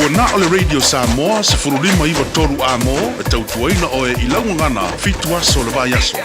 Ua na o le Radio Samoa 15 93 amo e tautuaina oe i laugagana 7 aso le vai aso.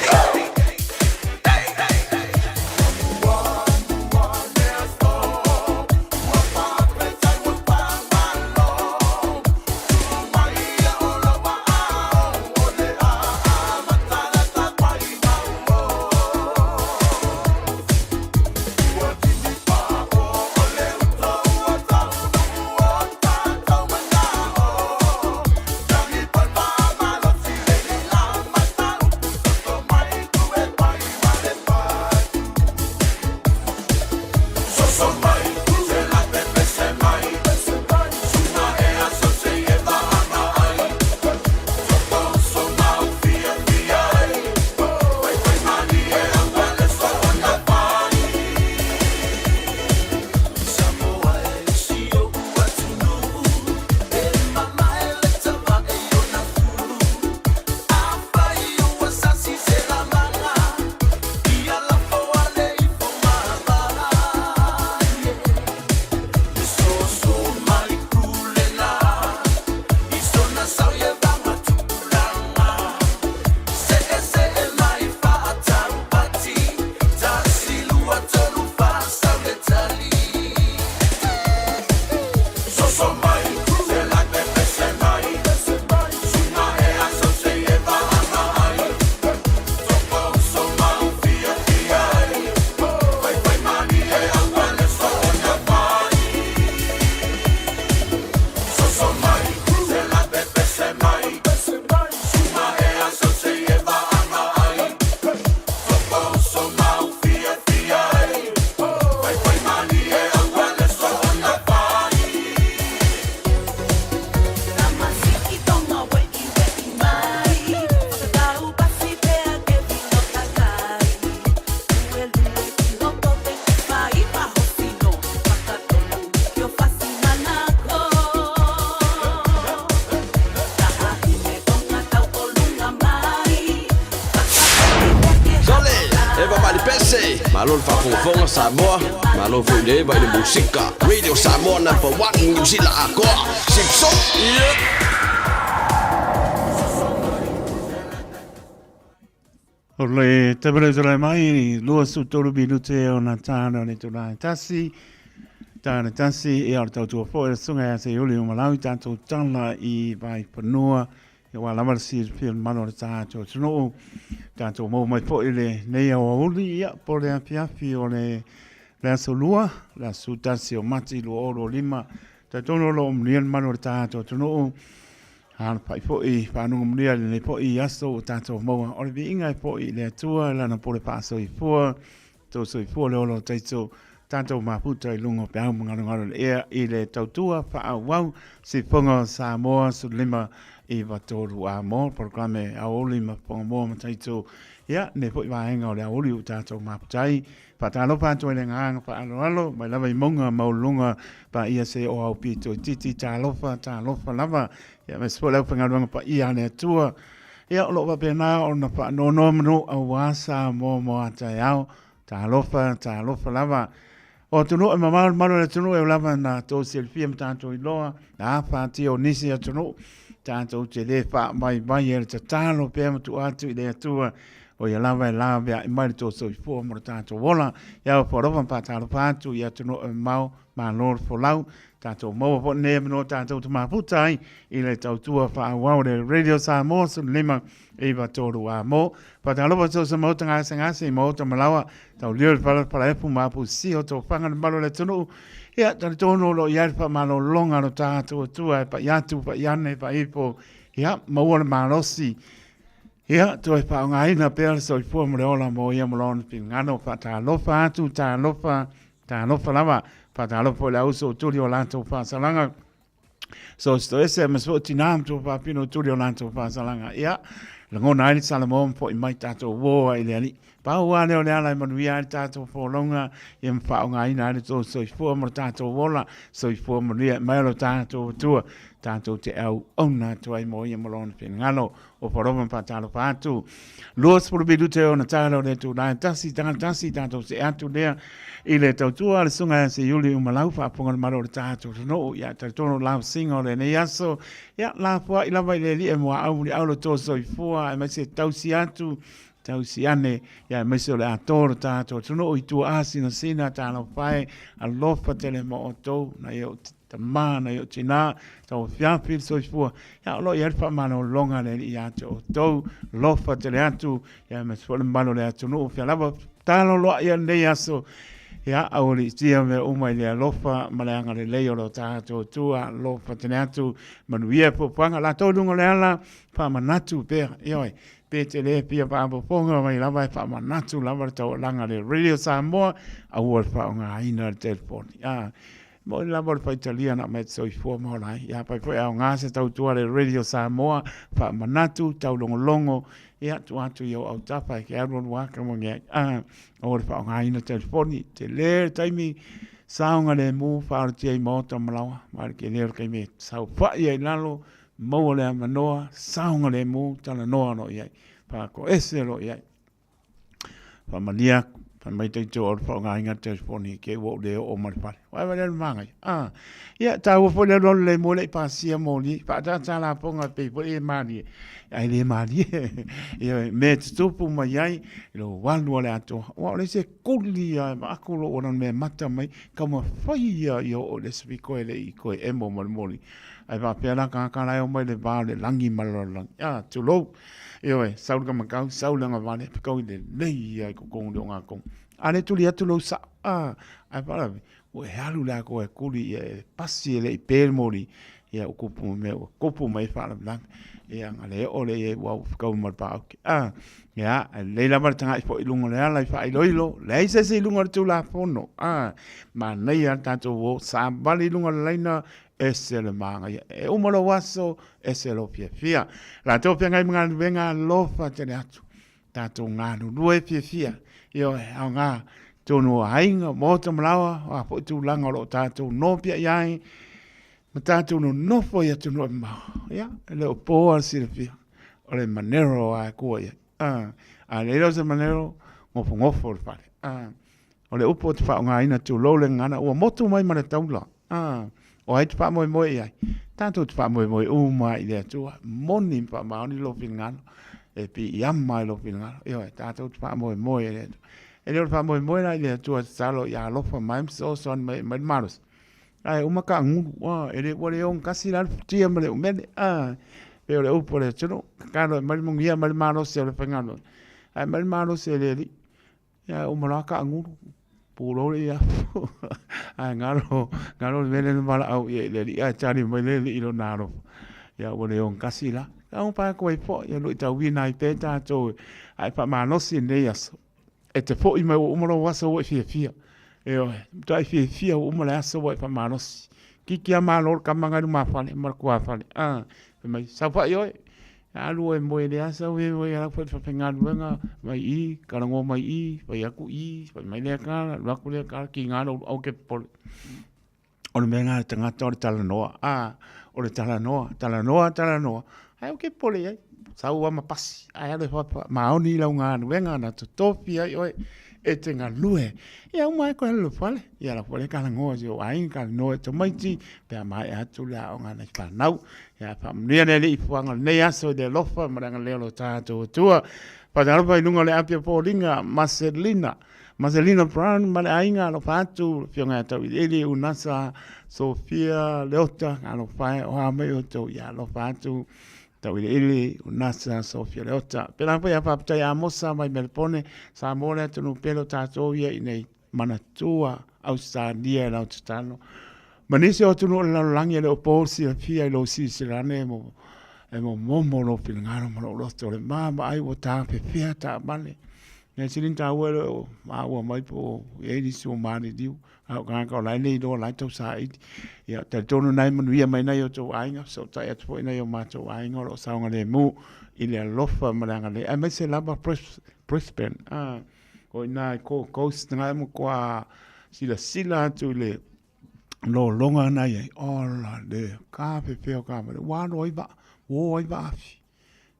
Malo le faafogafoga Samoa, malo foi i le eva i le musika. Radio Samoa number one, Niu Sila atoa. Sipso! Yeah! O le tapeletele mai, 23 minute o na tāna le tūnā e tasi. Tāna tasi, e o le tautua foi, le sunga ia se iuli o malau i tātou tala i vai panua. E wā lava le silafia le mamalu o le tātou atunuu, tātou maua mai foi i lenei aoauli, ia, po o le afiafi o le, le aso lua, le aso 11 o Mati 2025. Talitonu o lo o manuia le mamalu o le tātou atunuu, alafai foi faanogo manuia i lenei foi aso ua tātou maua. O le viiga e foi i le Atua i Lana pule faasoifua, Tou soifua le ola o taito tatou mafuta i luga o peau ma galugalu le ea i le tautua faaauau sifoga o Samoa 15 9 3 a mo polokalame aoauli ma fofoga ma taito ia nei foi vaega o le aoauli ua tatou mafuta ai. Faatalofa atu ai le agaga faaaloalo mai lava i mauga maualuluga paia se o au pito itiiti talofa talofa lava ia aemaise foi le aufaigaluega paia a le Atua. Ia, o lo o faapena ona faanonomanu aua Samoa mo a taeao. Talofa, talofa lava. O atunuu e mamao le malu o le atunuu e lava na tou silafia ma tatou iloa, na afatia o nisi atunuu, tatou te le faavaivai e le tatalo pea ma tuu atu i le Atua, o ia lava e laveai mai le tou soifua mo le tatou ola. Ia, o alofa ma faatalofa atu i atunuu e mamao, malo le folau. Tatou maua foi lenei avanoa tatou te mafuta ai i le tautua faaauau le Radio Samoa 15 9 3 a mo. Faatalofa so se maota gasegase i maota malawa, tau lio le pala pala efu ma apu si o tō whanga le malu le atunuu. Ia, talitonu o lo o i ai le faamalologa lo tatou Atua e pai atu, pai ane, pai ifo. Ia, maua le malosi. Ia, toe faaaogaina pea le soifua ma le ola mo ia ma lona finagalo. Faatalofa atu, talofa, Talofa lava, faatalofa foi le auso o tuli o latou faasalaga. So se toese ma se tinā ma tua faapino o tuli o latou faasalaga. Ia, lagona ai le Salamo ma foi mai tatou uo ai le Alii. Pau lava lea o le ala e manuia ai le tatou folauga, ia ma faaaogaina ai le tou soifua ma le tatou ola, soifua manuia mai lo tatou Atua, tatou te auauna atu ai mo ia ma lona finagalo. O Paroma ma faatalofa atu. 20 minute ona tala o le itula e tasi, tagata tasi, tatou see atu lea i le tautua a le Susuga ia Seiuli Umalau, faafofoga le Malo o le tatou atunuu. Ia, talitonu o lausiga o lenei aso, ia, lafoai lava i le Alii e muaau muliau lo outou soifua, aemaise tausi atu, tausi ane, ia, aemaise o le atoa o le tatou atunuu i tua sinasina, talofa e, alofa tele mo outou, nai ou tama, nai ou tina, tauafiafi le soifua, ia o lo o i ai le faamalologa a le Alii ia te outou, alofa tele atu, ia aemaise foi le mamalu o le atunuu, fia lava taloloa ia lenei aso, ia aualiitia mea uma i le alofa ma le agalelei o lo tatou Atua, alofa tele atu, manuia fuafuaga, latou i luga o le ala, faamanatu pea, ioe, pe te le fia faafofoga mai lava e faamanatu lava le taualaga a le Radio Samoa, aua le faaaogaina le telefoni. Ah, Moni lava o le faitalia na aumai te soifua ma ola ai. Ia pai foi aoga se tautua le Radio Samoa, faamanatu, taulogologo, ia tuu atu i ou autafa e ke alualu aka mo nge ai. Ah, o le faaaogaina telefoni, tele le taimi saogalemu faaolatia i maota ma laoa, ma le tele o le taimi e saofai ai i lalo, maua le avanoa, saogalemu, talanoa loa i ai, faatoese loa i ai. Faamalie atu, fai mai taito o le faaaogaina telefoni te i ua ou le oo mai le fale. Vaai vaai le manaia. Ah, ia taua foi le alualu le mo le i pasia moli, faatata lafoga pei foi e malie. Ai le malie. Ia me tutupu mai ai lo alu o le atoa. Ua o le se kuli ia ma aku lo ona me mata mai ka ma fai ia i o le sipiko e le i koe emo ma le moli. Ai faapea la ka la e o mai le va o le lagi ma le lalolagi. Ah, tulou. Ioe, sau le kamakau, sau le agavale, pekau i lelei ia i totonu o le ogatomu. A le tuli atu lou sao, a, ae faalavelave, ua e alu le atoa e kuli ia e pasi e le i pe le moli, ia ua kupu mai mea, ua kupu mai faalavelave. Ia, na le oo lea i ai ua ua fekau ma le paauki. A, ia, e lelei lava le tagai foi i luga o le ala i faailoilo, leai se isi i luga o le Tulafono. A, manaia le tatou o, savali i luga o le laina, Ese le māngaia. E uma lou aso, ese lou fiafia. Latou feagai ma galuega alofa tele atu. Tatou galulue fiafia. Ioe, aoga tonu o aiga, maota ma laoa, o a foi tulaga o lo o tatou nopiai ai, ma tatou nonofo i atunuu e mamao. Ia, e le o po lava le silafia, o le manero a e kua i ai. A leai lea o se manero, nofonofo le fale. O le upu ou te faaaogaina tulou le gagana ua motu mai ma le taula. A, o ai te faamoemoe i ai? Tatou te faamoemoe uma i le Atua. Moni ma faamaoni lou finagalo, e piiama ai lou finagalo. Ioe, tatou te faamoemoe i le Atua. E le o le faamoemoe la i le Atua e tatalo ia alofa mai ma fesoasoani mai e aumai le malosi. Ae uma taagulu, a, e le, ua le ogatasi la le futia ma le umele, a, pei o le upu a le atunuu, tatalo e aumai le manuia, aumai le malosi o le faigaluega, ae aumai le malosi e le Alii. Ia, uma loa taagulu, pulou le iafu, ae galo, galo le mea lea na valaau i ai i le Alii, ae tali mai le Alii i lona alofa. Ia, ua le ogatasi la. Taumafai atu ai foi, ia luitauina ai pea tatou ae faamalosi i lenei aso. E te foi mai ua uma lou aso ua e fiafia. Ioe, matuai fiafia ua uma le aso ua e faamalosi. Kiki a malo le tama na i lumafale ma le tuafale. Ah, fai mai, saofai oe. Alu oe moe i le aso, e oe alu foi le faigaluega mai i, talanoa mai i, fai atu i, fai mai lea tala, alu atu lea tala, tiga lou aua e te popole. O le mea lena a le tagata o le talanoa, a, o le talanoa, talanoa, talanoa, ae aua e te popole i ai. Sau lava ma pasi, ae alu e faamaoni lau galuega na totofi ai oe e te galue. Ia uma ai koe alu i lou fale, ia la foi lea talanoa i si ou aiga, talanoa i tamaiti, pe a maea atu le aoga a nai fanau. Ia faamanuia le Alii i fuaga o lenei aso i le alofa ma le agalelei o lo tatou Atua. Faatalofa i luga o le api o foliga, Maselina. Maselina Brown ma le aiga, alofa atu, le afioga ia Tauiliili, Unasa, Sofia, Leota, alofa e, o a mai outou, ia alofa atu, Tauiliili, Unasa, Sofia, Leota. Pēlā foi a faafetai Amosa mai Melepone, Samoa le atunuu pele o tatou ia i nei manatua Ausetalia e lau tatalo. Ma nisi o atunuu o le lalolagi e le o po silafia i lou silasila ane e mo, e momomo lou finagalo ma lou loto le maavaai ua tafefea taavale. Mea sili ona taua e le o maua mai po o i ai nisi ua maliliu, a o tagata o la e le iloa o la e tausaili. Ia, talitonu na e manuia mai nai o outou aiga, fesootai atu foi nai o matou aiga o lo o saogalemu i le alofa ma le agalelei, aemaise lava Brisbane, a, o i ina i Gold Coast na e matua silasila atu i le lologa na i ai, ola le tafefea o taavale, ua alo ai vaa, ua o ai vaafi.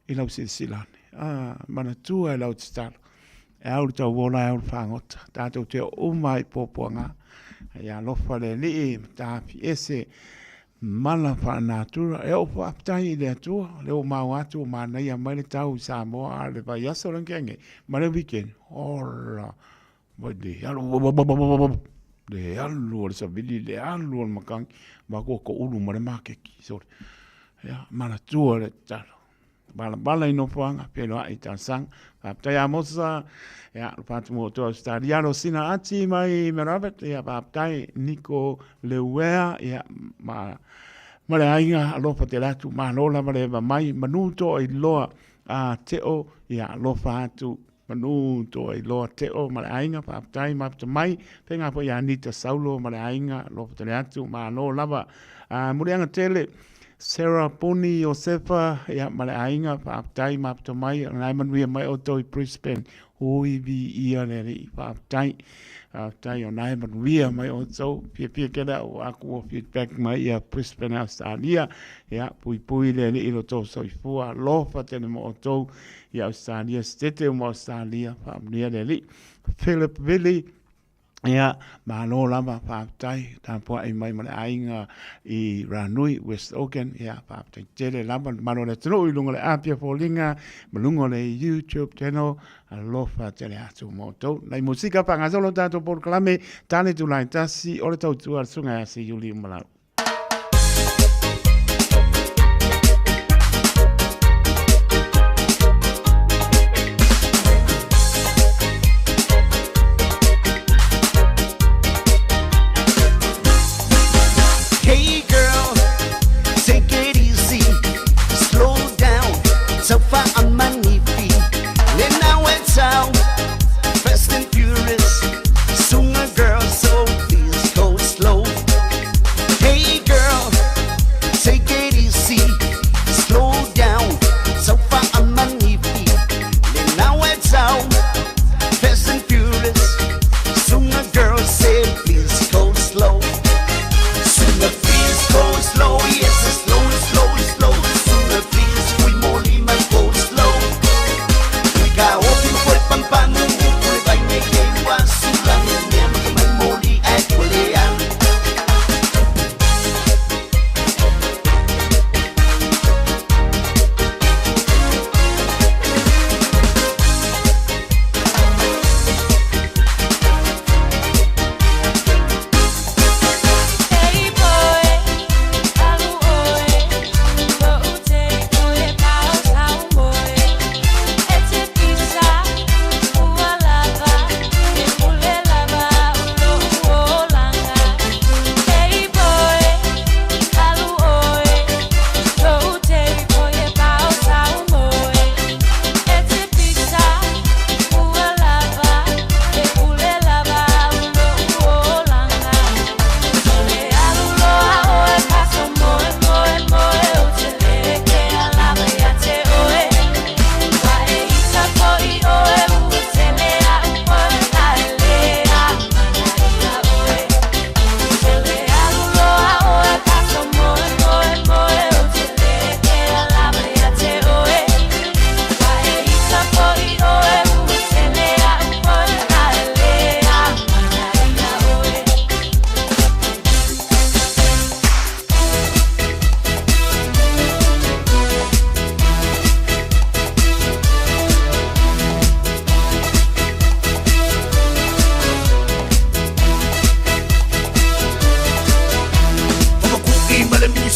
i lau silasila ane. Ah, manatua e lau tatalo. E au le tauola, e au le fagota. Tatou te oo uma ai i puapuaga. Ia alofa le Alii ma tafi ese mala faanatura. E oo faafetai i le Atua, o lea ua maua atu ua manaia mai le tau i Samoa a le vaiaso lea na tea nei ma le weekend. Ola, mai le alu, le alu o le savili, le alu o le matagi, matou toulu ma le maketi, sole. Ia, manatua le tatalo. Balabala i nofoaga, feiloai i talosaga. Faafetai ia Mosa, ia, le Pātumu o Toa Australia, Rosina Ati mai Mount ia, faafetai Niko Leuea, ia, ma, ma le aiga, alofa tele atu, malo lava le eva mai, manu toa i loa, a Teo, ia, alofa atu, Manu toa i loa Teo ma le aiga, faafetai mafuta mai, faigā foi ia Anita Saulo ma le aiga, alofa tele atu, malo lava. A, muliaga tele, Sarah Puni Iosefa, ia, ma le aiga, faafetai mafuta mai, o lena e manuia mai outou i Brisbane, ui viia le Alii, faafetai, faafetai o lena e manuia mai outou, fiafia tele au aku ua feedback mai ia Brisbane Australia, ia, puipui le Alii i lo outou soifua, alofa tele mo outou, i Ausetalia, Setete uma Ausetalia, faamanuia le Alii. Philip Vili, ia, malo lava, faafetai, tapuai mai ma le aiga i Ranui, West Auckland, ia, faafetai tele lava, le mamalu o le atunuu i luga o le api a foliga, ma luga o le YouTube channel, alofa tele atu mo outou. Nai musika faagasolo tatou polokalame, tane tulai tasi, o le tautua a le Susuga ia Seiuli Umalau. Hey girl, take it easy, slow down, so far I'm manifi. Then I went out, fast and furious. Soon a girl, so please go slow.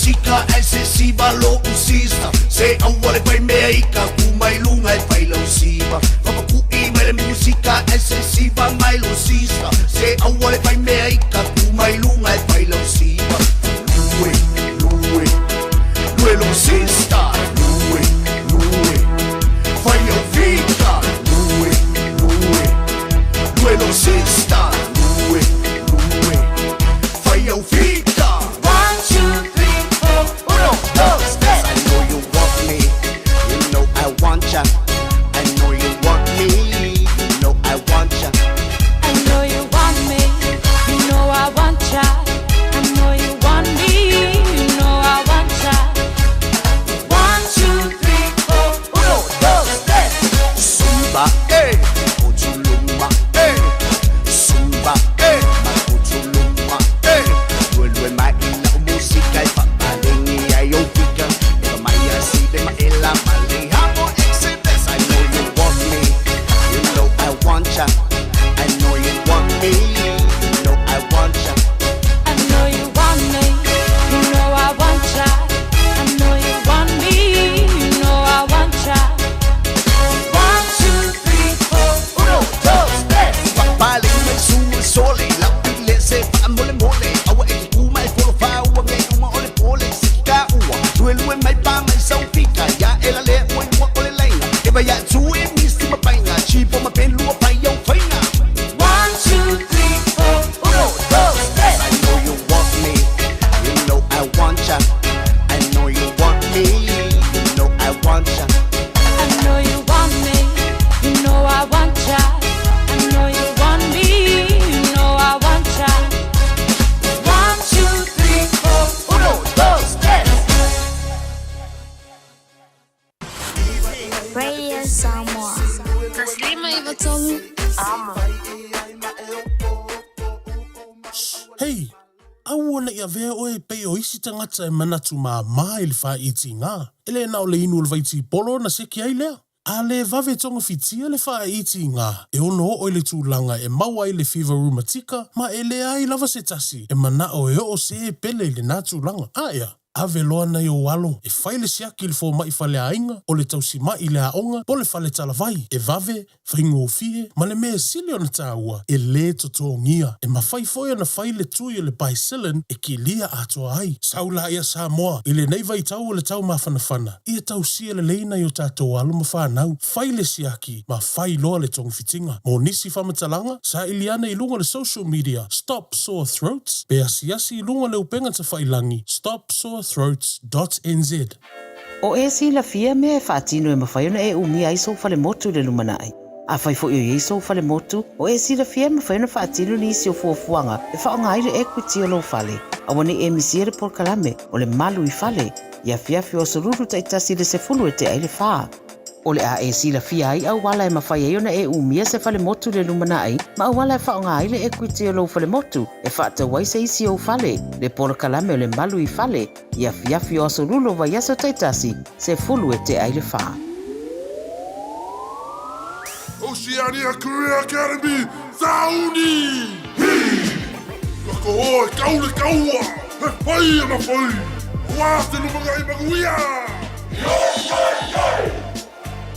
musika e se siva lo usista. Se aua le fai mea i ka ku mai lunga e fai lau siva. Fapaku'i mai le musika e se siva mai lo sista. Se aua le fai mea i ka ku mai lunga e fai lau siva. Lue, lue, lue lo sista. Lue, lue, fai au fika. Lue, lue, lue lo sista. Lue, lue, fai au fika. 1, 2, 3, 4, uno, dos, tres. I know you want me, you know I want ya. I know you want me, you know I want ya. I know you want me, you know I want ya. I know you want me, you know I want ya. 1, 2, 3, 4, uno, dos, tres. Zumba, eh, Otuluma, eh. Zumba, eh, Otuluma, eh. Lue mai ila o musika e fapalengi ai o fika. E mai asi le maela male hamo exhibits. I know you want me, you know I want ya. I know you want me, you know I want ya. I know you want me, you know I want ya. I know you want me, you know I want ya. 1, 2, 3, 4, uno, dos, tres. Papaling may sumisole, lapile se paamole mole. Awa e kuma e polo faua ngai uma ole pole. Siki ka ua, lue lue mai pa mai saufika. Ya ela le ua ua ole laina. Eva ya tui misti mapainga. Chipo mapelua pai au fainga. 1, 2, 3, 4, uno, dos, tres. I know you want me, you know I want ya. I know you want me, you know I want ya. I know you want me, you know I want ya. I know you want me, you know I want ya. 1, 2, 3, 4, uno, dos, tres. Radio Samoa. 95 Amo. Hei, aua ne i avea oe e pei o isi tagata e manatu māmā i le faaitiga. E le na o le inu o le vaitipolo ona seki ai lea. A le vave togafitia le faaitiga, e ono oo i le tulaga e maua ai le fiva rumatika ma e leai lava se tasi e manao e oo se e pele i lenā tulaga. Aea, ave loa nai ou alo e fai le siaki i le fomai faleaiga, o le tausima'i i le aoga, po o le fale talavai, e vave, faigofie, ma le mea sili ona taua, e lē totogia. E mafai foi ona fai le tui o le Bicillin e kilia atoa ai. Sau laia Samoa, i lenei vaitau o le taumafanafana, ia tausia lelei nai o tatou alo ma fanau, fai le siaki ma fai loa le togafitiga. Mo nisi faamatalaga, saili ane i luga o le social media Stop Sore Throats, pe asiasi i luga o le upega tafailagi stopsorethroats.nz. O e silafia mea e faatino e mafai ona e umia ai sou falemotu i le lumanai. Afai foi o i ai sou falemotu, o e silafia e mafai ona faatino nisi o fuafuaga e faaaoga ai le equity o lou fale. Aua ne i e misia le polokalame o le Malu i Fale, i afiafi o aso Lulu taitasi i le 2:50. O le a e silafia ai auala e mafai ai ona e umia se falemotu i le lumanai ma auala e faaaoga ai le equity o lou falemotu e faatau ai se isi ou fale, le polokalame o le Malu i Fale, i afiafi o aso Lulu o vaiaso taitasi, 3:50. Oceania Career Academy, Sauni! Hi! Ka koho e kau le kaua, he whai ana whai! Wā te lumangai manuia!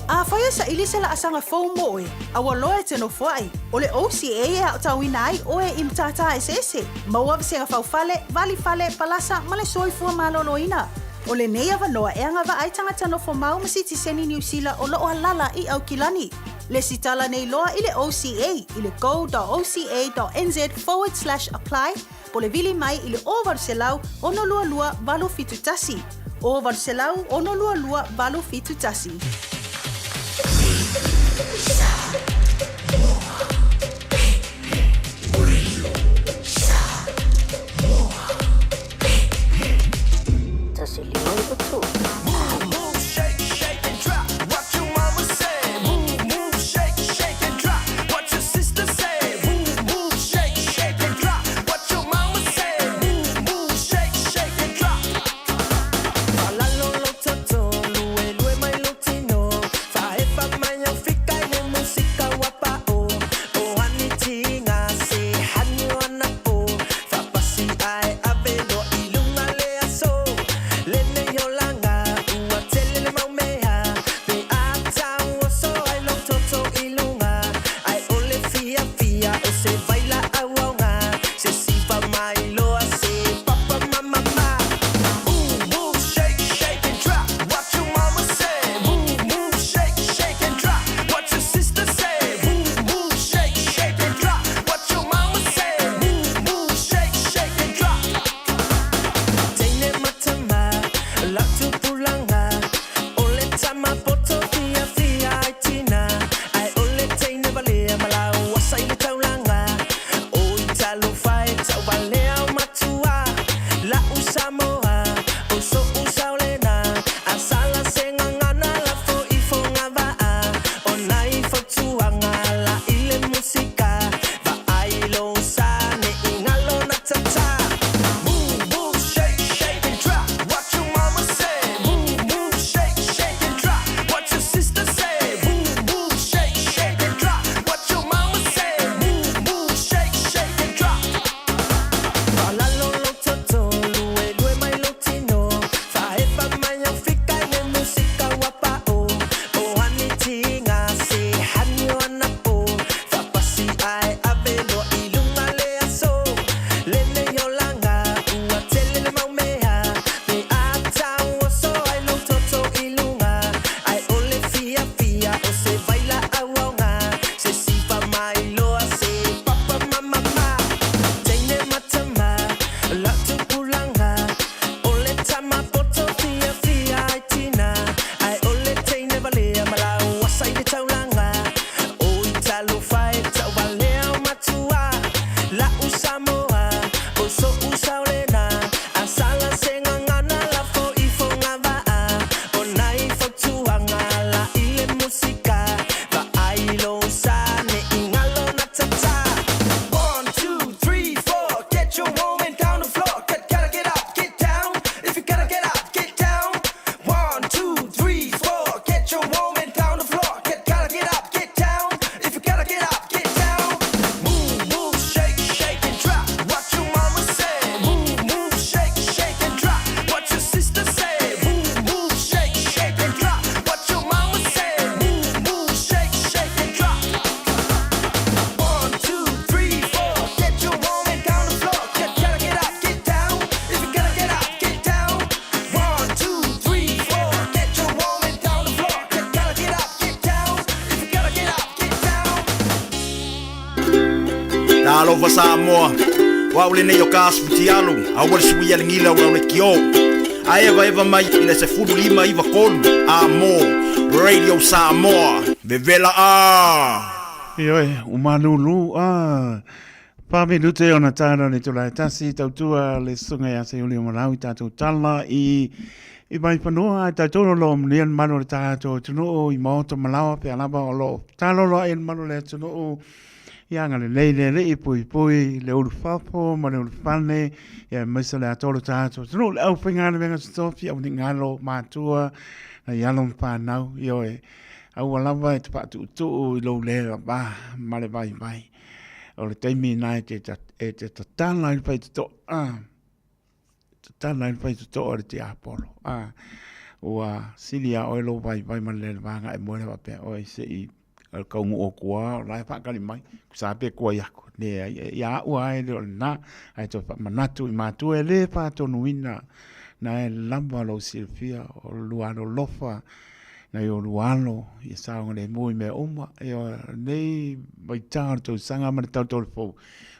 Afai e saili se laasaga fou mo oe, aua loa e te nofoai. O le OCA e aotauina ai oe i matata eseese, maua vasega faufale, valifale, palasa ma le soifua malōlōina. O lenei avanoa e agavaa ai tagata nofomau ma sitiseni Niu Sila o loo alala i Aukilani. Lesitala nei loa i le OCA i le go.oca.nz/apply po o le vili mai i le 0800 622 871. 0800 622 871. 15 93. Move, shake, shake and drop. What your mama say? Move, move, shake, shake and drop. What your sister say? Move, move, shake, shake and drop. What your mama say? Move, move, shake, shake and drop. Faalalo lou toto, luelue mai lou tino. Faaefa mai au fika i le Alofa Samoa, o au lenei o ka aso futialu, aua le suia le gila o lau leitio. A evaeva mai i le 15 93 a mo Radio Samoa, vevela a! Ioe, o malulu a pa minute ona tāna le tula e tasi tautua le susuga ia Seiuli o Malau i tātou tala i i Vaifanua ai tautono lo manuia le mamalu o le tātou atunuu i maota malawa pea lava o lo tālolo ai le mamalu o le atunuu Ia agalelei le Alii, puipui le ulufafo ma le ulufale, ia aemaise le atoa o lo tatou atunuu, le aufaigaluega totofi, au nigalo matua, nai alo ma fanau, ioe, aua lava e te faatuutuu i lou le lava ma le vaivai. O le taimi lena e te, e te tatala ai le faitotoa, ah, tatala ai le faitotoa i le tiapolo. Ah, ua sili a oe lou vaivai ma le le lava e moe le faapea oe se i O le kaunuu o tua o la e faatali mai, tusa pe tuai atu, leai, ia au lava e le o lena, ae toe faamanatu i matua e le faatonuina, na e lava lou silafia, o le lua alolofa, nai o lua alo, ia saogalemu i mea uma. Ioe, o lenei vaitau o le tausaga ma le tautau fou,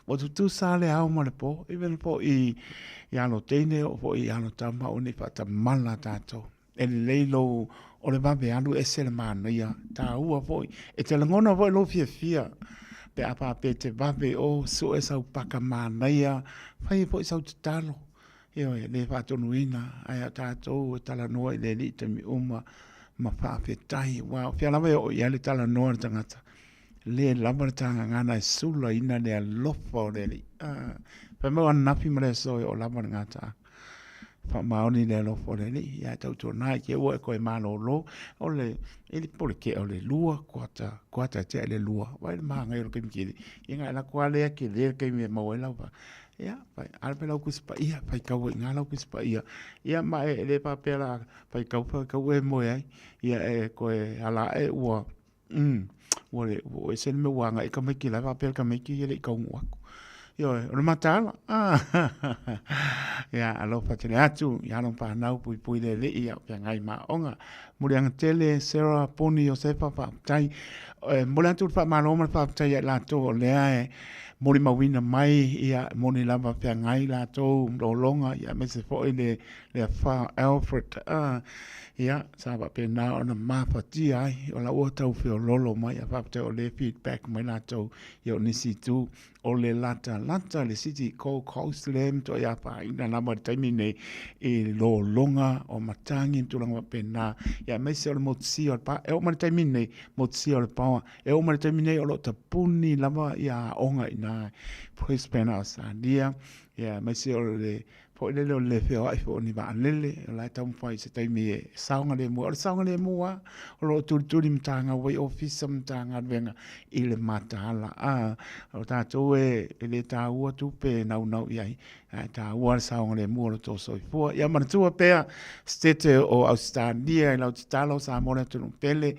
ua tutusa lava le ao ma le po, even foi i alo teine oo foi i alo tama, aua ne i faatamala tatou. E lelei lou, o le vave alu ese le manaia, taua foi. E te lagona foi lou fiafia pe a faapea e te vave o sue sau paka manaia, fai ai foi sau tatalo. Ioe, e le faatonuina, ae a tatou e talanoa i le Alii i taimi uma ma faafetai, aua o fea lava e oo i ai le talanoa a le tagata, e le lava le tagagana e sulaina le alofa o le Alii. Fai mai o ananafi ma le aso e oo lava le gataaga. Faamaoni le alofa o le Alii, ia tautuana i te ua e toe malolo, o le, e le po le tea o le 2, kuata, kuata e tea i le 2, vaai le magai o le taimi tele, ia na e alu atu lava lea tele le taimi e maua ai lau va, ia, ala pea lau Tusi Paia, faitau ai i ina lau Tusi Paia, ia ma e le faapea o le a faitau faitau e moe ai, ia e toe ala ae ua Ua le, ua ese le mea ua agai tamaiti la e faapea le tamaiti e le i taunuu atu. Ioe, o le mataala. Ia, alofa tele atu i alo ma fanau puipui le Alii a o feagai ma aoga. Muliaga tele Sarah Poni Iosefa faafetai. E momoli atu le faamalo ma le faafetai ia i latou o lea e molimauina mai, ia, e moni lava feagai latou lologa, ia aemaise foi le le afa Alfred, ia, sa faapena ona mafatia ai, o la ua tau feololo mai, a faafetai o lea e feedback mai latou, ia o nisi itu, o le latalata le city Gold Coast lea e matuai afaina lava i le taimi nei i lologa o matagi ma tulaga faapena, ia aemaise o le motusia o le pa, e oo mai le taimi nei, motusia o le power, e oo mai le taimi nei o lo o tapuni lava ia aoga i ina i Brisbane, Ausetalia, ia aemaise o le Foi lele o le le feoai foi o ni vaalele, o la e taumafai i se taimi e saogalemu ai. O le saogalemu lava, o lo o tulituli matagau ai ofisa ma Matagaluega i le mataala. A, o tatou e le taua tupe e naunau i ai, ae taua le saogalemu o lo outou soifua. Ia manatua pea, Setete o Ausetalia i lau tatalo, Samoa le atunuu pele,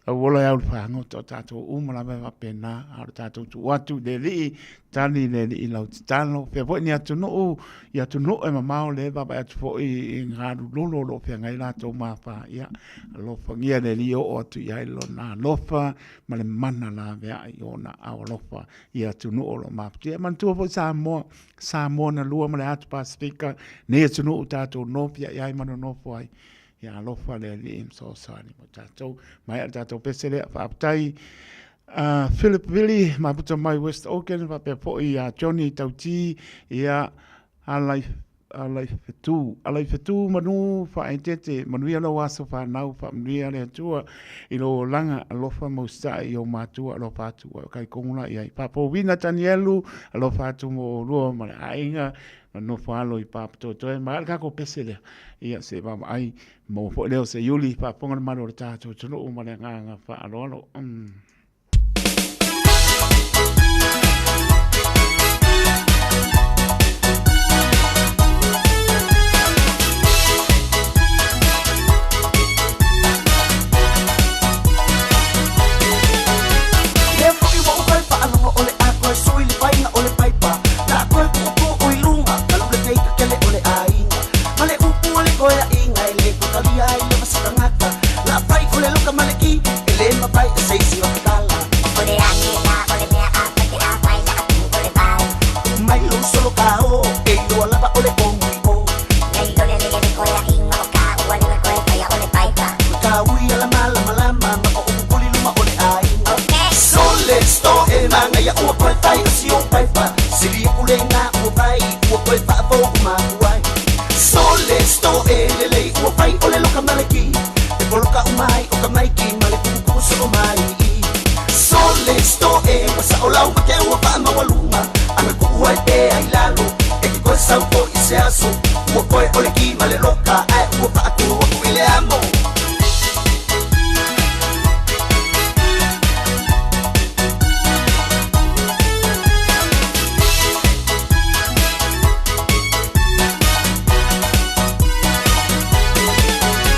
Auola e au le fagota o tatou uma lava e faapena, a o le tatou tuu atu i le Alii, tali le Alii i lau tatalo. Faapea foi ni atunuu, i atunuu e mamao lea e vaavaai atu foi i galu lolo o lo o feagai latou ma afa, ia, alofagia le Alii e oo atu i ai lona alofa ma le mana laveai i ona aao alofa i atunuu o lo o mafutia. E manatua foi Samoa, Samoa na lua ma le Atu Pasefika, nei atunuu tatou nofiai ai ma nonofo ai. Ia alofa le Alii ma fesoasoani mo tatou. Maea le tatou pese lea. Faafetai Philip Billy, maputa mai West Auckland, faapea foi ia Johnny Tauti, ia Alai Alai Fetu, Alai Fetu Manu Faaeteete, manuia lou aso fanau, faamanuia le Atua i lou olaga, alofa ma usitai i ou matua, alofa atu ua e kai kogu la i ai. Faapouina Tanielu, alofa atu mo oulua ma le aiga, ma nofo alo i Papatoetoe, ma le tatou pese lea, ia se i vaavaai, maua foi lea o se iuli, faafofoga le malu o le tatou atunuu ma le agaga faaaloalo. Lea foi ua ou toe faalogo o le a toe sui le faiga o le paipa La a toe tuutuu i luga ka lule teita tele o le aiga Ma le upu a le toeaiga e le toe talia ai lava se tagata La a fai o le loka ma le ki e le mafai e se isi. E iloa lava o le o i o. Ka ui ala malamalama ma o kuli luma o le aiga. Sole sto e manga ia ua koe fai o si o paipa. Sili aku le ngā ua vai ua koe whaafo u makuai. Sole sto e lelei ua fai o le loka malaki. E poloka umai o ka maiki ma le kuku so o mai. Sole sto e wasa o lau ke ua wha mawalunga. Anga ku ua e te ai lalo. E ki koe sau ko i se aso. Ua koe o le ki ma le loka. Ae ua wha aku aku i le amo.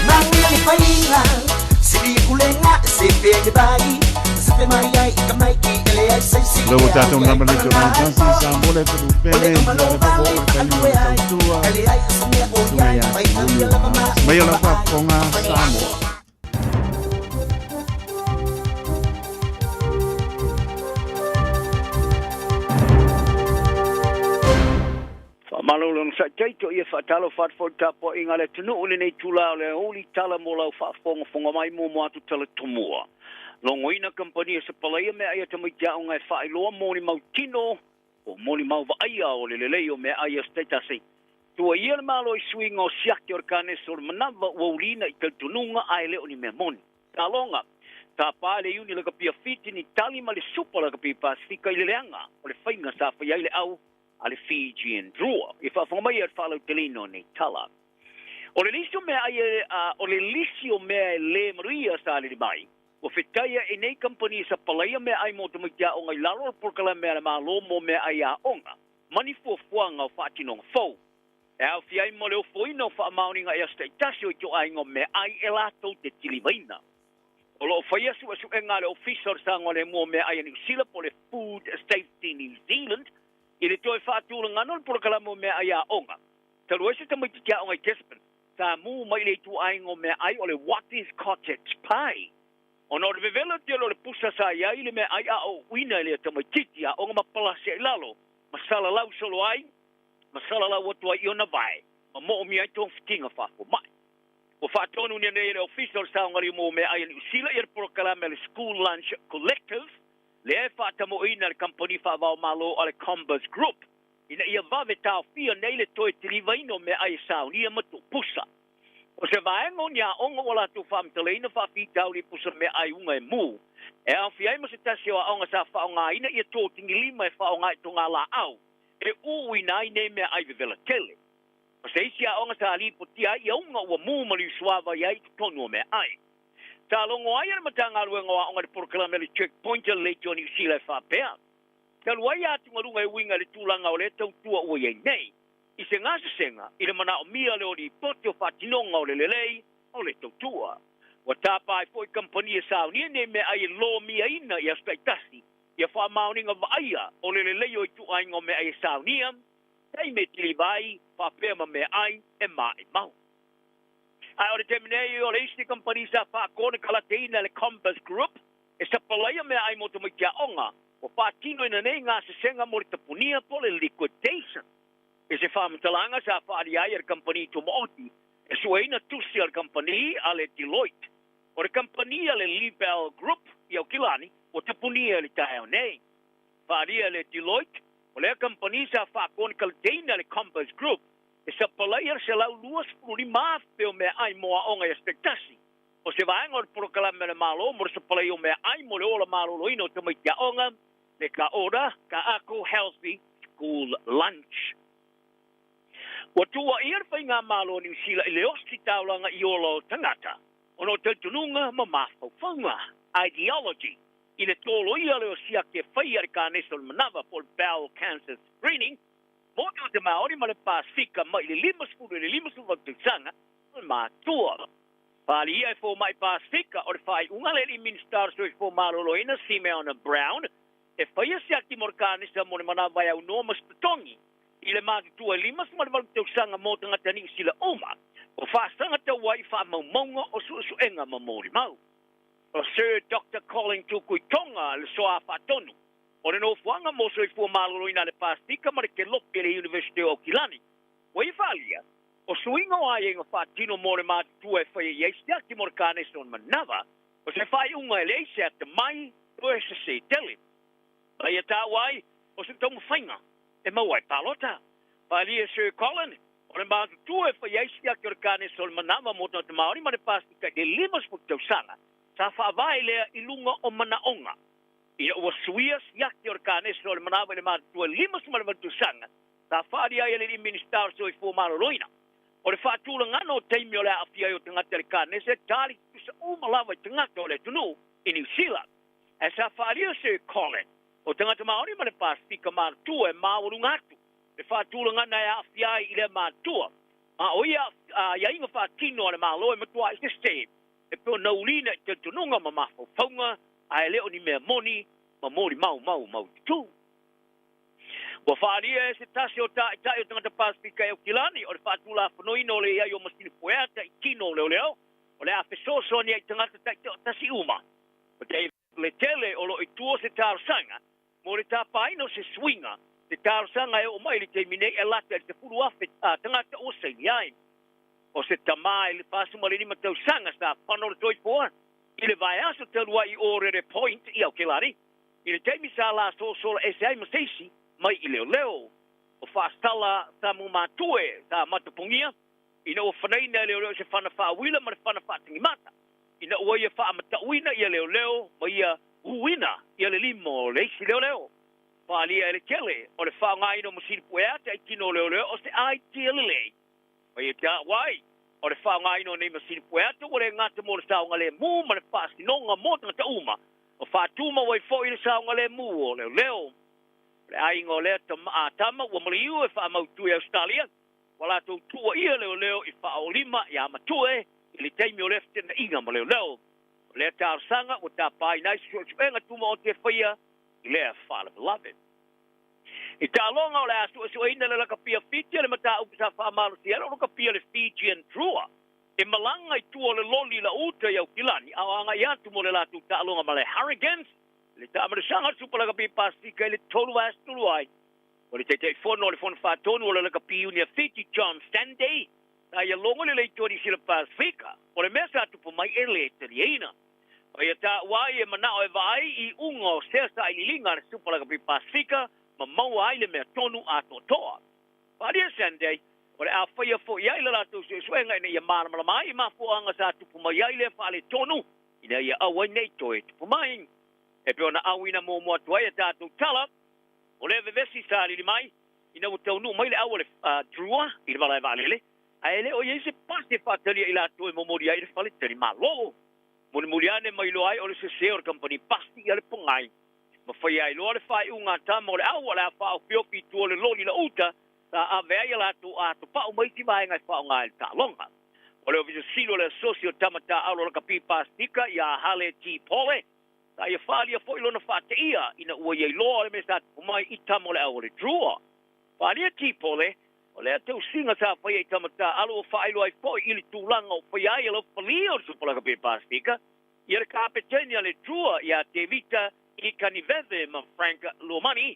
Manga le painga, sili kulenga, se pe le bai, se pe mai ai i ka maiki, ele ai sai si. Lea ua tatou lava le itula e tasi, Samoa le atunuu pele, ia le fofo o le taimi o le tautua, susuga ia te Iuli o Mai o lau faafofoga Samoa. Faamalo le onosai taito ia faatalofa atu foi i le tapuaiga a le atunuu i lenei itula o le aoauli tala mo lau faafogafoga mai muamua atu tala tomua. Logoina kamupani e sapalaia meaai a tamaiti aoga e faailoa molimau tino po o molimau vaaia o le lelei o meaai a se taitasi. Tuuaia le Malo i suiga o siaki o le kanesa o le manava ua uliina i talitonuga ae le o ni mea moni. Taloga, Tapa le Iuni Lakapi a Fiti ni tali ma le Supa Lakapi Pasifika i le leaga o le faiga sa fai ai le au a le Fijian Drua. I faafofoga mai ia le faalauteleina o nei tala. O le lisi o mea ai e, a, o le lisi o mea e lē manuia sa alili mai, ua fetaia e nei kamupani e sapalaia meaai mo tamaiti aoga i lalo o le polokalame a le Malo mo meaai aoga ma ni fuafuaga o faatinoga fou. E aofia ai ma le ofoina o faamaoniga i aso taitasi o ituaiga o meaai e latou te tilivaina. O lo o faia suesuega a le Ofisa o le Saogalemu o Meaai a Niu Sila po o le Food Safety New Zealand i le toe faatulagana o le polokalame o meaai aoga. Talu ai se tamaitiiti aoga i Gisborne, sa mū mai i le ituaiga o meaai o le Wattie's Cottage Pie. Ona o le vevela tele o le pusa sa i ai i le meaai a o uina e lea tamaitiiti aoga ma palasi ai lalo ma salalau solo ai ma salalau atu ai i ona vae ma moomia ai togafitiga faafomai. Ua faatonuina nei e le Ofisa o le Saogaliumu o Meaai a Niu Sila ia le polokalame a le School Lunch Collective, lea e faatamoeina e le kamupani faavaomalo a le Combers Group, ina ia vave taofia nei le toe tilivaina o meaai e saunia ma tuupusa. O se vaega o ni aoga ua latou faamatalaina faafitauli i pusa meaai uga e mū, e aofia ai ma se tasi o aoga sa faaaogaina ia tōtigilima e faaaoga i togalaau e ūuina ai nei meaai vevela tele. Ma se isi aoga sa lipotia ai ia uga ua mū ma liusuava i ai i totonu o meaai. Sa logo ai e le Matagaluega o Aoga i le polokalame a le Checkpoint a le Leitio a Niu Sila e faapea, Talu ai atugaluga e uiga i le tulaga o lea tautua ua i ai nei, i se gasesega i le manaomia lea o lipoti o faatinoga o le lelei o le tautua. Ua tapa ai foi kamupani e saunia nei meaai e lomiaina i aso taitasi ia faamaoniga vaaia o le lelei o ituaiga o meaai e saunia, taimi e kiliva ai, faapea ma meaai e maʻimau. Ae o le taimi nei, o le isi kamupani sa faakonekalateina e le Compass Group e sapalaia meaai mo tamaiti aoga, ua faatinoina nei gasesega mo le tapunia po o le liquidation. I se faamatalaga sa faaalia ai e le kamupani tumaoti e sueina tusi a le kamupani a le Deloitte. O le kamupani a le Libel Group i Aukilani ua tapunia i le taeao nei. Faaalia e le Deloitte, o lea kamupani sa faakonekalateina e le Compass Group e sapalaia le 125,000 o meaai mo aoga i aso taitasi. O se vaega o le polokalame a le Malo mo le sapalai o meaai mo le ola maloloina o tamaiti aoga, me ka ora ka ako Healthy School Lunch. Ua tuuaia le Faigamalo a Niu Sila i le osi taulaga i ola o tagata ona o talitonuga ma mafaufauga, ideology, i le toloia lea o siaki e faia e le kanesa o le manava po o le bowel cancer screening mo tagata Maori ma le Pasifika mai le 50 i le 58 tausaga o le matua. Palia e fomai Pasifika o le faaiuga a le alii Minisita o le Soifua Maloloina Simeon Brown e faia siaki mo le kanesa mo le manava e aunoa ma se totogi i le matutua e 58 tausaga mo tagata Niu Sila uma o faasaga tau ai i faamaumauga o suesuega ma molimau. O Sir Doctor Colin Tukuitonga le Soa Faatonu. O le nofoaga mo soifua maloloina a le Pasefika ma le Kelope a le Iunivesite o Aukilani. Ua ia faaalia, o suiga o aiaiga faatino mo le matutua e faia i ai siaki mo le kanesa o le manava, o se faaiuga e leai se atamai toe sese tele. Ma ia taua ai, o se taumafaiga e maua ai palota. Faaalia Sir Colin, o le matutua e faia ai siaki o le kanesa o le manava mo tagata Māori ma le Pasefika i le 50 tausaga, sa faavae lea i luga o manaoga. Ina ua suia siaki o le kanesa o le manava i le matutua e 58 tausaga, sa faaali ai e le alii Minisita o le Soifua Maloloina. O le faatulagana o taimi o le aafia ai o tagata i le kanesa e tali tutusa uma lava i tagata o le atunuu i Niu Sila. Ae sa faaalia Sir Colin, o tagata Maori ma le Pasefika matutua e maualuga atu le faatulagana e aafia ai i lea matutua, a o ia aiaiga faatino a le Malo e matuai sese e pei ona ulina i talitonuga ma mafaufauga ae le o ni mea moni ma molimau maututū. Ua faaalia e se tasi o taitai o tagata Pasefika e Aukilani o le faatulafonoina o le i ai o masini pueata i tino o leoleo o le a fesoasoani ai i tagata taitoatasi uma. O le tele o lo o i tua se talosaga mo le tapaina o se suiga, se talosaga e oo mai i le taimi nei e lata i le 10,000 tagata ua saini ai. O se tama i le 45 tausaga sa fano le soifua i le vaiaso talu ai i Orere Point i Aukilani, i le taimi sa lasosola ese ai ma se isi mai i leoleo. O Faasala Samumatue sa matapogia ina ua fanaina e leoleo i se fana faauila ma le fana faatagimata, ina ua ia faamatauina ia leoleo ma ia uina ia le lima o le isi leoleo. Faaalia e le tele o le faaaogaina o masini pueata i tino o leoleo o se aitia lelei. Ma ia taua ai, o le faaaogaina o nei masini pueata ua le gata mo le saogalemu ma le faasinoga mo tagata uma, o faatumau ai foi le saogalemu o leoleo. O le aiga o lea tama ua maliu e faamautu i Ausetalia, ua latou tuuaia leoleo i faaolima ia Matue i le taimi o lea fetenaiga ma leoleo. O lea talosaga ua tapaina ai se suesuega tumaoti e faia i lea faalavelave. I taaloga o le a suesueina le lakapia Fiti a le mataupu sa faamalosia ai lou lakapia le Fijian Drua e malaga i tua o le loli la uta i Aukilani a o agai atu mo le latou taaloga ma le Hurricanes i le taamalasaga o le Supa Lakapi Pasefika i le 3 vaiaso talu ai. O le Taitaifono o le Fono Faatonu o le Lakapi Iuni a Fiti John Sanday sa ia logo le leitoa Niu Sila Pasefika o le mea sa tupu mai e le taliaina. Ma ia taua ai e manao e vaai i iuga o sea sailiiliga a le Supa Lakapi Pasefika ma maua ai le mea tonu atoatoa. Faaalia Sunday, o le a faia foi ai le latou suesuega ina ia malamalama ai i mafuaaga sa tupu mai ai lea faaletonu ina ia aua ai nei toe tupu mai. E pei ona auina muamua atu ai a tatou tala, o lea vevesi sa lili mai ina ua taunuu mai le au a le Drua i le malae vaalele, ae le o i ai se pasi e faatalia i latou e momoli ai i le fale talimalo. Mulimuli ane ma iloa ai o le sese o le kamupani pasi ia le pogai. Ma faia ai loa le faaiuga a tama o le au o le a faaofiofi i tua o le loli la uta sa ave ai a latou atopau ma isi vaega e faaaoga ai le taaloga. O le Ofisa Sili o le Asosi o Tama Taaalo Lakapi Pasefika ia Hale T. Pole, sa ia faaalia foi lona faateia ina ua ia iloa o le mea sa tupu mai i tama o le au o le Drua. Faaalia T. Pole, o lea tausiga sa faia i tama taaalo ua faailoa ai foi i le tulaga o faia ai e laufalia o le Supa Lakapi Pasefika ia le kapeteni a le Drua ia Tevita Ikaniveve ma Frank Luamani,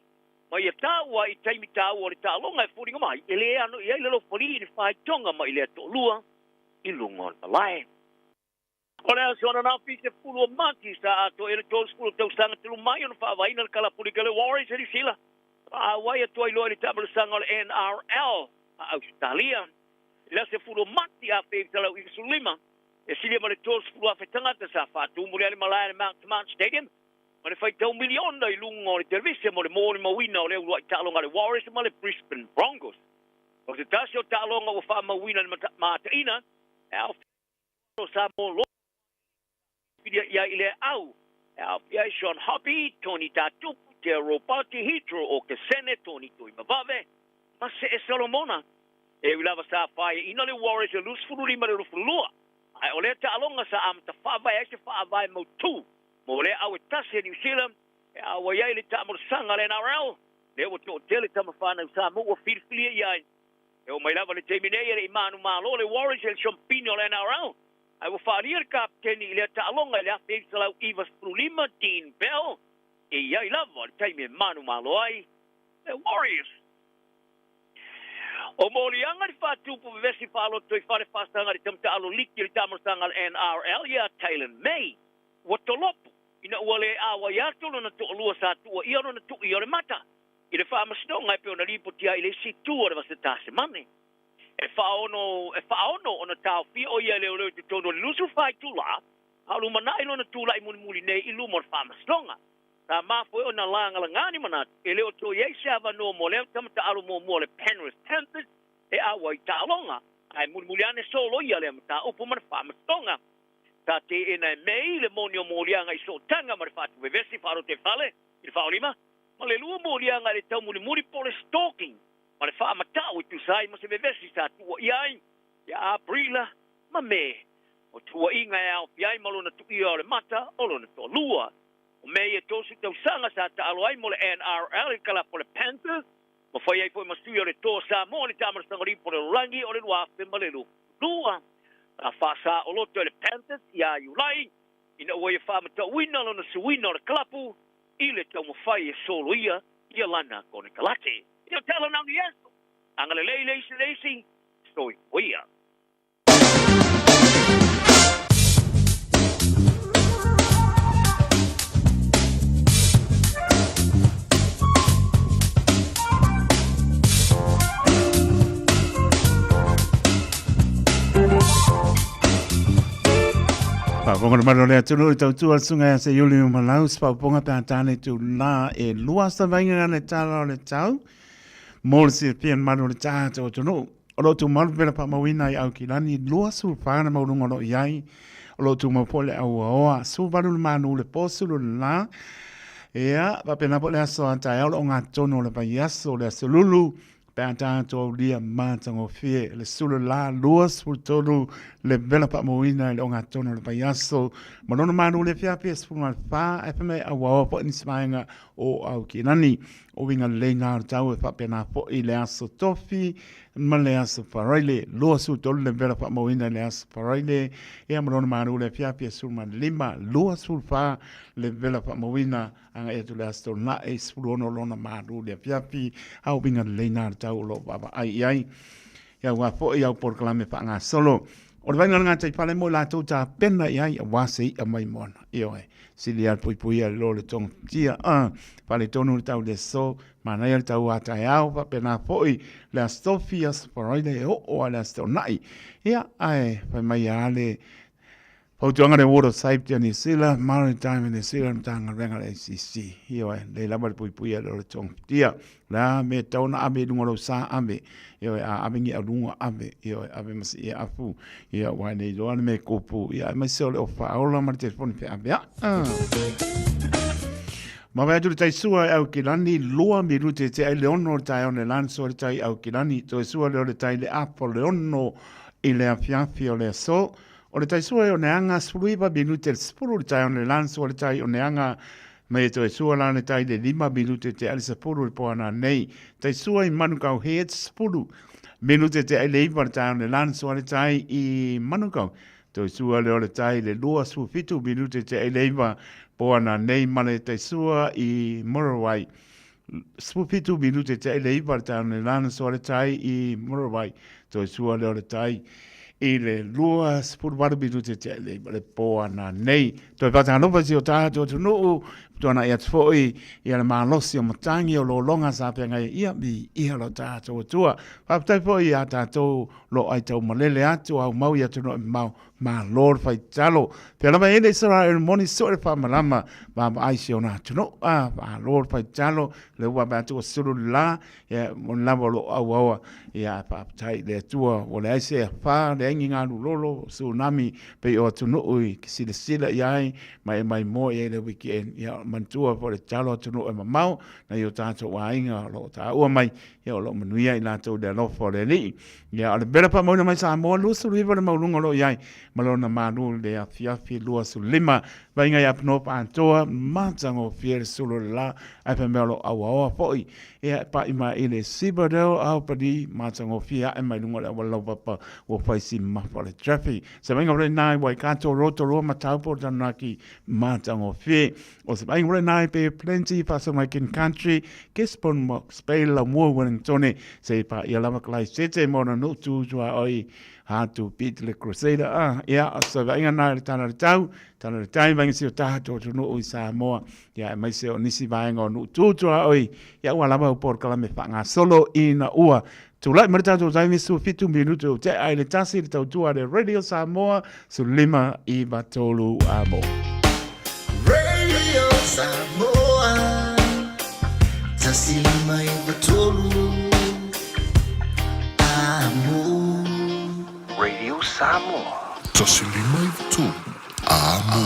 ma ia taua i taimi taua o le taaloga e foliga mai e le ano i ai le laufali i le faitoga mai lea toalua i luga o le malae. O le aso ananafi 10 o Mati sa atoa i ai le 30 tausaga talu mai ona faavaeina le kalapulika le Warriors e Niu Sila, faaauai atu ai loa i le taamalasaga o le NRL a Ausetalia. I le aso 10 o Mati 1995, e silia ma le 30,000 tagata sa faatumu ai le malae a le Mount Smart Stadium ma le faitau miliona i luga o le televise mo le molimauina o le uluai taaloga a le Warriors ma le Brisbane Broncos. O se tasi o taaloga ua faamauina i le mataina e aofia o Samoa loa filia i ai i lea au e aofia ai Sean Hoppy, Tony Tatupu, Te Ropati, Hitro Okesene, Tony Tuimavave ma Se'e Solomona. E ui lava sa faaiaina le Warriors e 25 i le 22, ae o lea taaloga sa amata faavae ai se faavae mautū mo lea au e tasi a Niu Sila e auai ai le taamolosaga a le NRL, lea ua toatele tama fanau Samoa ua filifilia i ai. E oo mai lava le taimi nei e le i manumalo le Warriors i le siampini o le NRL, ae ua faaalia le kapeteni i lea taaloga i le 1995, Dean Bell. E i ai lava le taimi e manumalo ai le Warriors. O moliaga le faatupu vevesi faaloto i fale faasaga i le tamataaalo liki o le taamalosaga a le NRL ia Taylan May ua tolopo ina ua le auai atu lona toalua sa tuuaia lona tuia o le mata i le faamasinoga e pei ona lipotia ai i le isi itu o le Vasa Tasemane. E faaono e faaono ona taofia o ia e leoleo i totonu o le 24 itula a o lumanai lona tulai mulimuli nei i luma o le faamasinoga. Sa mafua ai ona lagalaga ni manatu e le o toe i ai se avanoa mo lea tama taalo muamua o le Penrith Panthers e auai i taaloga, ae mulimuli ane soloia lea mataupu ma le faamasinoga. Sa teena e May le moni o moliaga i sootaga ma le faatuvevesi faalotoifale i le faaolima ma le lua moliaga i le taumulimuli po o le stalking ma le faamatau e tusa ai ma se vevesi sa tuuaia ai ia Aperila ma Me. O tuuaiga e aofia ai ma lona tuia o le mata o lona toalua. O May e 30 tausaga sa taalo ai mo le NRL i le kalapu o le Panthers, ma fai ai foi ma sui o le Toa Samoa i le Taamalosaga Lipo o le Lalolagi o le 2022. Sa faasaoloto e le Panthers ia Iulai ina ua ia faamatauina lona suiina o le kalapu i le taumafai e soloia ia lana konekarate. Ia tala na o Iesu, agalelei le isi le isi, soifua ia. Faafofoga le malu o le atunuu i tautua le susuga ia Seiuli Umalau, se faaupuga pe a tāne tūlā e lua savaiga le tala o le tau mo le silafia le malu o le tātou atunuu. O lo o tumau le pela faamauina i Aukilani, 24 le maualuga o lo o i ai. O lo o tumau foi le auaoa, 18 le manu le po, 10 le la. Ia, faapena foi le aso a taeao, o lo o gatotonu o le vaiaso, le aso Lulu, pe a tatou aulia matagofie le sulu la 23 le vela faamauina i le ogatotonu o le vaiaso ma lona malu le afiafi e 14 ae fai mai auaoa foi nisi vaega o Aukilani. O uiga lelei na o le tau e faapena foi le aso Tofi ma le aso Faraile. 23 le vela faamauina i le aso Faraile ia ma lona malu le afiafi e 15, 24 le vela faamauina agai atu le Aso Toonai, 16 lona malu le afiafi, a o uiga lelei na o le tau o lo o vaavaai i ai. Ia aua foi au polokalame faagasolo. O le vaaiga o le gataifale mo i latou tapena i ai aua se i'a mai moana. Ioe, sili lava le puipuia i lo le togafitia. A, faaletonu le tau i le aso, manaia le tau a taeao, faapena foi le Aso Tofi, Aso Faraile, e oo lava i le Aso Toonai. Ia, ae fai mai lava le Fautuaga le Water Safety a Niu Sila, Maritime New Zealand, Matagaluega a le ACC. Ioe, lelei lava le puipuia i lo le togafitia. O le a mea e tatau ona ave i luga o lou sa, ave. Ioe, a ave ni aluga, ave. Ioe, ave ma si afu. Ia, aua e le iloa le mea e kupu. Ia, aemaise o le ofa ola ma le telefoni feaveai. Mavae atu le tai sua e Aukilani, 2 minute te ai le 6 o le taeao nei lana sua le tai Aukilani, toe sua lea o le tai le apo le 6 i le afiafi o le aso. O le tai sua e oneaga 19 minute le 10 le taeao nei lana sua le tai oneaga mai e toe sua la le tai le 5 minute te ai le 10 le poana nei. Tai sua i Manukau Heads 10 minute te ai le 9 le taeao nei lana sua le tai i Manukau. Toe sua lea o le tai le 27 minute te ai le 9 poana nei ma le tai sua i Murrawai. 17 minute te ai le 9 le taeao nei lana soa le tai i Murrawai. Toe sua lea o le tai i le 28 minute te ai le 9 le poana nei. Toe whātālofa si o tātou atunuu, tuanai atu foi i le malosi o matangi o lologa sa feagai ia mi ia lo tātou atua. Whāpatai foi i a tātou lo ai tau malele atu au mau i atunuu e mamao Malo le fai tatalo. Pea lava e le Israel moni soe le whaamalama vaavaai si ona atunuu. Ah, malo le fai tatalo. Le ua vaai atu ua sulu le la, ia, moni lava o lo o auaoa. Ia, faafetai i le Atua, ua leai se afa, leai ni galu lolo, tsunami, pei o atunuu i silasila i ai, ma e maimoa i ai le weekend. Ia, manatua foi le tatalo atunuu e mamao, nai o tātou aiga o lo o taua mai, ia o lo o manuia i latou i le alofa o le Alii. Ia, o le vela faamauina mai Samoa, 29 le maualuga o lo o i ai, ma lona malu i le afiafi 25. Vaiga i Up North atoa, matagofie le sulu o le la, ae fai mea o lo o auaoa foi. Ia, e paʻi mai i le Cibadel, Albany, matagofie aʻe mai luga o le auala laupapa ua fai si mafa o le traffic. Se vaaiga foi lena i Waikato, Rotorua ma Taupo, Taranaki, matagofie. O se vaaiga foi lena i Bay of Plenty, faasolo mai King Country, Gisborne, Mox Bay, Laumua, Wellingtone, se i paia lava Kalaisete ma ona nuu tu tuaoi, Hatu, Pete le Crusader, ah, ia, o se vaaiga lena i le tala o le tau, tala o le tai, vaaiga si o tatou atunuu i Samoa. Ia, aemaise o nisi vaega o nuu tu tuaoi, ia ua lava au polokalame faagasolo ina ua tulai mai le tatou taimi 17 minute o tea i le tasi le tautua a le Radio Samoa 15 9 3 a mo. Radio Samoa 1 5 9 3 a mo. Radio Samoa. 1 5 9 3 a mo.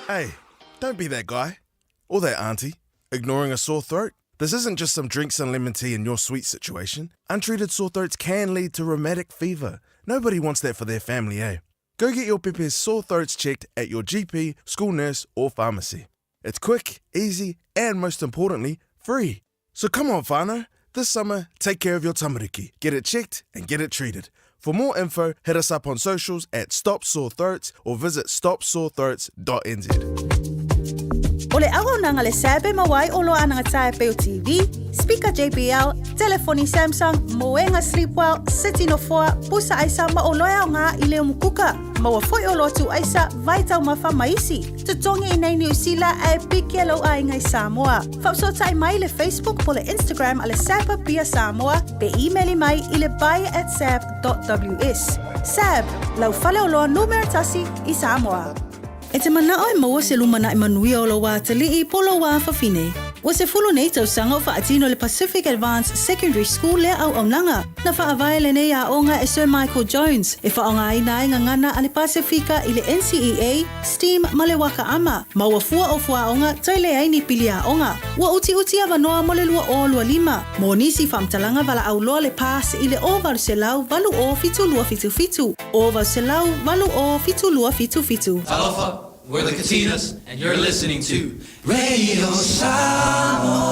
Hey, don't be that guy. Or that auntie. Ignoring a sore throat? This isn't just some drinks and lemon tea in your sweet situation. Untreated sore throats can lead to rheumatic fever. Nobody wants that for their family, eh? Go get your pepe's sore throats checked at your GP, school nurse, or pharmacy. It's quick, easy, and most importantly, free. So come on, whānau. This summer, take care of your tamariki. Get it checked and get it treated. For more info, hit us up on socials at Stop Sore Throats or visit stopsorethroats.nz. O le auaunaga le SAB e maua ai oloa anagata e pei o TV, speaker JBL, telefoni Samsung, moega Sleepwell, seti nofoa, pusa aisa ma oloa e aoga i le umukuka. Maua foi oloa tuu aisa, vai taumafa ma isi. Totogi i nei Niu Sila ae piki e lou aiga i Samoa. Faafesootai mai i le Facebook po le Instagram a le SAB Apia Samoa pe imeli mai i le buy@sab.ws. SAB, lau faleoloa numera tasi i Samoa. E te manao e maua se lumanai manuia o lou atalii po o lou afafine. Ua 10 nei tausaga o faatino e le Pacific Advanced Secondary School lea auaunaga. Na faavae lenei aoga e Sir Michael Jones e faaaogaina ai gagana a le Pasefika i le NCEA, STEAM ma le Waka Ama, ma ua fua o fuaoga toe leai ni pili aoga. Ua utiuti avanoa mo le 2025. Mo nisi faamatalaga valaau loa le PASS i le 0800 80 7277, 0800 80 7277. Talofa, we're the Katinas, and you're listening to Radio Samoa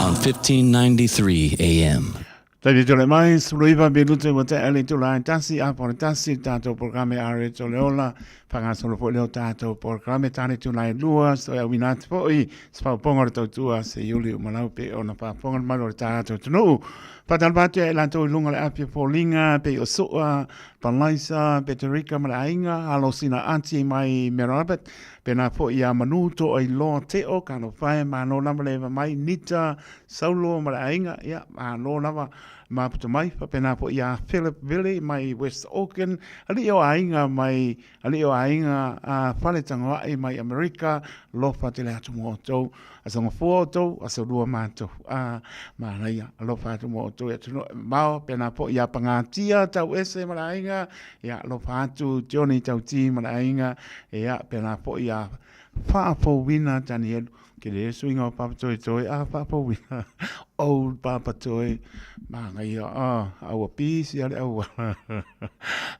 on 1593 AM. Taimi tole mai, 19 minute ua tea le itula e tasi, a po le tasi, le tātou polokalame a re tole ola, whangasolo foi leo tātou polokalame tāne tula e lua, so e awina atu foi, se whauponga o le tautua, se iuli umalau pe ona whaaponga le malu o le tātou tunuu. Whātalo atu e lātou i lunga le apia pōlinga, pe o soa, Palaisa, Peterika ma le aiga, alo sina ati mai Merabet, pēnā foi iā Manu Toa i Loa Teo, ka alofa e, malo lava le eva mai, Nita Saulo ma le aiga, ia, malo lava maputa mai, faapena foi iā Philip Vili mai West Auckland, alii o aiga mai, alii o aiga a Faletangoa'i mai Amerika, alofa tele atu mo outou. Aso gafua outou, aso lua matou. A, manaia, alofa atu mo outou i atunuu e mamao, pēnā foi iā Pagatia Tauese ma le aiga, ia, alofa atu Johnny Tauti ma le aiga, ia, pēnā foi iā Faafouina Tanielu, ke le suiga o Papatoetoe, a Faafouina, old Papatoe, manaia, a, a ua pisi a le auala.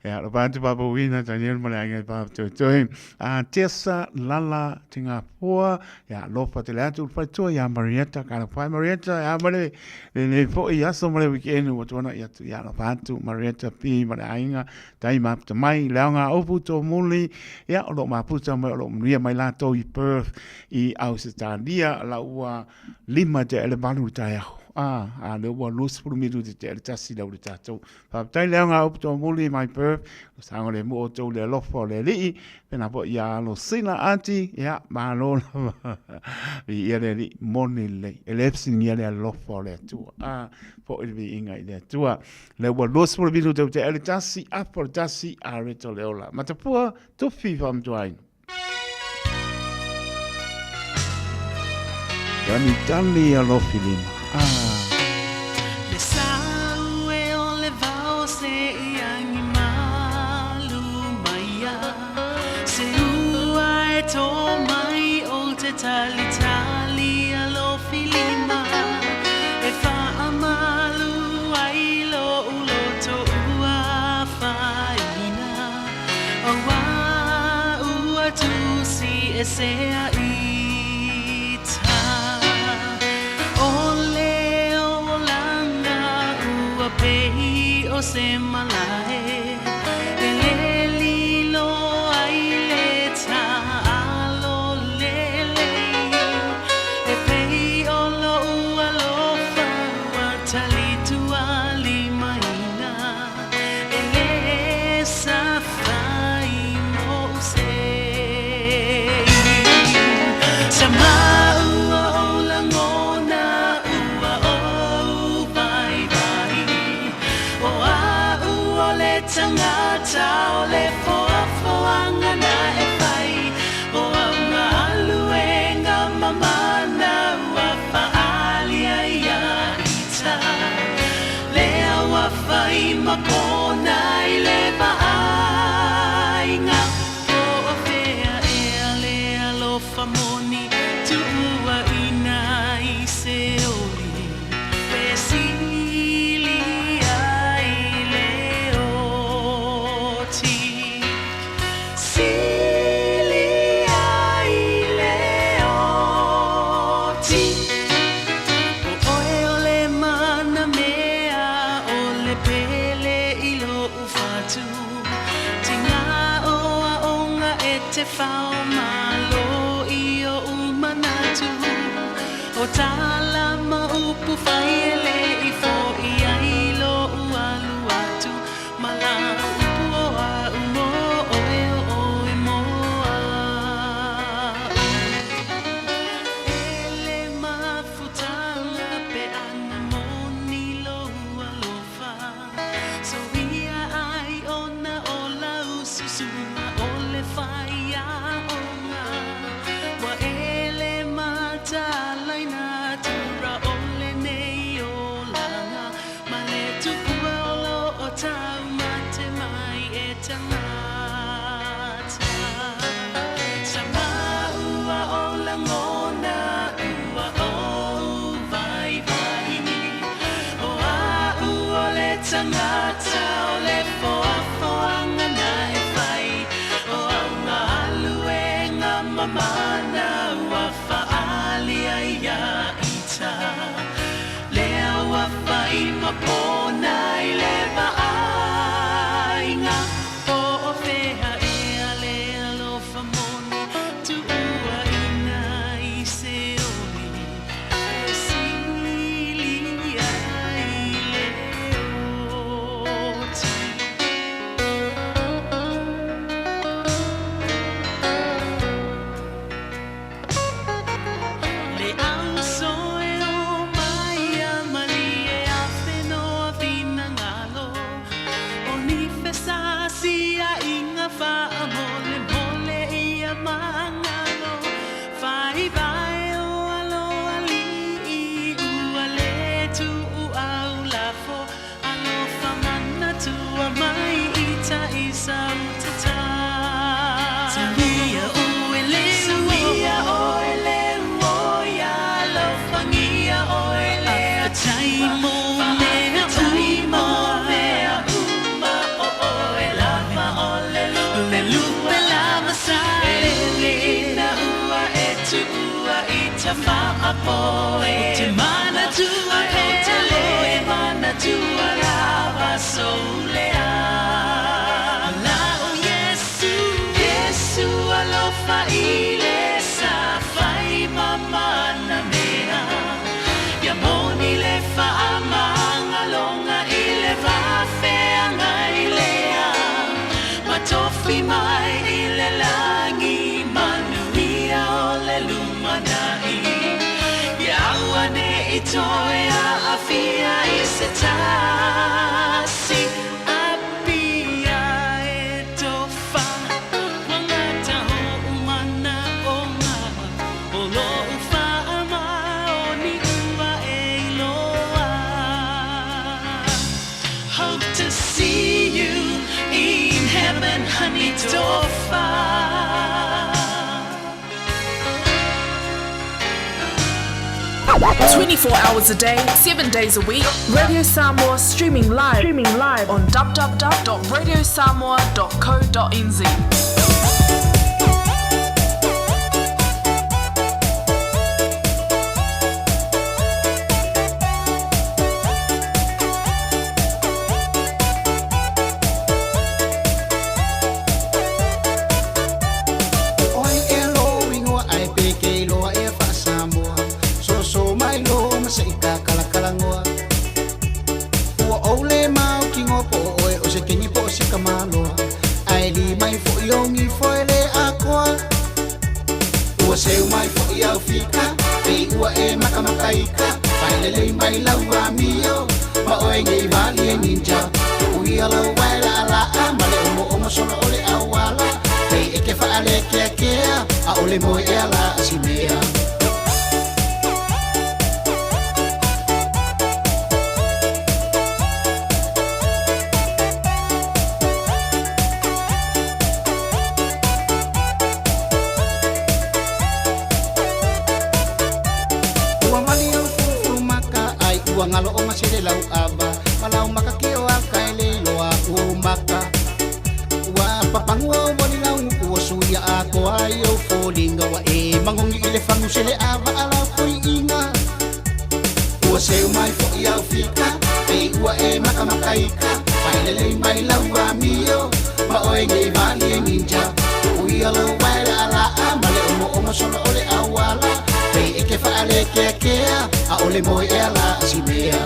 Ia, alofa atu Faafouina Tanielu ma le aiga i Papatoetoe. A, Tessa Lala Tingafoa, Ia alofa tele atu le faletua iā Marietta, ka alofa e Marietta, e a ma le lenei foi aso ma le weekend ua tuanai atu, ia alofa atu Marietta P ma le aiga, tai maputa mai, le aoga upu tō muli, ia o lo maputa mai o lo manuia mai lātou i Perth i Ausetalia, la ua 5 tea i le 8 i le taeao. A, a lea ua 20 minute tea i le 1 lau le tātou. Faafetai le aoga upu tō muli mai Perth, o saogalemu outou i le alofa o le Alii, Pēnā foi iā Alosina Aunty, ia, malo lava. Viia le Alii, moni lelei. E le fesiligia le alofa o le Atua. A, foi le viiga i le Atua. Lea ua 20 minute ua tea i le tasi, apo le tasi, a reto le ola. Matapua, tufi faamatuaina. Talitali alofi lima. Ah. Le sau e o le vao se i agi malu mai ia Se ua e tō mai o te talitali alofi lima E faamalu ai lo'u loto ua afaina Auā ua tusi esea i. tagata o le foafoaga na e fai o au galuega mamana ua faaalia iā ita lea ua fai ma pona i le vaaiga po o fea ea le alofa moni tuuaiga i Seoli e sili ai le oti. Le auso e o mai a malie a whenua finangalo O ni fesasia i ngā whaamole mole i a mangalo Whai vai o alo ali i ua le tu au lafo Alofa mana tua mai i ta i sa utata Tuia oe le Tuia oe le uoia Alofangia oe le Faafetai mo mea uma mea uma o oe lava o le lupe Le lupe lava sa E ina ua e tuua i ta faapoe O te manatua pea O te le manatua lava soulea La o Iesu Iesu alofa i le sa fai mamana mea Ia moni le faamagaloga i le vaafeagai lea Ma tofi mai i le lagi manuia o le lumanai Ia auane'i toe aafia i se tasi Apia e tofa ua gata o'u manaʻoga O lo'u faamaoni ua e iloa Hope to see you in heaven, honey, Tofa. 24 hours a day, 7 days a week. Radio Samoa streaming live, streaming live on www.radiosamoa.co.nz. O ai ea lou igoa ae pe ke iloa ea faa-Samoa Soso mai loa ma se i kakalakalanoa Ua ou le mautinoa po o oe o se kini po o se tamaloa Ae li mai foʻi ou gifo e le atoa Ua seu mai foʻi au fika pei ua e makamakaika Faelelei mai lau amio ma oe nei malie ninja Tu'uia lou uae la'ala'a ma le omoomo solo o le auala Pei e ke fa'alekeakea a'ole moe ea la simea. Ua mali au fulufulu maka ai ua galo o masele lau ava ma lau maka kio a ka e le iloa ua ou maka Ua papagu au moli lau guku ua suia atoa ai ou foliga ua e magogi i le fagu se le ava a lau toiiga Ua seu mai foʻi au fika pei ua e makamakaika Faelelei mai lau amio ma oe nei malie ninja Tu'uia lou uae la'ala'a ma le omoomo solo o le auala Pei e ke fa'alekeakea a'ole moe ea la simea.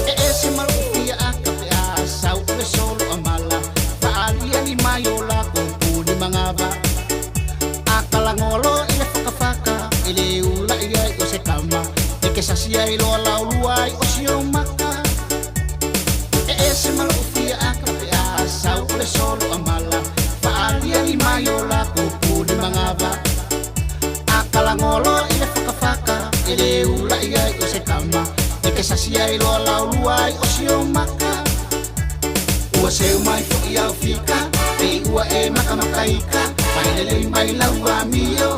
E ese ma lo'u fia aka pe a sau o le solo a mala Fa'aaliali mai o lakou puni magava A kalagoa loa i le fakafaka E le ula'i ai o se tama E ke sasi ai loa laulua ai o si ou maka E ese ma lo'u fia aka pe a sau o le solo a mala Fa'aaliali mai o lakou puni magava A kalagoa loa i le fakafaka E le ula'i ai o se tama. E ke sasi ai loa laulua ai o si o maka. Ua seu mai foʻi au fika, pei ua e makamakaika. Mai lelei mai lau amio,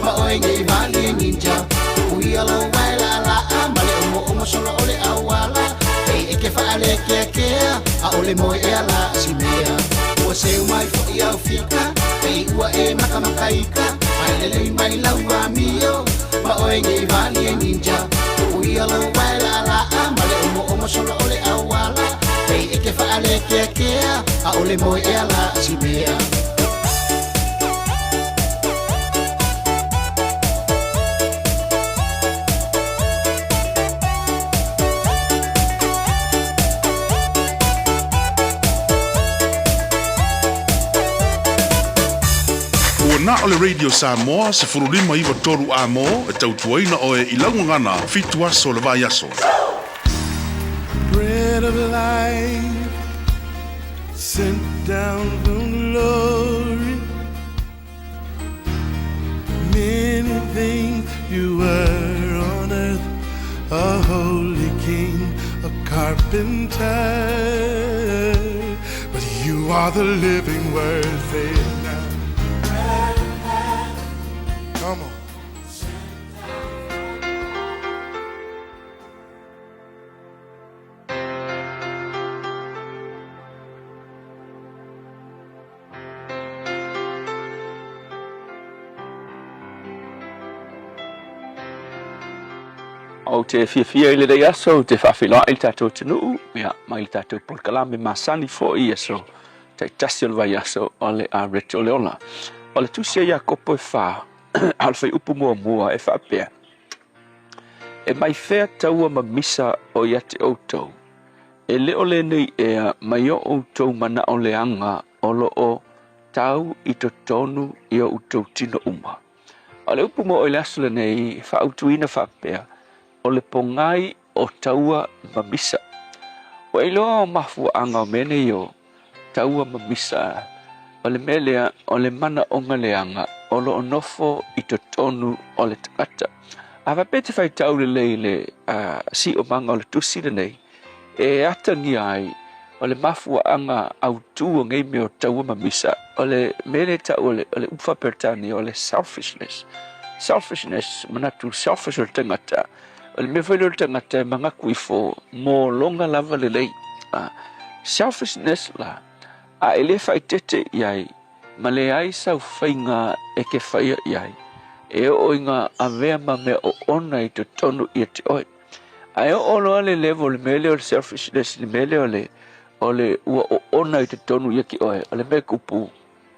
ma oe nei malie ninja. Uia lou wae laʻalaʻa, ma le omoomo sola o le ʻauala. Pei e ke faalekeakea, ʻaʻole moe ea la simea. Ua seu mai foʻi au fika, pei ua e makamakaika. Mai lelei mai lau amio, ma oe nei malie ninja. Uia lou wae laʻalaʻa, ma le omoomo sola o le ʻauala. Pei e ke faalekeakea, ʻaʻole moe ea la simea. Ua na o le Radio Samoa 15 93 amo e tautuaina oe i lau gagana fitu aso o le vaiaso. Bread of life sent down from glory. Many things you were on earth, a holy king, a carpenter. But you are the living word, say it now. Come on. Ou te fiafia i lenei aso, ou te faafeiloai i le tatou atunuu, ia, mai le tatou polokalame masani foi i aso taitasi o le vaiaso o le Areto o le Ola. O le tusi a Iakopo e whā, a o le whaiupu muamua e faapea, E mai fea taua ma misa o ia te outou, e le o lenei ea mai o outou manao leaga o lo o tau i totonu i o outou tino uma. O le upu mo i le aso lenei, faautuina faapea, o le pogai o taua ma misa. Ua iloa o mafuaaga o mea nei o taua ma misa, o le mea lea o le manaoga leaga o lo o nofo i totonu o le tagata. A faapea e te faitau lelei i le siomaga o le tusi lenei, e atagia ai o le mafuaaga autu o nei mea o taua ma misa, o le mea lea e tau o le, o le upu faa-Peretania o le selfishness. Selfishness, manatu selfish o le tagata, o le mea foi lea o le tagata e manatu ifo mo lona lava lelei. Selfishness la, a e le faaeteete i ai, ma leai sau faiga e ke faia i ai, e oo i ga avea ma mea oona i totonu ia te oe. Ae oo loa le level, le mea lea o le selfishness, le mea lea o le, o le ua oona i totonu ia te oe, o le mea kupu,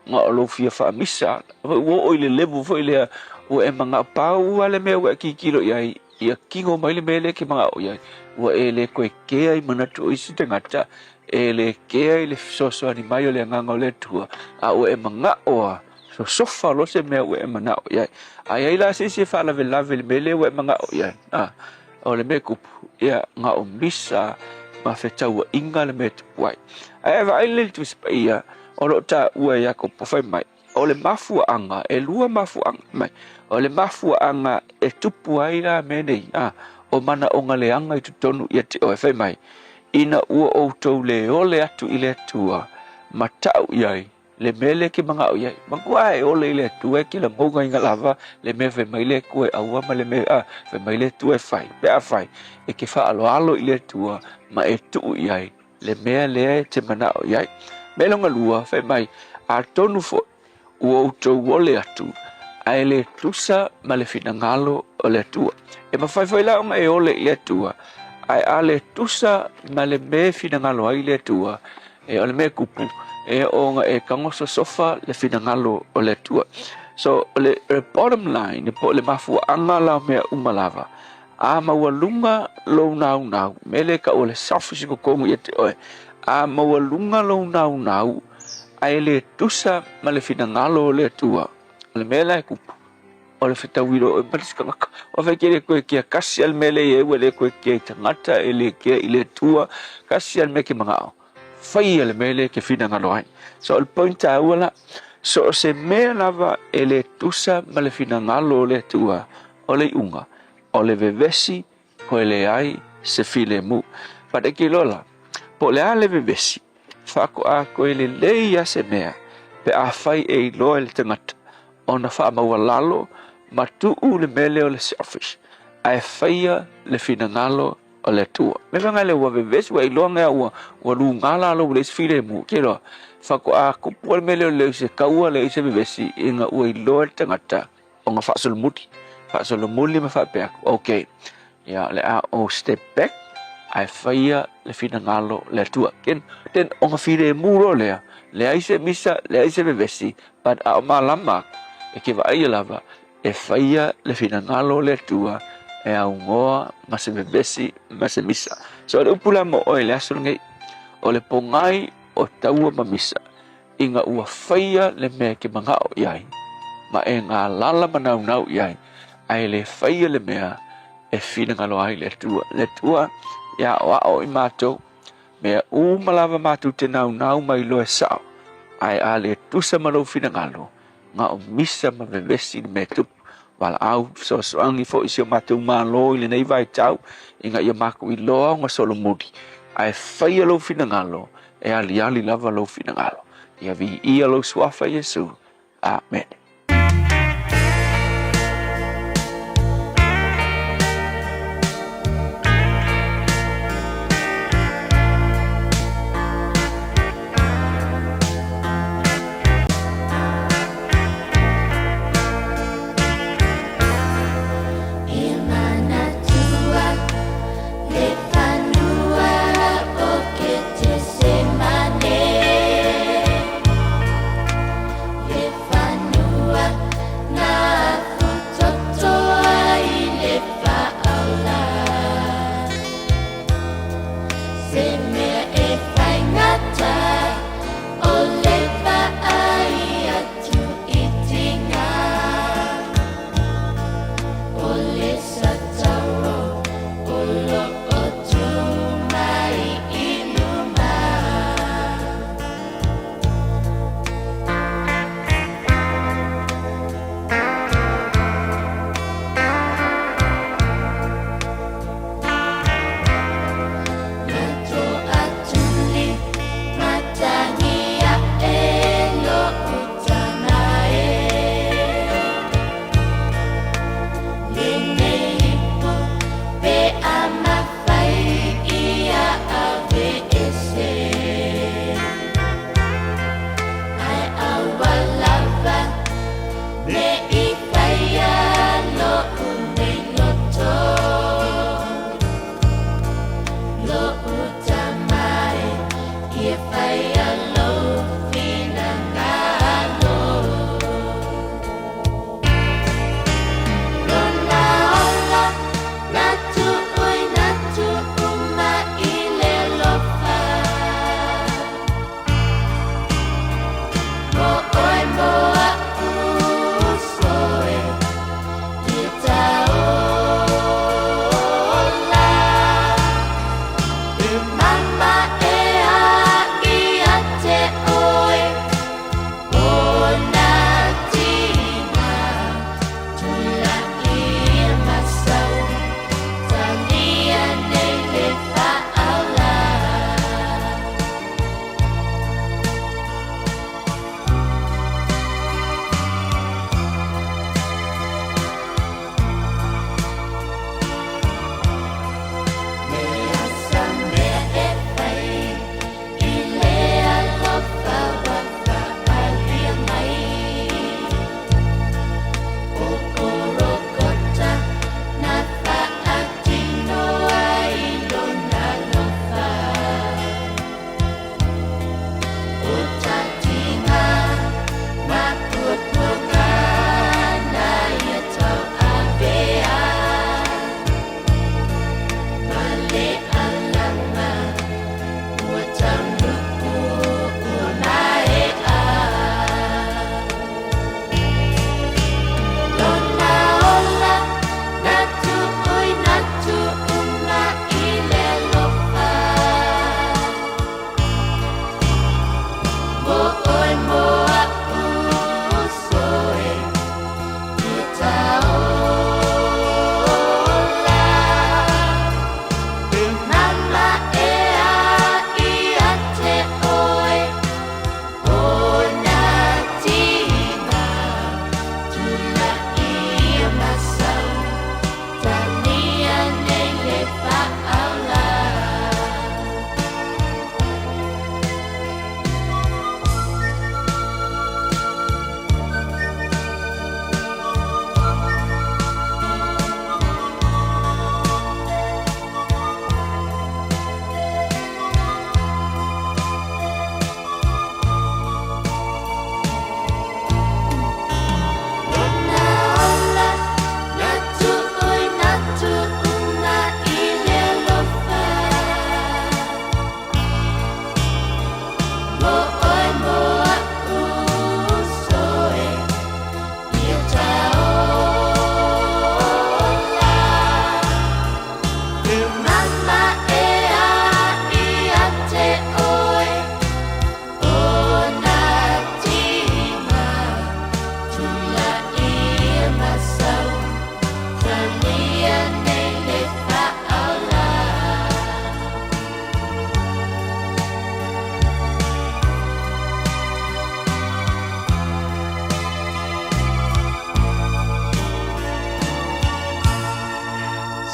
na o lou fia faamisa, ua oo i le level foi lea, ua e manao pau lava le mea ua e tilotilo i ai, ia kino mai le mea lea e te manao i ai, ua e le toe kea i manatu o isi tagata, e le kea i le fesoasoani mai o le Agaga o le Atua, a ua e manao lava, sosofa loa se mea ua e manao i ai. A i ai la se isi e faalavelave i le mea lea ua e manao i ai, a, o le mea kupu, ia, na o misa ma fetauaiga le mea e tupu ai. Ae vaai lelei i le Tusi Paia, o lo o taua e Iakopo fai mai, O le mafuaaga, e lua mafuaaga mai, o le mafuaaga e tupu ai la mea nei, a, o manaoga leaga i totonu ia te oe, fai mai, ina ua outou le ole atu i le Atua, ma tau i ai le mea lea ke manao i ai. Manatua e ole i le Atua e ke lagougaina lava le mea fai mai le Atua e aua ma le mea a, fai mai le Atua e fai. Pe a fai, e ke faaaloalo i le Atua ma e tuu i ai le mea lea e te manao i ai. Mea lona lua, fai mai, atonu foi ua outou ole atu, ae le tusa ma le finagalo o le Atua. E mafai foi la ona e ole i le Atua, ae a le tusa ma le mea e finagalo ai le Atua, e o le mea kupu, e ona e tago sosofa le finagalo o le Atua. So, o le, le bottom line, po o le mafuaaga la o mea uma lava, A maualuga lou naunau, mea lea e tau o le selfish i totonu ia te oe, a maualuga lou naunau, ae le tusa ma le finagalo o le Atua, o le mea la e kupu, o le fetauilo oe ma le isi tagata. Ua fai ke le toe kea kasi a le mea lea i ai, ua le toe kea i tagata, e le kea i le Atua, kasi a le mea ke manao, faia le mea lea ke finagalo ai. So o le point taua la, so o se mea lava e le tusa ma le finagalo o le Atua, o le iuga, o le vevesi, koe leai se filemu. But e ke iloa la, po o le a le vevesi, faatoa toe lelei lava se mea pe afai e iloa e le tagata ona faamaualalo ma tuu le mea lea o le selfish ae faia le finagalo o le Atua. Me fanga le ua vevesi ua iloa ngea ua ua luga lalo ua leai se filemu. Ke iloa, faatoa tupu le mea lea o le leai se taua leai se vevesi ina ua iloa e le tagata ona faasolomuli. Faasolomuli ma faapea atu, okay, ia o le a ou step back ae faia le finagalo o le Atua. Then, then ona filemu loa lea, leai se misa, leai se vevesi, but a o malama atu, e ke vaaia lava, E faia le finagalo o le Atua e augoa ma se vevesi ma se misa. So o le upu la mo oe i le aso lenei, o le pogai o taua ma misa, ina ua faia le mea e ke manao i ai, ma e galala ma naunau i ai, ae le faia le mea e finagalo ai le Atua. Le Atua e aoao i matou, mea uma lava matou te naunau mai loa e sao, ae a le tusa ma lou finagalo, Na o misa ma vevesi le mea tupu. Valaau fesoasoani foi i si o matou Malo i lenei vaitau ina ia matou iloa ona solomuli, ae faia lou finagalo e aliali lava lou finagalo. Ia viia lou Suafa Iesu. Amene.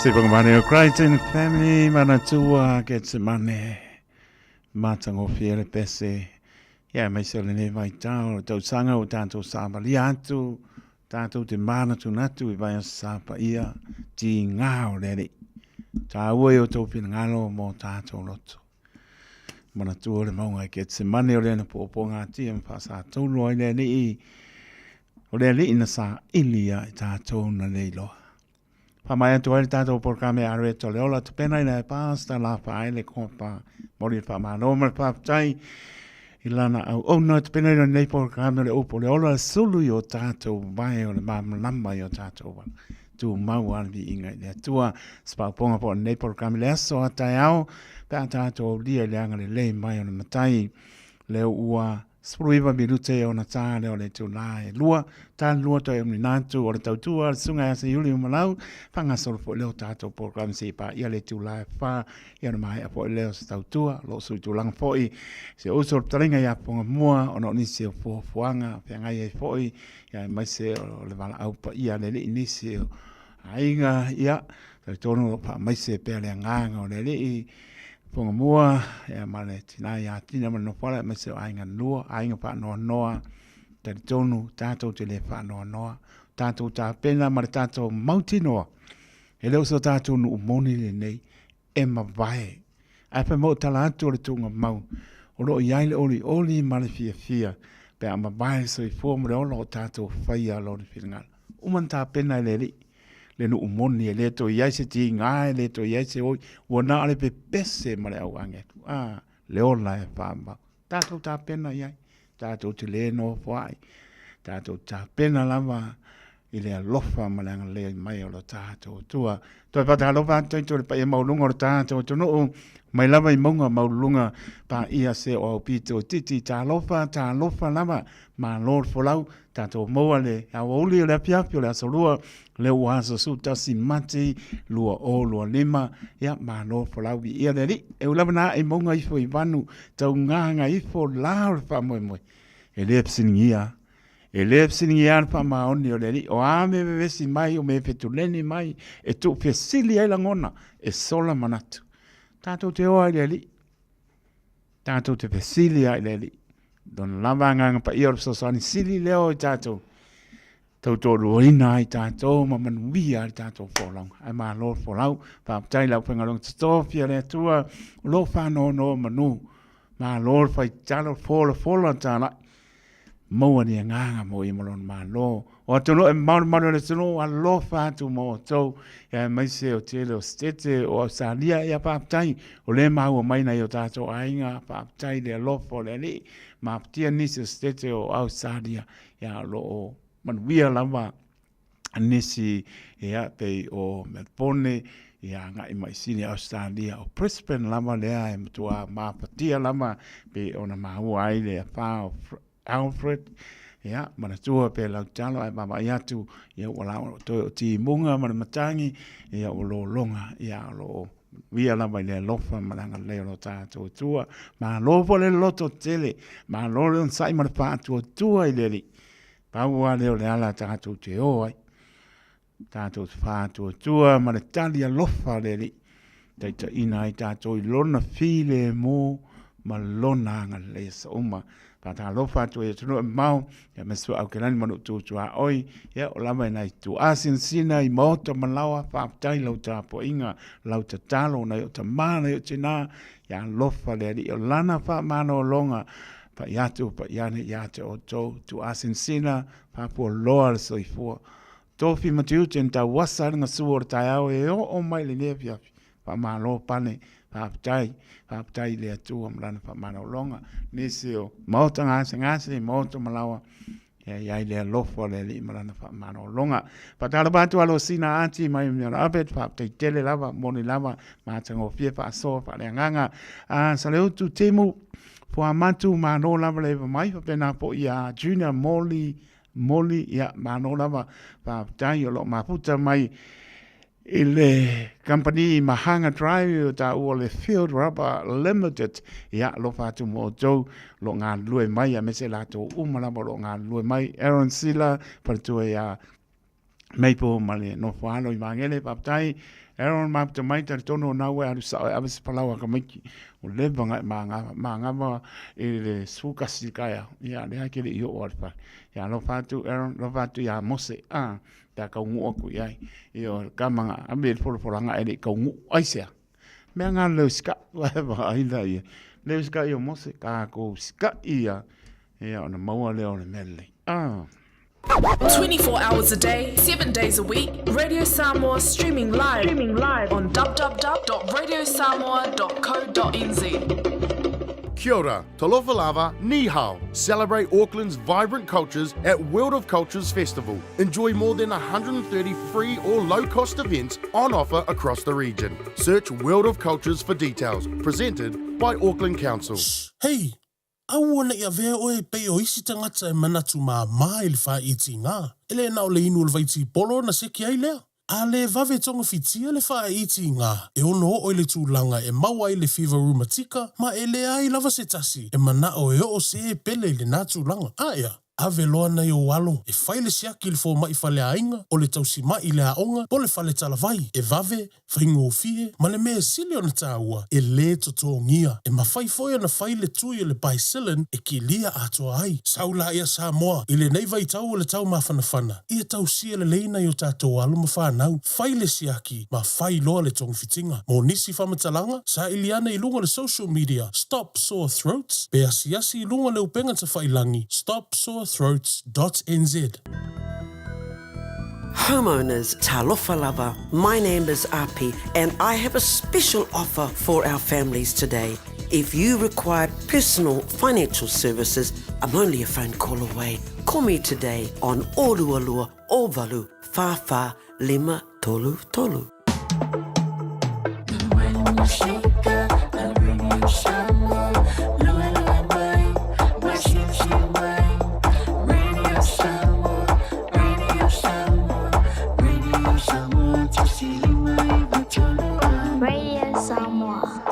Sipangmane o Crichton Family Manatua Getsemane Matagofie le pese Ia aemaise o lenei vaitau o le tausaga ua tatou savalia atu tatou te manatunatu i vaiaso sa paia tigā o le Alii. Taua i o outou finagalo mo tatou loto. Manatua le mauga i Getsemane o lea na puapuagatia ma faasatolo ai le Alii, o le Alii na saili ia i tatou na le iloa. Faamaea atu ai le tatou polokalame Areto le Ola Tapena ina e Pastor Lafaele Kopa. Momoli le faamalo ma le faafetai i lana auauna tapena ina lenei polokalame o le upu o le ola sulu i o tatou vae o le malamalama i o tatou vala. Tumau a le viiga i le Atua. Se paopaoga po o lenei polokalame le aso a taeao pe a tatou aulia i le agalelei mai o le Matai. Lea ua 19 minute ona ta lea o le itula e 2, ta le 2 toe umina atu o le tautua a le Susuga ia Seiuli Umalau, faagasolo foi lea o tatou polokalame seia paia le itula e 4, ia ona maea foi lea o se tautua, o lo o suitulaga foi si ou uso o le fetalaiga ia Fogamua ona o nisi o fuafuaga feagai ai foi, ia aemaise o le valaau paia a le Alii i nisi o aiga, ia, talitonu o lo o faamaise pea le agaga o le Alii, Fogamua, ia ma le tina ia Tina ma le Nofoala, aemaise o aiga lua, aiga faanoanoa, talitonu tatou te le faanoanoa, tatou tapena ma le tatou mautinoa, e le o so tatou nuu moni lenei e mavae. Ae fai mai o tala atu o le tuugamau, o lo o i ai le olioli ma le fiafia pe a mavae le soifua ma le ola o tatou faia lona finagalo. Uma ona tapena e le Alii le nuu moni e le toe i ai se tiga, e le toe i ai se oi, ua na o le pepese ma le auage atu. A, le ola e faamau. Tatou tapena i ai, tatou te le nofoai, tatou tapena lava i le alofa ma le agalelei mai o lo tatou Atua. Toe faatalofa atu i le paia maualuga o le tatou atunuu, mai lava i mauga maualuluga, paia se o aupito itiiti, talofa, talofa lava, malo le folau, tatou maua le aoauli o le afiafi o le aso lua, lea ua aso 11 Mati 2025, ia malo le folau, viia le Alii. E ui lava na ae i mauga ifo i vanu, taugaga ifo la o le faamoemoe, e le fesiligia E le fesiligia le faamaoni o le Alii, o a mea vevesi mai, o mea fetuleni mai, e tuufesili ai lagona, e sola manatu. Tatou te o ai i le Alii, tatou te fesili ai i le Alii. Lona lava agaga paia o le fesoasoani sili lea o i tatou, tautoaluaina ai tatou ma manuia ai le tatou folauga. Ae malo le folau, faafetai i le aufaigaluega totofi a le Atua, o lo o faanonomanu. Malo le faitalo, folafola talai. Maua ni agaga mo ia ma lona Malo. O atunuu e malumalu e le atunuu, alofa atu mo outou, ia aemaise o tele o Setete o Ausetalia, ia faafetai o lea e maua mai nai o tatou aiga, faafetai i le alofa o le Alii, mafatia nisi o Setete o Ausetalia, ia o lo o manuia lava nisi ia pei o Melbourne ia agai mai sini Australia o Brisbane lava lea e matua mafatia lava pei ona maua ai le afa o Alfred ia manatua pe lau talo ae vaavaai atu ia ua la toe o timuga ma le matagi ia ua lologa ia o lo o manuia lava i le alofa ma le agalelei o lo tatou Atua. Malo foi le loto tele, malo le onosai ma le faatuatua i le Alii. Pau lava lea o le ala tatou te o ai, tatou te faatuatua ma le tali alofa a le Alii, taitaiina ai tatou i lona filemu ma lona agalelei aso uma. Faatalofa atu ai i atunuu e mamao, ia aemaise foi Aukelani ma Nuu Tuaoi, ia o lava i nai tuasinasina i maota ma laoa, faafetai i lau tapuaiga, lau tatalo, nai ou tama, nai ou tina, ia alofa le Alii o lana faamalologa Pai atu, pai ane ia te outou, tuuasinasina, faapualoa le soifua. Tofi ma tiute na tauasa ai le gasua o le taeao e oo mai i lenei afiafi. Faamalo pane, faafetai, faafetai i le Atua ma Lana faamalologa. Nisi o maota gasegase, maota malaoa, Ia i ai le alofa o le Alii ma Lana faamalologa. Faatalofa atu Alosina Ati mai Mount Albert, faafetai tele lava, moni lava, matagofie faasoa faaleagaga. A Saleutu Timu, Fuamatu, malo lava le eva mai, faapena foi ia Junior Moli, Moli, ia malo lava, faafetai o lo o mafuta mai I le kamupani Mahanga Drive o taua o le Field Rubber Limited, ia alofa atu mo outou o lo o galulue mai aemaise latou uma lava o lo o galulue mai. Aaron Sila, faletua ia Maple ma le nofo alo i Magele, faafetai. Aaron mafuta mai talitonu o na ua e alu sao e ave se palau a tamaiti. Ua leva ona e magava, magava i le 11 i le taeao, ia lea e te le i oo lava i le fale. Ia alofa atu Aaron, alofa atu ia Mose, a, pe a taunuu atu i ai. Ioe, le tama na ave i le folafolaga e le i taunuu. Aisea? Mea na leo sikaʻi, ua e vaai la i ai. Leo sikaʻi o Mose, tatou sikaʻi ia, ia ona maua lea o le mea lelei. Ah. 24 hours a day, 7 days a week, Radio Samoa streaming live, streaming live on www.radiosamoa.co.nz. Kia ora, talofa lava, ni hao. Celebrate Auckland's vibrant cultures at World of Cultures Festival. Enjoy more than 130 free or low-cost events on offer across the region. Search World of Cultures for details. Presented by Auckland Council. Shh, hei, aua ne i avea oe e pei o isi tagata e manatu māmā i le whāiti ngā. E le na o le inu o le vaitipolo ona seki ai lea. A le vave togafitia le whāiti ngā, e ono oo i le tulaga e maua ai le fever rheumatika ma e leai lava se tasi e manao e oo se e pele i lenā tulaga. Aea, ave loa nai ou alo e fai le siaki i le fomai faleaiga, o le tausimaʻi i le aoga, po o le fale talavai, e vave, faigofie, ma le mea e sili ona taua, e lē totogia. E mafai foi ona fai le tui o le Bicillin e kilia atoa ai. Sau laia Samoa, i lenei vaitau o le tau mafanafana, ia tausia lelei nai o tatou alo ma fanau, fai le siaki ma fai loa le togafitiga. Mo nisi faamatalaga, saili ane i luga o le social media Stop Sore Throats pe asiasi i luga o le upega tafailangi stopsorethroats dot nz. Homeowners, talofa lava, my name is Api and I have a special offer for our families today. If you require personal financial services, I'm only a phone call away. Call me today on 222 8 44 5 3 3. Radio Samoa.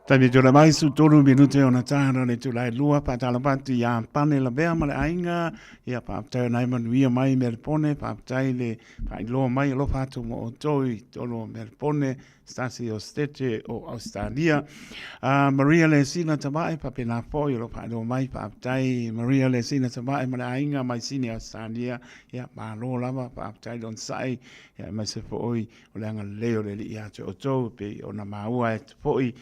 Taimi tula mai su tolu minute ona tāra le tula e lua pātala patu i a pane la vea ma le aiga ia pāptai nai manuia mai Melpone pāptai le Faailoa mai alofa atu mo outou i tolu o Melpone, Stasi o Stete o Australia. Maria le sina tamae, papena foi o lo faailoa mai, faafetai Maria le sina tamae ma le aiga mai Sini Australia. Ia, malo lava, faafetai le onosai, ia aemaise foi o le agalelei o le Alii ia te outou, pei ona maua atu foi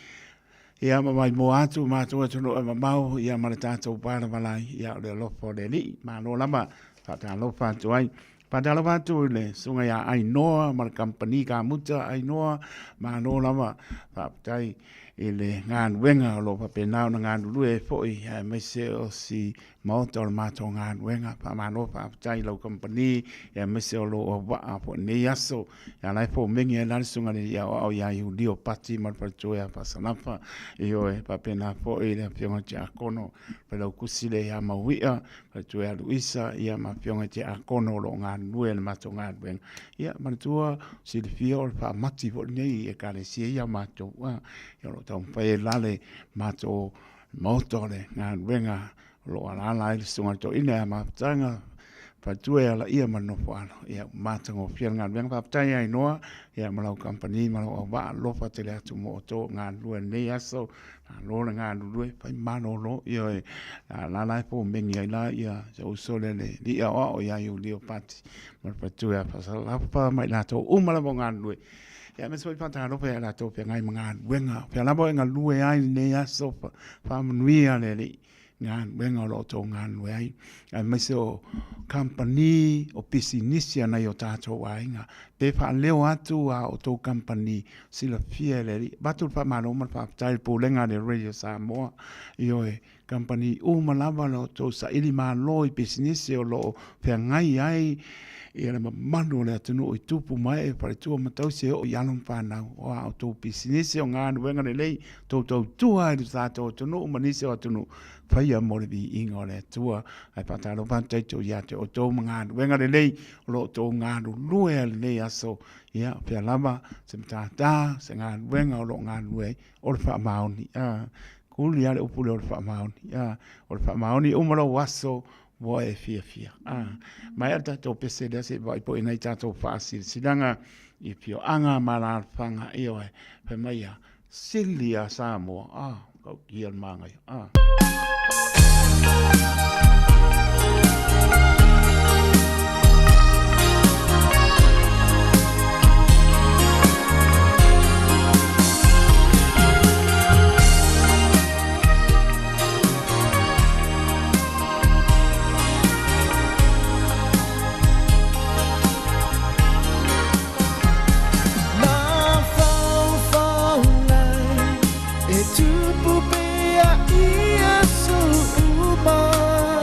Ia ma maimoa atu matou atunuu e mamao ia ma le tatou palavalai ia o le alofa o le Alii. Malo lava faatalofa atu ai. Faatalofa atu i le susuga ia Ainoa ma le kamupani kamuta Ainoa, malo lava faafetai i le galuega o lo o faapena ona galulue ai foi aemaise o si Maota o le matou galuega, faamalo faafetai i lau kamupani aemaise o lou auvaa foi i lenei aso. Ia la e fomegi ai la le susuga i le Alii Aoao ia Iulio Pati ma le faletua ia Faasalafa, ioe, faapena foi le afioga i le Tiakono Failautusi le ia Mauia, faletua ia Luisa, ia ma afioga i Tiakono o lo o galulue i le matou galuega. Ia manatua silafia o le faamati foi lenei i Ekalesia ia matou, ia o lo o taumafai ai la le matou Maota o le galuega o lo o alaala ai le Susuga i le Toeaina ia Mafutaga, Faletua e alaia ma le nofo alo. Ia, ua matagofie le galuega. Faafetai ia Ainoa, ia ma lau kamupani ma lau auvaa, alofa tele atu mo outou o galulue i lenei aso. Malo le galulue, fai malolo, ioe, a la la e pomeni ai la ia si ou uso lea le alii aoao ia Iulio Pati ma le faletua ia Fasalapa ma i latou uma lava o galulue. Ia, aemaise foi faatalofa ia i latou o feagai ma galuega, o fea lava e galue ai i lenei aso, faamanuia le Alii i galuega o lo o outou galulue ai, aemaise o kamupani, o pisinisi a nai o tatou aiga. Pe faaleo atu a outou kamupani, silafia e le Alii. Avatu le faamalo ma le faafetai i le Pulega a le Radio Samoa, ioe, Kamupani uma lava lo outou saili malo i pisinisi o lo o feagai ai ia le mamalu o le atunuu i tupu ma ee, faletua ma tausi e oo i alo ma fanau. O a outou pisinisi o galuega lelei, tou tautua ai i lo tatou atunuu ma nisi o atunuu, faia mo le viiga o le Atua. Ae faatalofa atu tatou ia te outou ma galuega lelei o lo o outou galulue ai i lenei aso. Ia, o fea lava se matata, se galuega o lo o galulue ai, o le faamaoni. Kuli lava le upu lea o le faamaoni. O le faamaoni uma lou aso. Ua e fiafia. A, maea le tatou pese lea seʻi vaai poʻi nai tatou faasilasilaga i afioaga ma alaalafaga, ioe, fai mai ia, sili a Samoa. A, matautia le manaia. A. E tupu pea i aso uma.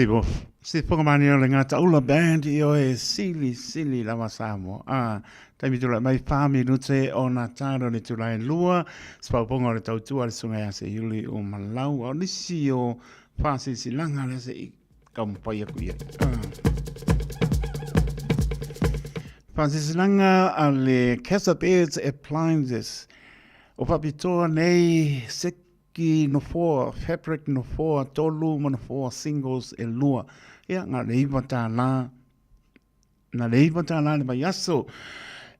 Sivo, sifoga mani o le Gataula Band i oe sili sili lava Samoa. A, taimi tulai mai wha minute o nā tāro le tulai lua, spauponga o le tautua le sunga ia se iuli o malau, a o nisi o whāsisilanga le se i kaumpai aku ia. Whāsisilanga a le Casa Beds Appliances. O whapitoa nei seki nofoa, fabric nofoa, tolu ma nofoa singles e lua. Ia, ngā le iwa tā la, na le iwa tā la le vaiaso.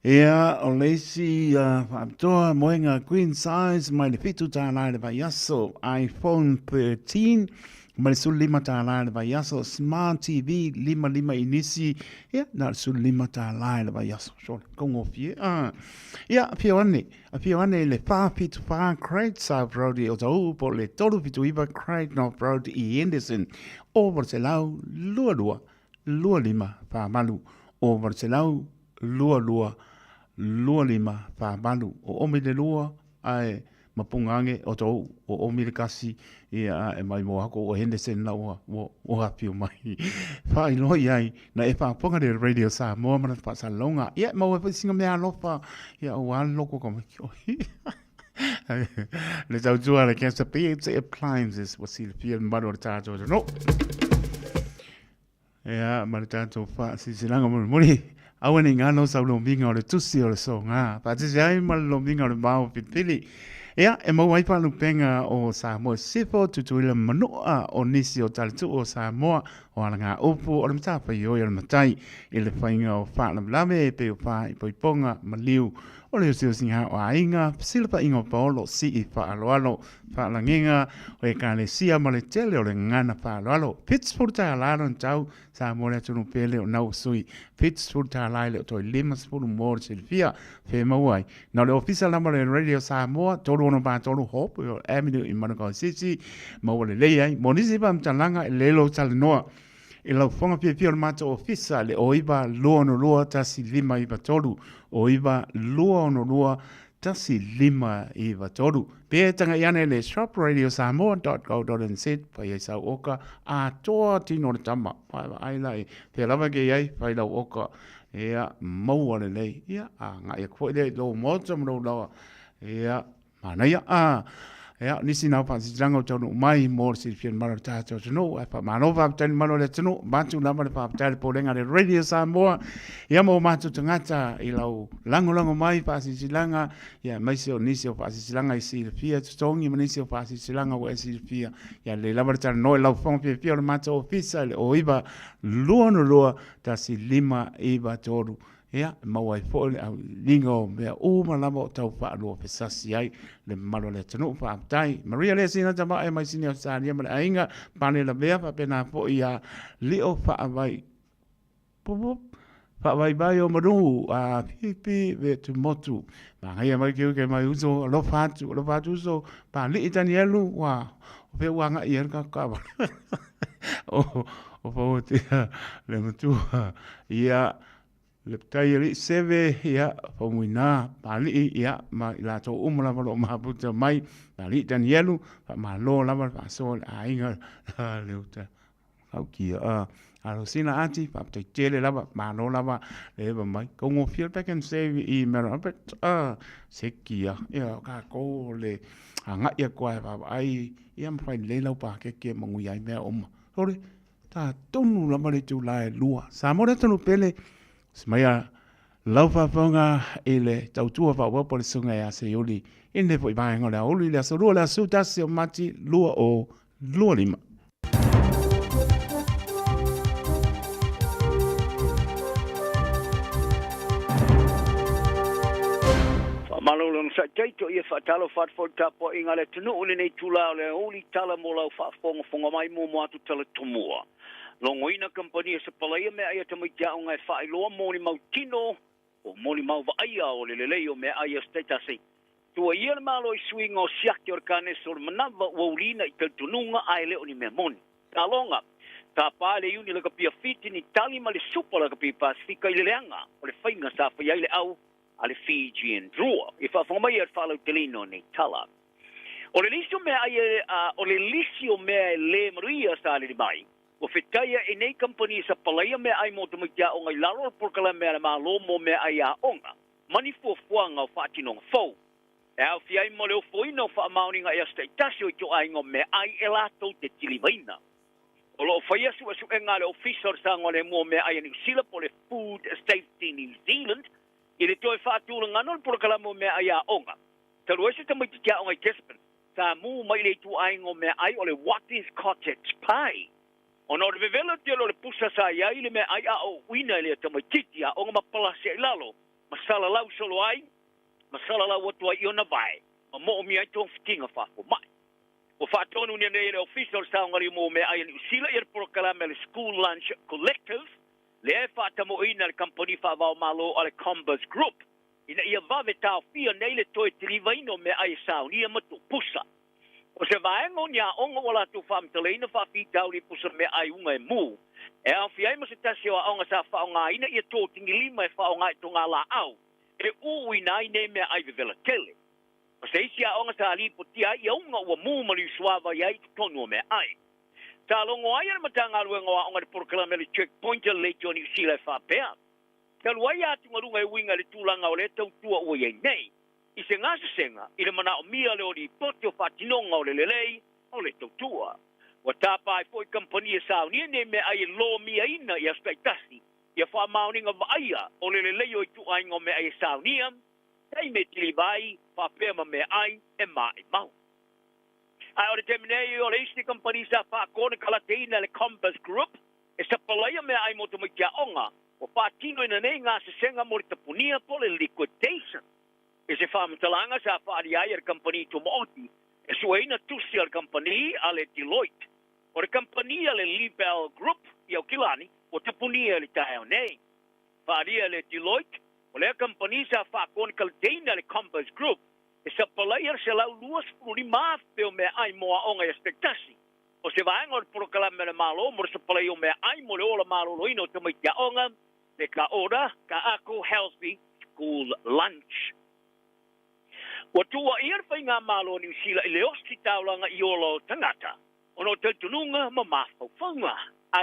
Ia, o le isi whaapitoa, moenga queen size mai le 7 tā la le vaiaso, iPhone 13 mai le 15 tā la le vaiaso, Smart TV 55 inisi, ia, na le 15 tā la le vaiaso. Sure, kaungofie. Ia, whio ane, whio ane le 474 Great South Road i Otahuhu po le 379 Great North Road i Henderson, o 800 22 25 48, o 800 22 25 48, o omi le lua, ae mapunga ange o tō o omi le kasi, ia e mai mō hako o Henderson la ua, ua, ua apio mai. Whaailoa i ai, na e whaaponga le Radio Samoa mana te whaasalonga. Ia, mau e singa mea alofa, ia o a loko ka mai ki Le tautua le Cancer Beards Appliances, wa silafia le mamalu o le tātou no. Ia, ma le tātou whaasisilanga mulimuli. Aua nei ngā no sau lomiga o le tusi o le sōgā. Whaatisi ai ma le lomiga o le mao pilipili. Ia, e mau ai whaalupenga o Samoa Sifo, Tutuila Manua o nisi o Taletu'u o Samoa, o ala ngā upu o le matawhaioi o le matai i le whainga o whaalamlame e pei o wha i poiponga, maliu, o le osiosiga o aiga, fesilafaiga o paolo, sii faaaloalo, faalagega o ekalesia ma le tele o le gagana faaaloalo. 70 tālā lona tau, Samoa le atunuu pele o nau sui. 70 tālā e le o toe 50 mo le silafia fe maua ai. Na o le ofisa lava le Radio Samoa, 363 Hope Avenue i Manukau City, maua lelei ai. Mo nisi faamatalaga e le lou talanoa i lau fofoga fiafia o le matou ofisa le 09 262 1593, 09 262 1593. Pe tangai ane le shopradiosamoa.co.nz fai ai sau oka atoa tino le tama. Whai ai la e pea lava ke ai fai lau oka ia maua lelei. Ia a ngai aku foi le lou moto ma lou lawa. Ia Manaia, ā, ia, nisi nā whaasitilaga o taunuu mai mō le silafia le malo o le tātou atunuu, ae faamalo faafetai le malo o le atunuu, mātu lava le faafetai le Pulega a le Radio Samoa, ia mō mātou tagata i lau lagolago mai whaasitilaga, ia aemaise o nisi o whaasitilaga i silafia totogi ma nisi o whaasitilaga ua e silafia, ia lelei lava le talanoa i lau fofoga fiafia o le mātou ofisa i le 09 262 1593. Ia, e maua ai foi le auiliiliga o mea uma lava o tau faaluafesasi ai le mamalu o le atunuu. Faafetai. Maria Lesina Tamae mai Sini Ausetalia ma le aiga, Pane Lavea faapena foi ia Lio Faavai Faavaivai o Manu a Pipi Vetumotu. Magaia mai ke uke mai uso, alofa atu, alofa atu uso, Pali'i Tanielu, ua, o fea ua agai i ai le kakava. O, o Fauatea le matua. Ia, le tai alii seve, ia, Faumuina, Pali'i, ia, ma i latou uma lava o lo o mafuta mai, Pali'i Tanielu, faamalo lava le faasoa i le aiga le uta aukia. Alosina Ati, faafetai tele lava, malo lava le eva mai. Kaugofie le pack and save i Mount Albert, sekia, ia, o kākou o le agai atu lava e vaavaai, ia ma fai lelei lau pakeke e manuia ai mea uma. Sole, ta tonu lava le itula e lua. Samoa le atunuu pele, se mai a lau faafofoga i le tautua faaopoopo a le Susuga ia Seiuli i lenei foi vaega o le aoauli i le aso Lua o le aso 11 o Mati 2025. Faamalo le onosai taito ia faatalofa atu foi i le tapuaiga a le atunuu i lenei itula o le aoauli tala mo lau faafogafoga mai muamua atu tala tomua. Logoina kamupani e sapalaia meaai a tamaiti aoga e faailoa mo ni mau tino o molimau vaaia o le lelei o meaai a se taitasi. Tuuaia le Malo i suiga o siaki o le kanesa o le manava ua uliina i talitonuga ae le o ni mea moni. Taloga, Tapa e le Iuni Lakapia Fiti ni tali ma le Supa Lakapi Pasifika i le leaga o le faiga sa fai ai le au a le Fijian Drua. I faafofoga mai ai le faalauteleina o nei tala. O le lisi o mea ai e, o le lisi o mea e le manuia sa alili mai. Ua fetaia e nei kamupani e sapalaia meaai mo tamaiti aoga i lalo o le polokalame a le Malo mo meaai aoga ma ni fuafuaga o faatinoga fou. E aofia ai ma le ofoina o faamaoniga i aso taitasi o ituaiga o meaai e latou te kilivaina. O lo o faia suesuega a le Ofisa o le Saogalemu o Meaai a Niu Sila po o le Food Safety New Zealand i le toe faatulagana o le polokalame o meaai aoga. Talu ai se tamaitiiti aoga i Gisborne, sa mū mai i le ituaiga o meaai o le Wattie's Cottage Pie. Ona o le vevela tele o le pusa sa i ai i le meaai a o uina e lea tamaitiiti aoga ma palasi ai lalo, ma salalau solo ai, ma salalau atu ai i ona vae, ma moomia ai togafitiga faafomai. Ua faatonuina nei e le Ofisa o le Saogalemu o Meaai a Niu Sila ia le polokalame a le School Lunch Collective, lea e faatamoeina e le kamupani faavaomalo a le Combus Group, ina ia vave taofia nei le toe kilivaina o meaai e saunia ma tuupusa. O se vaega o ni aoga ua latou faamatalaina faafitauli i pusa meaai uga e mū, e aofia ai ma se tasi o aoga sa faaaogaina ia totigilima e faaaoga i togalaau e uuina ai nei meaai vevela tele. Ma se isi aoga sa lipotia ai ia uga ua mū ma liusuava i ai i totonu o meaai. Sa logo ai e le Matagaluega o Aoga i le polokalame a le Checkpoint a le Leitio a Niu Sila e faapea, Talu ai atugaluga e uiga i le tulaga o lea tautua ua i ai nei, i se gasesega i le manaomia lea o lipoti o faatinoga o le lelei o le tautua. Ua tapa ai foi kamupani e saunia nei meaai e lomiaina i aso taitasi ia faamaoniga vaaia o le lelei o ituaiga o meaai e saunia, taimi e kiliva ai, faapea ma meaai e maimau. Ae o le taimi nei, o le isi kamupani sa faakonekalateina e le Compass Group e sapalaia meaai mo tamaiti aoga, ua faatinoina nei gasesega mo le tapunia po o le liquidation. I se faamatalaga sa faaalia ai e le kamupani tumaoti e sueina tusi a le kamupani a le Deloitte. O le kamupani a le Libel Group i Aukilani ua tapunia i le taeao nei. Faaalia e le Deloitte, o lea kamupani sa faakonekalateina e le Compass Group e sapalaia le $125,000 o meaai mo aoga i aso taitasi. O se vaega o le polokalame a le Malo mo le sapalai o meaai mo le ola maloloina o tamaiti aoga, le Ka Ora, Ka Ako Healthy School Lunch. Ua tuuaia le Faigamalo a Niu Sila i le osi taulaga i ola o tagata ona o talitonuga ma mafaufauga,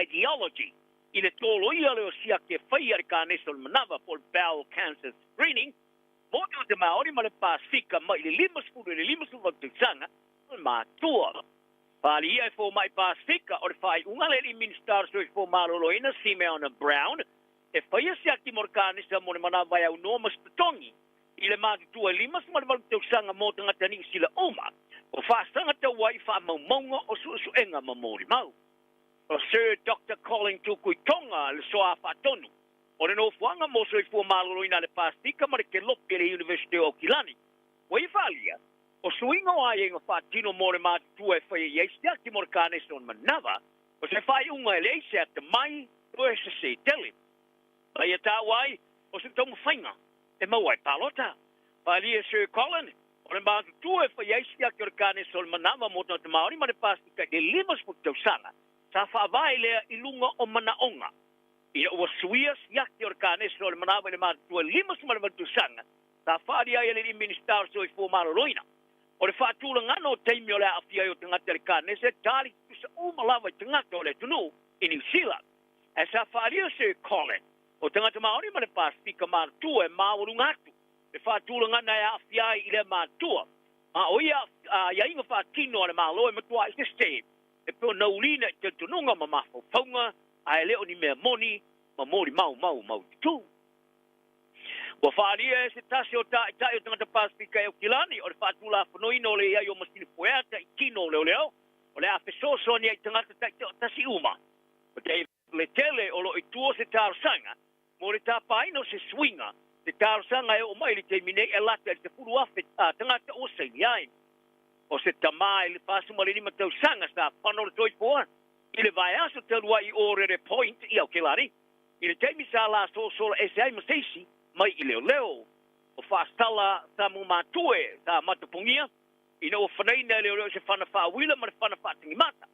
ideology, i le toloia lea o siaki e faia e le Kanesa o le Manava po o le Bowel Cancer Screening mo tagata Maori ma le Pasefika mai le 50 i le 58 tausaga o le matua. Palia e fomai Pasefika o le faaiuga le alii Minisita o le Soifua Maloloina Simeon Brown e faia siaki mo le kanesa mo le manava e aunoa ma se totogi i le matutua e 58 tausaga mo tagata Niu Sila uma o faasaga tau ai i faamaumauga o suesuega ma molimau. O Sir Doctor Colin Tukuitonga le soa faatonu o le nofoaga mo Soifua Maloloina a le Pasefika ma le Kelope i le Iunivesite o Aukilani. Ua ia faaalia, o suiga o aiaiga faatino mo le matutua e faia i ai siaki mo le kanesa o le manava, o se faaiuga e leai se atamai toe sese tele. Ma ia taua ai, o se taumafaiga e maua ai palota. Faaalia Sir Colin, o le matutua e faia ai siaki o le kanesa o le manava mo tagata Māori ma le Pasefika i le 50 tausaga, sa faavae lea i luga o manaoga. Ina ua suia siaki o le kanesa o le manava i le matutua e 58 tausaga, Sa faaalia ai e le alii Minisita o le Soifua Maloloina, o le faatulagana o taimi o le aafia ai o tagata i le kanesa e tali tutusa uma lava i tagata o le atunuu i Niu Sila. Ae sa faaalia Sir Colin, o tagata Maori ma le Pasefika matutua e maualuga atu le faatulagana e aafia ai i lea matutua, ma o ia aiaiga faatino a le Malo e matuai sese e pei ona ulina i talitonuga ma mafaufauga ae le o ni mea moni ma molimau maumaututu. Ua faaalia e se tasi o taitai o tagata Pasefika e Aukilani o le faatulafonoina o le i ai o masini pueata i tino o leoleo o le a fesoasoani ai i tagata taitoatasi uma. O le tele o lo o i tua o se talosaga mo le tapaina o se suiga, se talosaga e oo mai i le taimi nei e lata i le 10,000 tagata ua saini ai. O se tama i le 45 tausaga sa fano le toifoa i le vaiaso talu ai i Orere Point i Aukilani, I le taimi sa lasosola ese ai ma se isi mai i leoleo, o Faasala Samumatue sa matapogia ina ua fanaina e leoleo i se fana faauila ma le fana faatagimata,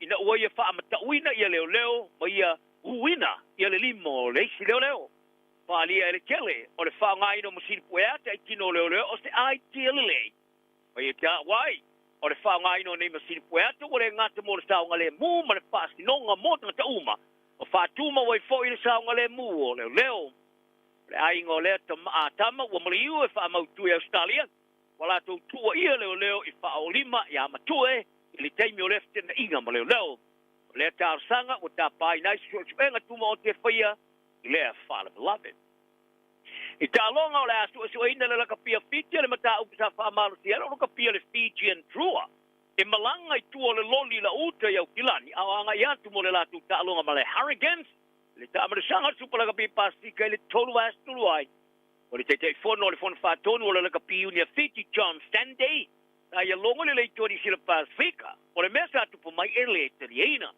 ina ua ia faamatauina ia leoleo ma ia uina ia le lima o le isi leoleo. Faaalia e le tele o le faaaogaina o masini pueata i tino o leoleo o se aitia lelei. Mai e te aʻo ai. O le faaaogaina o nei masini pueata ua le gata mo le saogalemu ma le faasinoga mo tagata uma, ua faatumau ai foi le saogalemu o leoleo. O le aiga o lea tama ua maliu e faamautu i Ausetalia, ua latou tuuaia leoleo i faaolima ia Matue i le taimi o lea feteenaiga ma leoleo. O lea talosaga ua tapaina ai se suesuega tumaoti e faia i lea faalavelave. I taaloga o le a suesueina le lakapia Fiti a le mataupu sa faamalosia ai lou lakapia le Fijian Drua e malaga i tua o le loli i Lauta i Aukilani a o agai atu mo le latou taaloga ma le Hurricanes i le taamalasaga o le Supa Lakapi Pasefika i le 3 vaiaso talu ai. O le Taitaifono o le Fono Faatonu o le Lakapi Iuni a Fiti, John Sanday, sa ia logo le leitoa i Sila Pasefika, o le mea sa tupu mai e le taliaina.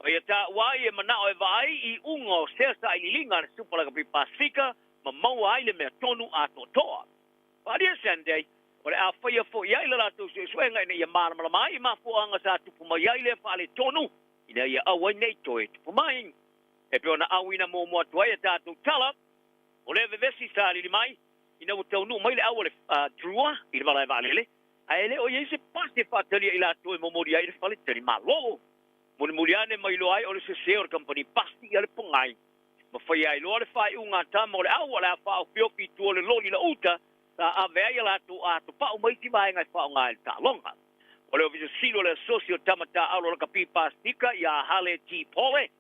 Ma ia taua ai e manao e vaai i iuga o sea sailiiliga a le Supa Lakapi Pasefika ma maua ai le mea tonu atoatoa. Faaalia Sanday, o le a faia foi ai le latou suesuega ina ia malamalama ai i mafuaaga sa tupu mai ai lea faaletonu ina ia aua ai nei toe tupu mai. E pei ona auina muamua atu ai a tatou tala, O lea vevesi sa alili mai ina ua taunuu mai le au a le Drua i le malae vaalele, ae le o i ai se pasi e faatalia i latou e momoli ai i le fale tali malo. Mulimuli ane ma iloa ai o le sese o le kamupani pasi a le Pogai. Ma faia ai loa le faaiuga a tama o le au o le a faaofiofi i tua o le loli lauta sa ave ai a latou atopau ma isi vaega e faaaoga i le taaloga. O le Ofisa Sili o le Asosi o Tama Taaalo Lakapi Pasefika ia Hale T. Pole,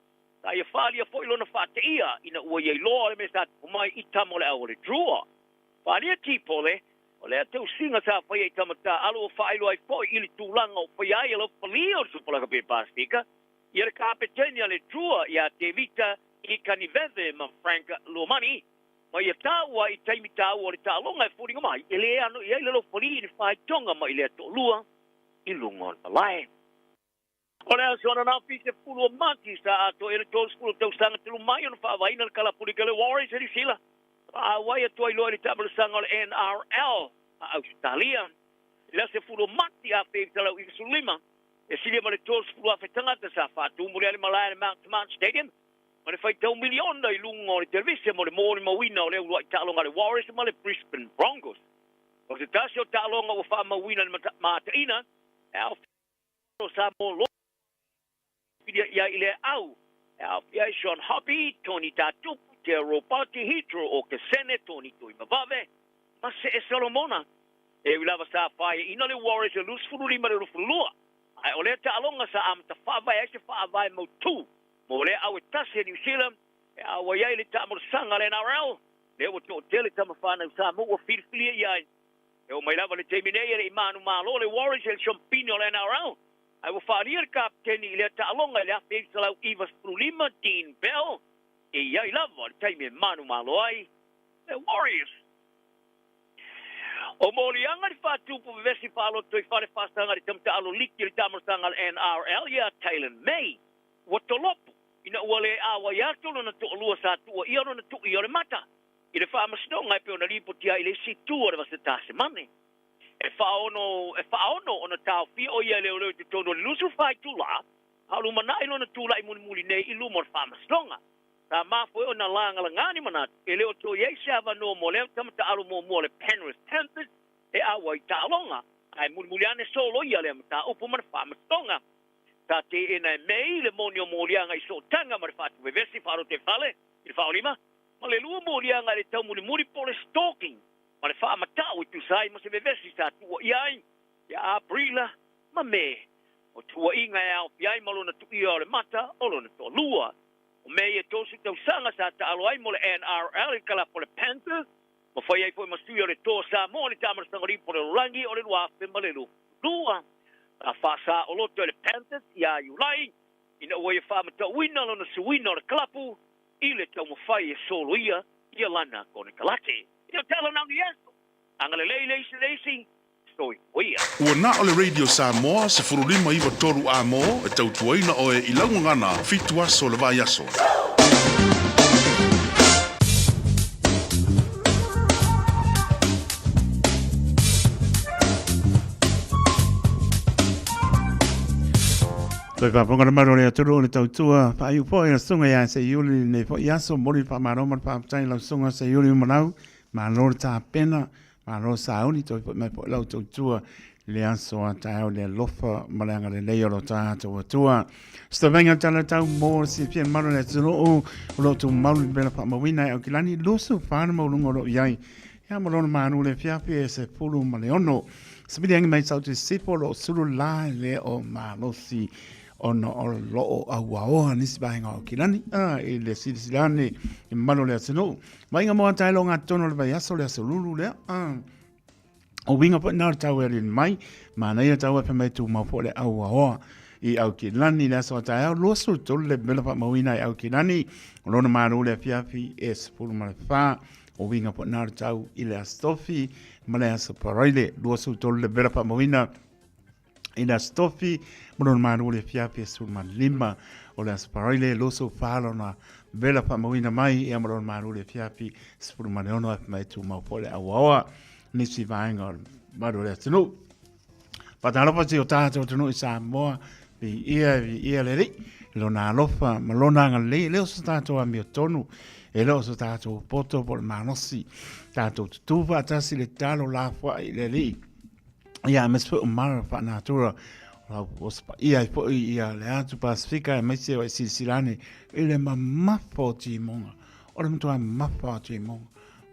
Sa ia faaalia foi lona faateia ina ua ia iloa le mea sa tupu mai i tama o le au o le Drua. Faaalia Tipole, o lea tausiga sa faia i tama taaalo ua faailoa ai foi i le tulaga o faia ai e laufalia o le Supa Lakapi Pasefika, ia le Kapeteni a le Drua ia Tevita Ikaniveve ma Frank Luamani, ma ia taua i taimi taua o le taaloga e foliga mai e le ano i ai le laufali i le faitoga mai lea toalua i luga o le malae. O le aso ananafi 10 o Mati sa atoa i ai le 30 tausaga talu mai ona faavaeina le kalapulika le Warriors e Niu Sila. Faaauai atu ai loa i le taamalasaga o le NRL a Ausetalia. I le aso 10 o Mati 1995, e silia ma le 30,000 tagata sa faatumu lea le malae a le Mount Smart Stadium ma le faitau miliona i luga o le televise mo le molimauina o le uluai taaloga a le Warriors ma le Brisbane Broncos. O se tasi o taaloga ua faamauina i le mataina e aofia O Samoa loa filia i ai i lea au, e aofia ai Sean Hoppy, Tony Tatupu, Te Ropati, Hitro o Kesene, Tony Tuimavave, ma Se'e Solomona. E ui lava sa faeaina le Warriors e 25 i le 22, ae o lea taaloga sa amata faavae ai se faavae mautū mo lea au e tasi a New Zealand e auai ai le taamolosaga a le NRL, lea ua toatele tama fanau Samoa ua filifilia i ai. E oo mai lava i le taimi nei e le i manumalo le Warriors i le Siampini o le NRL, ae ua faaalia le kapeteni i lea taaloga i le 1995, Dean Bell, e i ai lava le taimi e manumalo ai le Warriors. O moliaga le faatupu vevesi faaloto i fale faasaga i le tamataaalo liki o le taamalasaga a le NRL ia Taylan May, ua tolopo ina ua le auai atu lona toalua sa tuuaia lona tui o le mata. I le faamasinoga e pei ona lipoti ai i le isi itu o le Vasa Tasemane. E faaono, e faaono ona taofia o ia e leoleo i totonu o le 24 itula, a o lumanai lona tulai mulimuli nei i luma o le faamasinoga. Sa mafua ai ona lagalaga ni manatu e le o toe i ai se avanoa mo lea tama taaalo muamua o le Penrith Panthers e auai i taaloga, ae mulimuli ane solo ia lea mataupu ma le faamasinoga. Sa teena e May le moni o moliaga i sootaga ma le faatuvevesi faalotefale i le faaolima, ma le lua moliaga i le taumulimuli po o le stalking ma le faamatau e tusa ai ma se vevesi sa tuuaia ai ia Aperila ma Me. O tuuaiga e aofia ai ma lona tuia o le mata o lona toalua. O Me ia 30 tausaga sa taalo ai mo le NRL i le kalapu o le Panthers ma fai ai foi ma sui o le Toa Samoa i le Taamalasaga Lipo o le Lalolagi o le 2022. Sa faasaoloto e le Panthers ia Iulai ina ua ia faamatauina lona suiina o le kalapu i le taumafai e soloia ia lana konekarate. Ia tala na o Iesu, agalelei le isi le isi, soifua ia. Ua na o le Radio Samoa 15 9 3 A mo e tautuaina oe i lau gagana fitu aso o le vaiaso. Toe faafofoga le malu o le atunuu o le tautua faaiu foi le susuga ia Seiuli i lenei foi aso. Momoli le faamalo ma le faafetai i lau susuga Seiuli Umalau. Malo le tapena, malo le sauni, toe foi mai foi lau tautua. le aso a taeao le alofa ma le agalelei o lo tātou Atua. Se vaega tala tau mo le silafia mamalu o le atunuu o lo o tumau le mea faamauina e Aukilani 24 le maualuga o lo o i ai. Ia ma lona malu le afiafi e 16. Savili agi mai sau te sifo o lo o sulu la e le o malosi ona o lo o auaoa nisi vaega o Aukilani a, i le silasila ane i mamalu o le atunuu. Vaaiga mo ataelo ngā tonu o le vaiaso le aso lulu lea. A, o uiga foi na o le tau e alini mai, manaia tau e mai tumau foi le auaoa i Aukilani le aso a taeao 23 le mela faamauina i Aukilani o lona malu le afiafi e 14. O uiga foi na o le tau i le Aso Tofi ma le Aso Faraile 23 le mela faamauina i le Aso Tofi ma lona malu le afiafi e 15 o le Aso Faraile 24 lona vela faamauina mai ia ma lona malu le afiafi 16 e mai tumau foi le auaoa nisi vaega o le mamalu o le atunuu. Faatalofa si o tātou atunuu i Samoa, viia, viia le Alii, lona alofa ma lona agalelei, e le o so tātou amiotonu, e le o so tātou poto po o le malosi, tātou tutū faatasi le tatalo lafoai i le Alii. Ia, aemaise foi o mala faanatura, o lau osapaia ai foi ia le atu Pasifika, aemaise o e silasila ane i le mamafa o timoga, o le matua mamafa o timoga.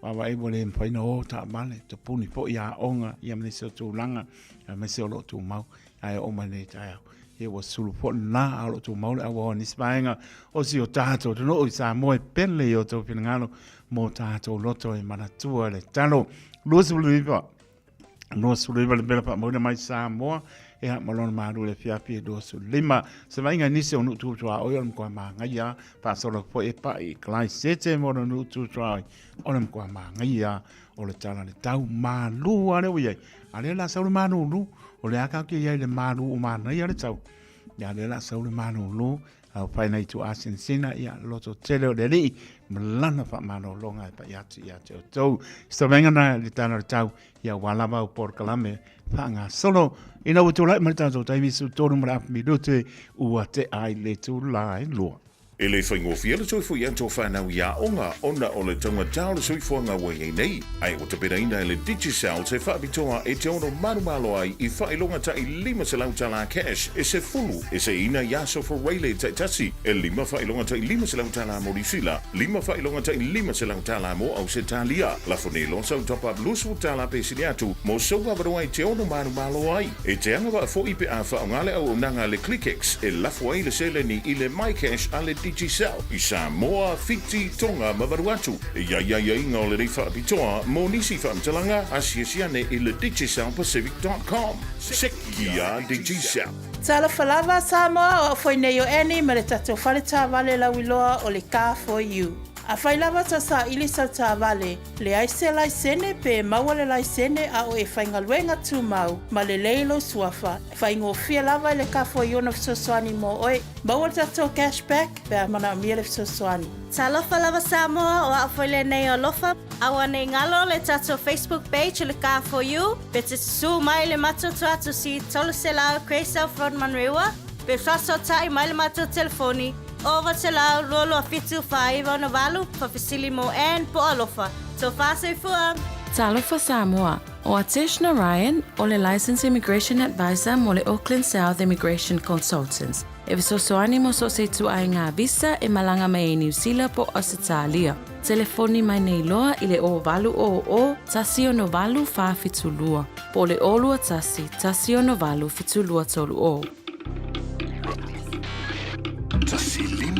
Vaavaai ua le mafai ona o taavale, tapuni foi aoga ia ma nisi o tulaga, aemaise o lo o tumau ae oo mai nei taeao. Ia ua sulu foi lena, a o lo o tumau le auaoa i nisi vaega o si o tatou atunuu i Samoa e pele i o outou finagalo mo tatou loto e manatua le talo. 29 29 le mela faamauina mai Samoa, ia ma lona malu le afiafi e 25. Se vaaiga i nisi o nuu tu tuaoi o le matua māngaia, faasolo foi e pai i Kalaisete mo le nuu tu tuaoi o le matua māngaia o le tala le tau mālū a lea ua i ai. A lea la sau le malūlū, o le a kau ke i ai le mālū o mānaia le tau. Ia lea la sau le malūlū, Au whai nei tu asinasina ia loto tele o le alii ma lana whaamalologa e pai atu ia te outou. Se vaega na le tala o le tau ia ua lava au porokalame whaangasolo. Ina ua tulai mai le tatou taimi su tolu ma le afa minute ua tea ai le tula e lua. E le faigofie le toe foi atu o whanau i aoga ona o le taugata o le soifuaga ua i ai nei, ae ua tapenaina e le Digicel se faapitoa e te ono malomalo ai i faailoga ta'i 500 tala cash e sefulu e seiina i aso Faraile taitasi, e lima faailoga ta'i 500 tala mo Niusila, lima faailoga ta'i 500 tala mo Ausetalia. Lafo nei loa sau top up 20 tala pe sili atu mo sou avanoa e te ono malomalo ai. E te agavaa fo'i pe a faaaoga le auaunaga a le ClickX e lafo ai le seleni i le MyCash a le Digicel i Samoa, Fiti, Tonga ma Vanuatu. E i ai aiaiga o lenei faapitoa mo nisi faamatalaga, asiasi ane i le digicelpacific.com. Seki a Digicel. Talofa lava Samoa, o au foi nei o Annie ma le tatou fale taavale lauiloa o le Car For You. Afai lava tau saili sau taavale, Leai se laisene pe maua le laisene a o e faigaluega tumau ma lelei lou suafa, faigofie lava i le kafo i ona fesoasoani mo oe. Maua le tatou cash back pe a manaomia le fesoasoani. Talofa lava Samoa, o au foi lenei o Alofa. Aua nei galo le tatou Facebook page o le Car For You, pe te susū mai le matou tuatusi 300 Grey South Road Manurewa, pe faasootai mai le matou telefoni 900 227 498, Whawhesili mo Anne po Alofa. Tofa soifua! Talofa Samoa, o Atesh Narayan o le Licensed Immigration Advisor mo le Auckland South Immigration Consultants, e fesoasoani mo so o se ituaiga visa e malaga mai ai Niu Sila po o Ausetalia. Telefoni mai nei loa i le 0800 168 472 po o le 021 168 7230.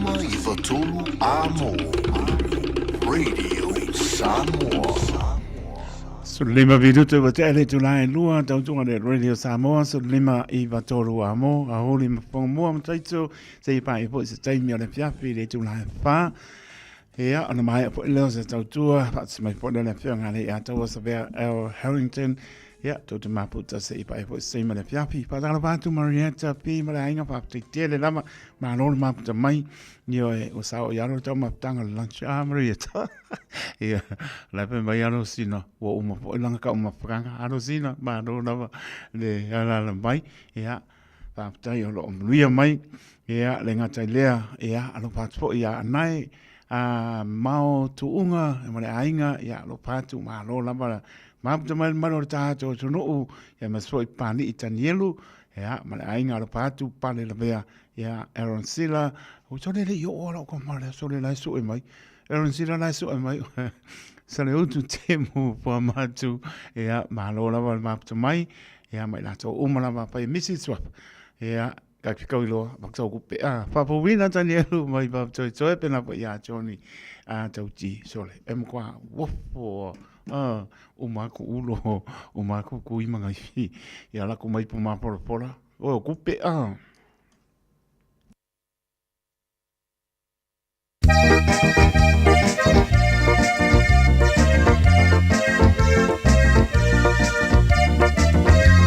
1593 Amo Radio Samoa. Sefululima minute ua tea le itula e lua tautuga le Radio Samoa 1593 Amo a holi ma whangamua ma taito seia paia foi se taimi o le afiafi i le itula e whā. Ia, ona maea foi lea o se tautua, faatasi mai foi lea le afioga a le Ataua Savea L. Harrington. Ia, tou te maputa se i pae foi se ma le afiafi. Whātalofa atu Marietta P. ma le aiga whāpetei tele lava. Malo le maputa mai. Ia, e, o sao i alo le tau maputanga le lunch. Ah, Marietta. Ia, la pe mai alo sina. Ua uma foi langa ka uma whakanga. Alo sina, malo lava le alala mai. Ia, Faafetai o lo o manuia mai, ia, le gata i lea, ia, alofa atu foi ia Anae, a Mao Tuuga ma le aiga, ia alofa atu, malo lava mafuta mai le mamalu o le tatou atunuu, ia aemaise foi Papalii Tanielu, ia ma le aiga alofa atu, Pale Lavea, ia Aaron Sila, ua sole le i oo lava lau tama i le aso lea la e sue mai. Aaron Sila la e sue mai, Saleutu Temu Fuamatu, ia malo lava le mafuta mai, ia ma i latou uma lava pai Mrs. Swap, ia Ka whikau i loa, whakatau ku pe a whapawina Tanielu mai whapatoetoe pena po ia Johnny a tauti sole. E mkwa wofo a o maku ulo o maku kui mangaifi ia laku mai po mapolapola o ku pe a.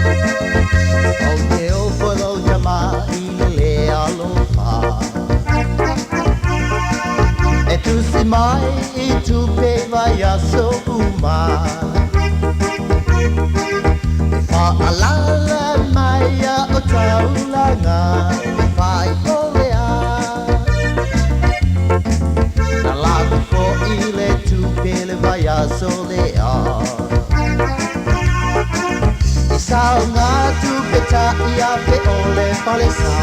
Ou te ofo lou tama i le lē alofa E tusi mai i tupe vaiaso uma E faalala mai ia o taulaga E fai ole a Na lako foʻi le tupe le vaiaso lea I sao ngā tupe taʻi afe o le falesa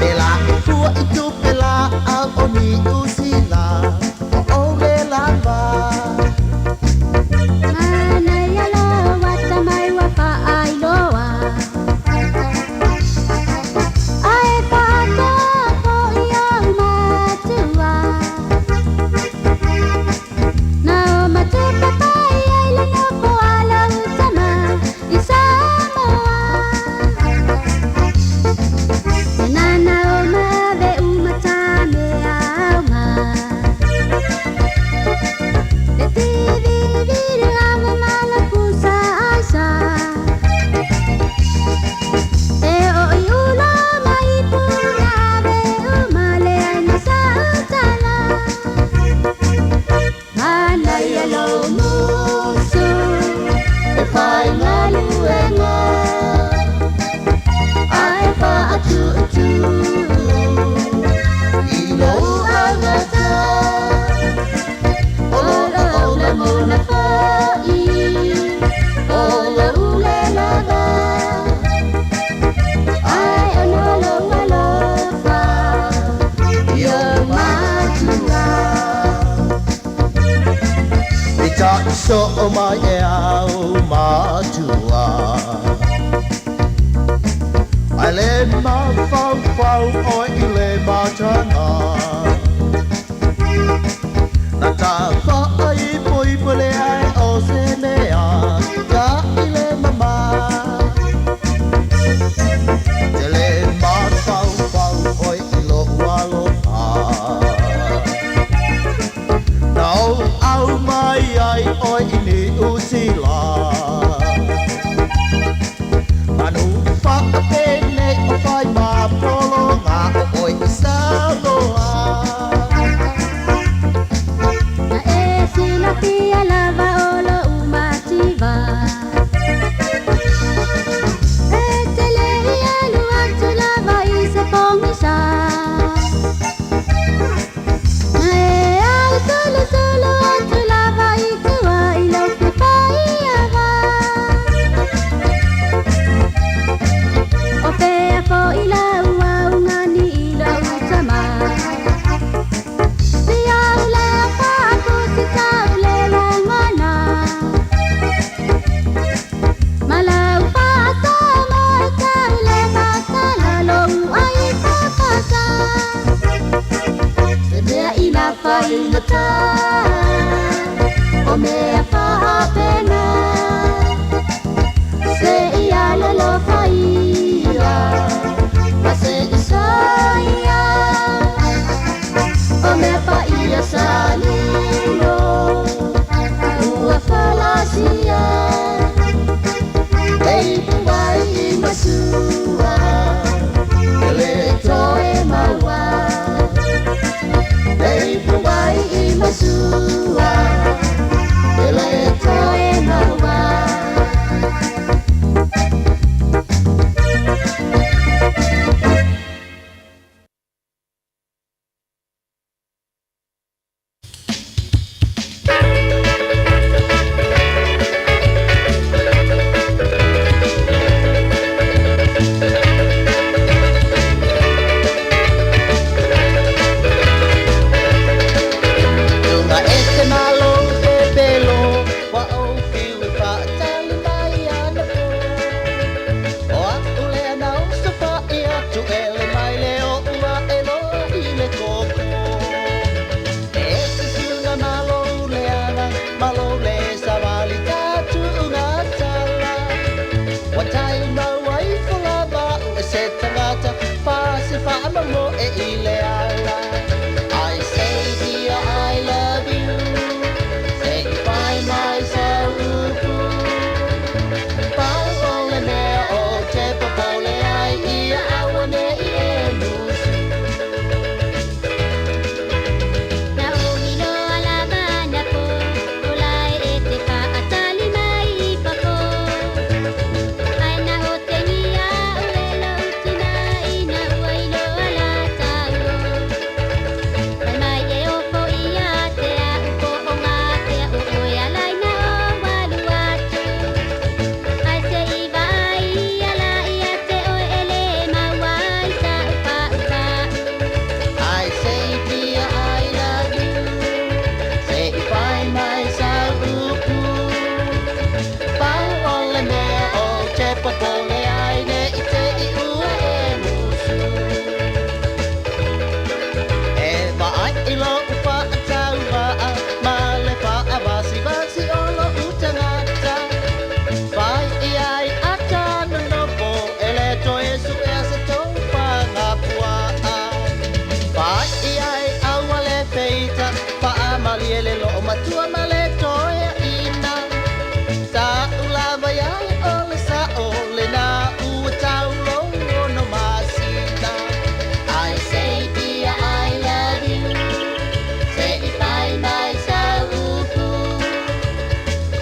Pēlā e fua i tupe lāʻau o Niu Sila O ʻOle lava. Manaia lou atamai ua faailoa A e faaatoa foʻi ou matua Na o matou papai ai le nofo a lou tama i Samoa E nana o mave uma ta mea aoga Le tiviviri ava ma la pusa aisa E o i ula mai puna ave uma le aina sa utala Manaia lou musu e fai galuega Ae faatuutuu i lou augata O lou lagona foʻi o lou le lava Ae ono lou alofa i ou matua Peitai soo mai e au matua Ae le mafaufau oe i le mataga Na ta faaipoipo leai o se mea Ka i le mama Te le mafaufau oe i lou aloha Na ou au mai ai oe i Niu Sila Manu faapenei o fai ma pologa o oe i Samoa. Na e silafia lava o lou mativa E te le i alu atu lava i se pogisa Na e au solosolo atu lava i tua i lou fefaiava O fea foʻi lau augani i lou tama Siau lea faapusi tau le lagona Ma lau faatomo e tau le matala lou ai faapasa Se mea i nafa faigata O mea faapena Se i alolofa ia Ma se i soia O mea paia sa lilo Ua falasia E ipu ai i masua E le toe maua E ipu ai i masua E le mo e i le ala. I say dear I love you, se i fai mai sau upu. Pau o le mea o te popole ai ia aua ne i e musu. Na omi loa lava anapo, o lae e te faatali mai i fafo. Ae na otegia au e lou tina ina ua iloa la tauo. Fai mai e ofo ia te au po o ngā o oe alai na o alu atu. Ae se i vaai ia la ia te oe e le maua ai sa upa upa. I say dear I love you, se i fai mai sau upu. Pau o le mea o te popole ai ne i te i ua e musu. E vaai i lo upa a tauva'a, ma le fa'avasivasi o lo utagata. Fai i ai ata nonofo, e le toe su'ea se tou fagapua'a. Fai i ai aua le feita, fa'amalie le lo'o matua ma le toeaina. Ta'u lava ia o le sa'o lenā ua tau lou ono masina. I say dear I love you, Se i fai mai sau upu.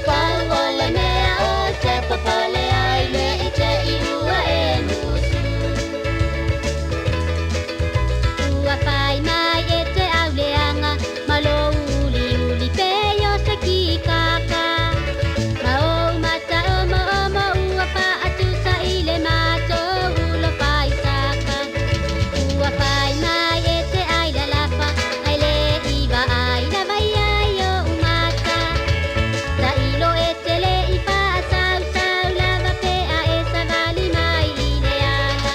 Pau o le mea o te popole ai ne i te i ua e musu. Ua fai mai e te auleanga, ma lou uli uli pei o se kikaka. Ma ou mata omo omo ua faatusa i le matou ulo faisaka. Ua fai mai e te ai lalafa, ai le i vaai lava ia i ou mata. Tailo e te le i faasausau lava pe a e savali mai i le ala.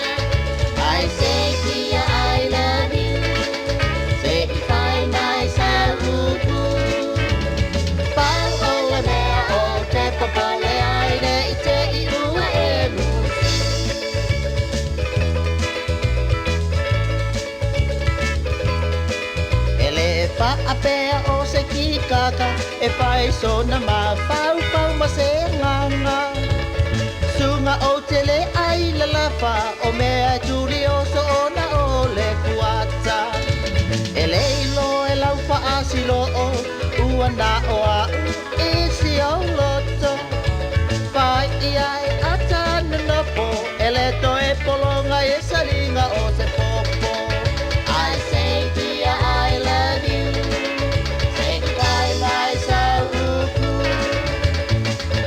I say dear I love you, se i fai mai sau upu. Pau o le mea o te popole ai ne i te i ua e musu. E le faapea o se kikaka e fai sona mafaufau ma se gaga. Suga ou te le ai lalafa o mea e tuli o so ona o le kuata. E le iloa e lau faasiloo ua na o a'u i si ou loto. Fai i ai ata nonofo e le toe pologa e saliga o se popo. I say dear I love you, se i fai mai sau upu.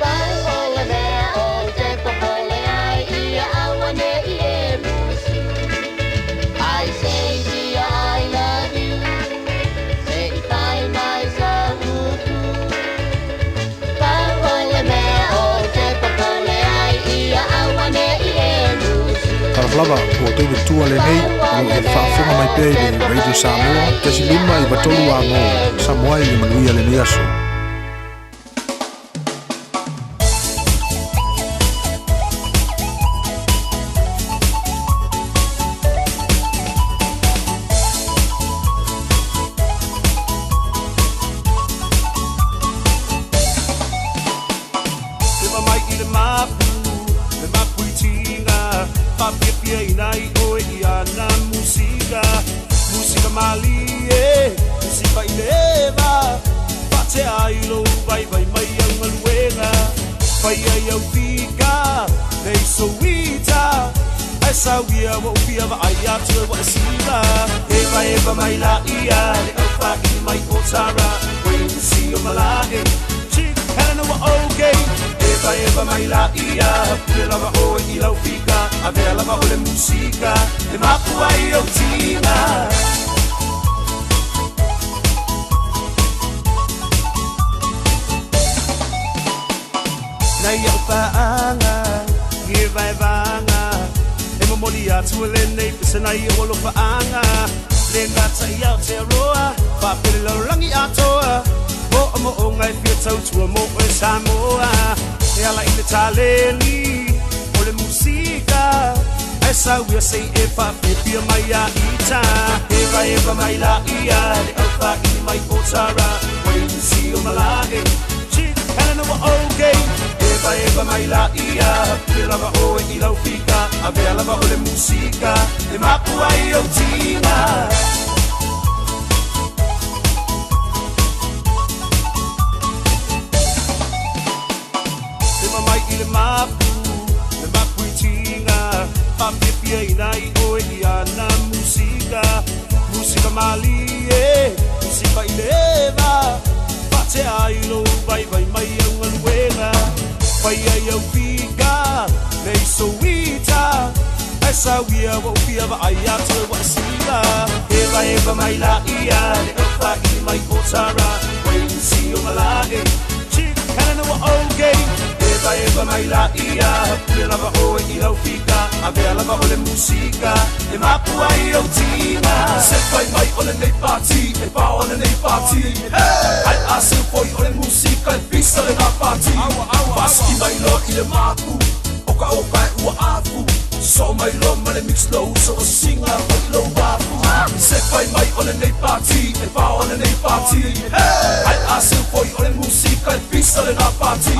Pau o le mea o te popole ai ia aua ne i e musu. I say dear I love you, se i fai mai sau upu. Pau o le mea o te popole ai ia aua ne i e musu. Talofa lava, ua David Tua lenei, o lo o e faafofoga mai pea i le Radio Samoa, 1.5 93 Amo, Samoa i le manuia lenei aso. Ewa mai i le mapu, le mapu i tinga, Faapiapiaina ai oe i ana musika. Musika malie, musika i le eva, Faatea ai lou vaivai mai au galuega. Faia i au fika, nei souita, Ae sauia ua ou fia vaai atu e ua e siva. Eva eva mai laia, le aufaili mai o Tara, Queen o Malae, Chief Helena ua okay. Eva eva mai laia, pule lava oe i lau fika, Avea lava o le musika, e mapu ai ou tiga. Nai au paaga i e vaevaega e momoli atu e lenei pese nai o alofaaga le gata i Aotearoa faapele lalolagi atoa mo'omo'oga e fia tautua mo oe Samoa e ala i le taleni o le musika. Ae sau ia se i e faafiafia mai ia ita. Evaeva mai laia le aufaili mai o Tara, Wayne si o malae, Chief Helena ua okay. Evaeva mai laia, pule lava oe i lau fika, avea lava o le musika e mapu ai ou tiga. Lima mai i le mapu, le mapu i tiga, faafiafiaina ai oe i ana musika, musika malie, musika i le eva, faatea ai lou vaivai mai au galuega, fai ai au fika, le isoita, ae sau ia ua ou fia vaai atu e ua e siva. Evaeva mai laia le aufaili mai o Tara, Wayne si o malae, Chief Helena ua okay. Evaeva mai laia, pule lava oe i lau fika, avea lava o le musika e mapu ai ou tiga. Se fai mai o lenei pati, e pao lenei pati, Ai a seu foi o le musika e pisa lena pati. Pasiki mai loa i le mapu, oka oka e ua afu, Soo mai loa ma le mix lou uso o singa foi i lou afu. Se fai mai o lenei pati, e pao lenei pati, Ai a seu foi o le musika e pisa lena pati.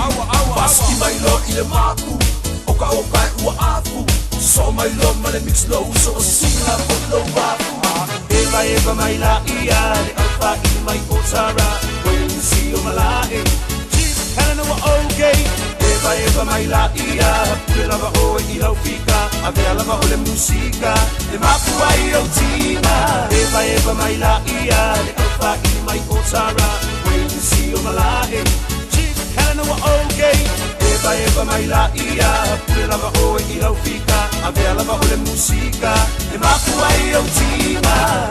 Pasiki mai loa i le mapu, oka oka e ua afu, Soo mai loa ma le mix lou uso o singa foi i lou afu. Evaeva mai laia le aufaili mai o Tara, Wayne si o malae, Chief Helena ua okay. Evaeva mai laia, pule lava oe i lau fika, avea lava o le musika e mapu ai ou tiga. Evaeva mai laia le aufaili mai o Tara, Wayne si o malae, Chief Helena ua okay. Evaeva mai laia, pule lava oe i lau fika, avea lava o le musika e mapu ai ou tiga.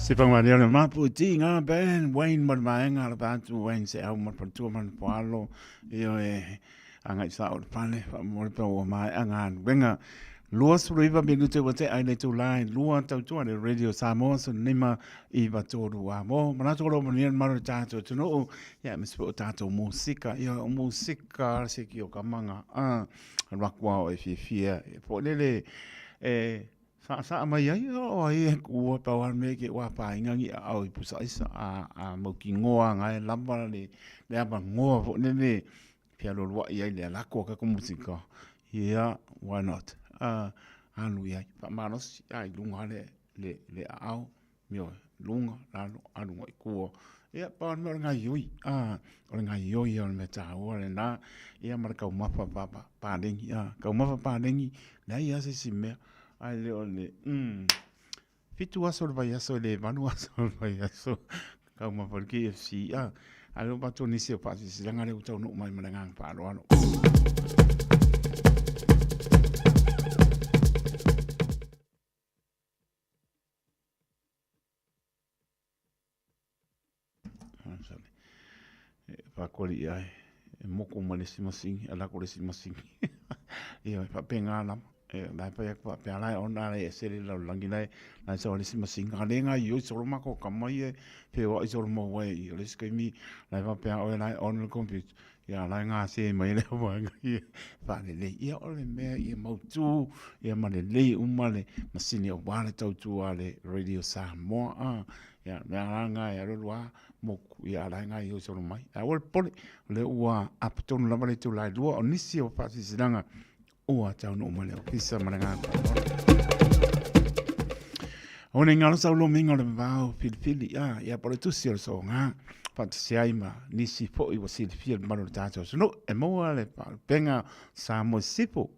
Se whangaria le mapu i ti ngā band, Wayne ma le vaenga la pātu, Wayne se au ma le patua ma le poalo, io e angai sa o le pale, wha mo le pau o mai a ngā wenga. 29 minute ua te ai le tūlai, lua tautua le Radio Samoa, so nima i watoru a mo. Manatu oro mania maro tātou tunuu, ia me o tātou musika, ia o musika se ki o kamanga, a rakua o e fiafia, e po lele, e Saʻasaʻa mai ai o ai e ku pau a me ke ua pa inga ngi au i pusa isa a a mau ki ngoa nga e lava le le ava ngoa fo ne ne pia lo lua i ai le alako ka ko musika yeah why not a alu i ai fa malosi a i lunga le le le ao Ioe, lunga, lalo, alu i kua. Ia, pau o le mea o le gaioi, a, o le gaioi ia o le mea taua lena, ia ma le taumafa papa, paleni, a, taumafa paleni, leai lava se isi mea, ae le o le, mm, 7 aso o le vaiaso e le 8 aso o le vaiaso, taumafa o le KFC, a, ae le o matou nisi o faasilasilaga lea ua taunuu mai ma le agaga faaaloalo. Whakori i ai, e moko mai le isi masini, a lako le isi masini. Ia, e whapengā lama. E, lai pai aku whapea lai, ona lai e sere lau langi lai, lai sa o le isi masini. Ka le ngā i oi soro mako ka mai e, whewa i soro mau ai i o le isi kaimi, lai whapea oe lai on le computer. Ia lai ngā se mai le waenga ia whaalelei. Ia o le mea ia mautū, ia ma lelei uma le masini o wā le tautua le Radio Samoa. A, ia mea rā ngā e aroru a moku, ia lai ngā i hoi soro mai. A o le pole, o le ua apatonu lava le tū lai lua o nisi o whaasisilaga Ua taunuu mai le ofisa ma le ngā O nei ngalo sau lo minga o le vavao filifili a ia po le tusi o le soonga faatasi ai ma nisi foi ua silafia le mamalu o le tatou atunuu e maua le faalupega Samoa Sisifo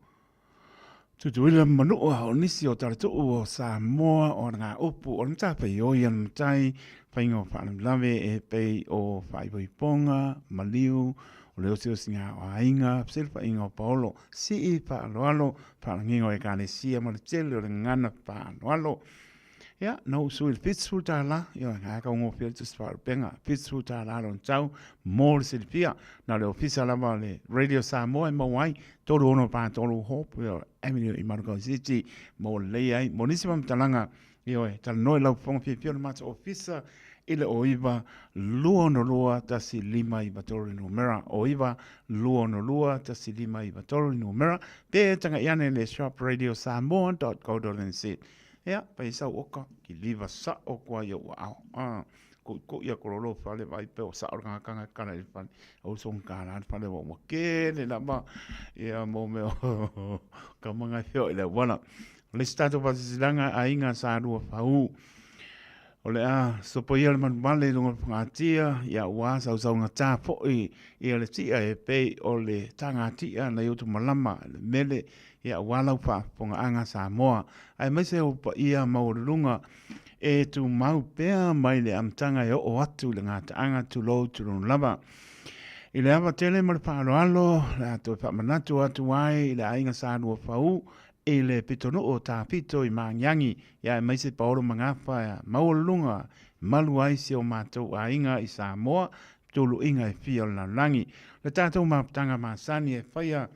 Tutuila ma Manua o nisi o talatuu o Samoa o ngā upu o le matafaioi a le matai faiga o faalavelave e pei o faaipoipoga, maliu, o le osiosiga o aiga, fesilafaiga o paolo, sii faaaloalo, faalagiga o ekalesia ma le tele o le gagana faaaloalo. Ia, na ou sui le $70, ia, nga ka ngofia le tusi faalupega, $70 lona tau mo le silafia. Na le ofisa lava o le Radio Samoa e maua ai, 3643 Hope Avenue i Manukau City, mo lelei ai, mo nisi faamatalaga, ioe, talanoa i lau fofoga fiafia o le matou ofisa. i le 09 262 1593 le numera, 09 262 1593 le numera, pe taga'i ane i le shop radiosamoa.co.nz. Ia, pai sau oka, kiliva sa'o koa i o'u aao. Ah, ko'iko'i a kololo fale vai pe o sa'o le gagakanga e kala i le fale. Au song kala le fale wa ua kele lava ia mo mea o ka manga e feo i le auala. O le isi tatou faasilasilaga aiga sa lua fau. O le a sopoia le manuvale i luga o le fagatia, ia ua sausaugatā foi ia le tia e pei o le tagatia nai utu malama le mele, ia ua lau faafofogaaga Samoa, aemaise ou paia maualuluga e tumau pea mai le amataga e oo atu i le gataaga tulou tulou lava. I le ava tele ma le faaaloalo, o le a toe faamanatu atu ai i le aiga Sa Luafau i le pitonuu o Tafito i Magiagi, ia aemaise Paolo Magafa e maualuluga malu ai si o matou aiga i Samoa, tuluiga e fia o le lalolagi. O le tatou mafutaga masani e faia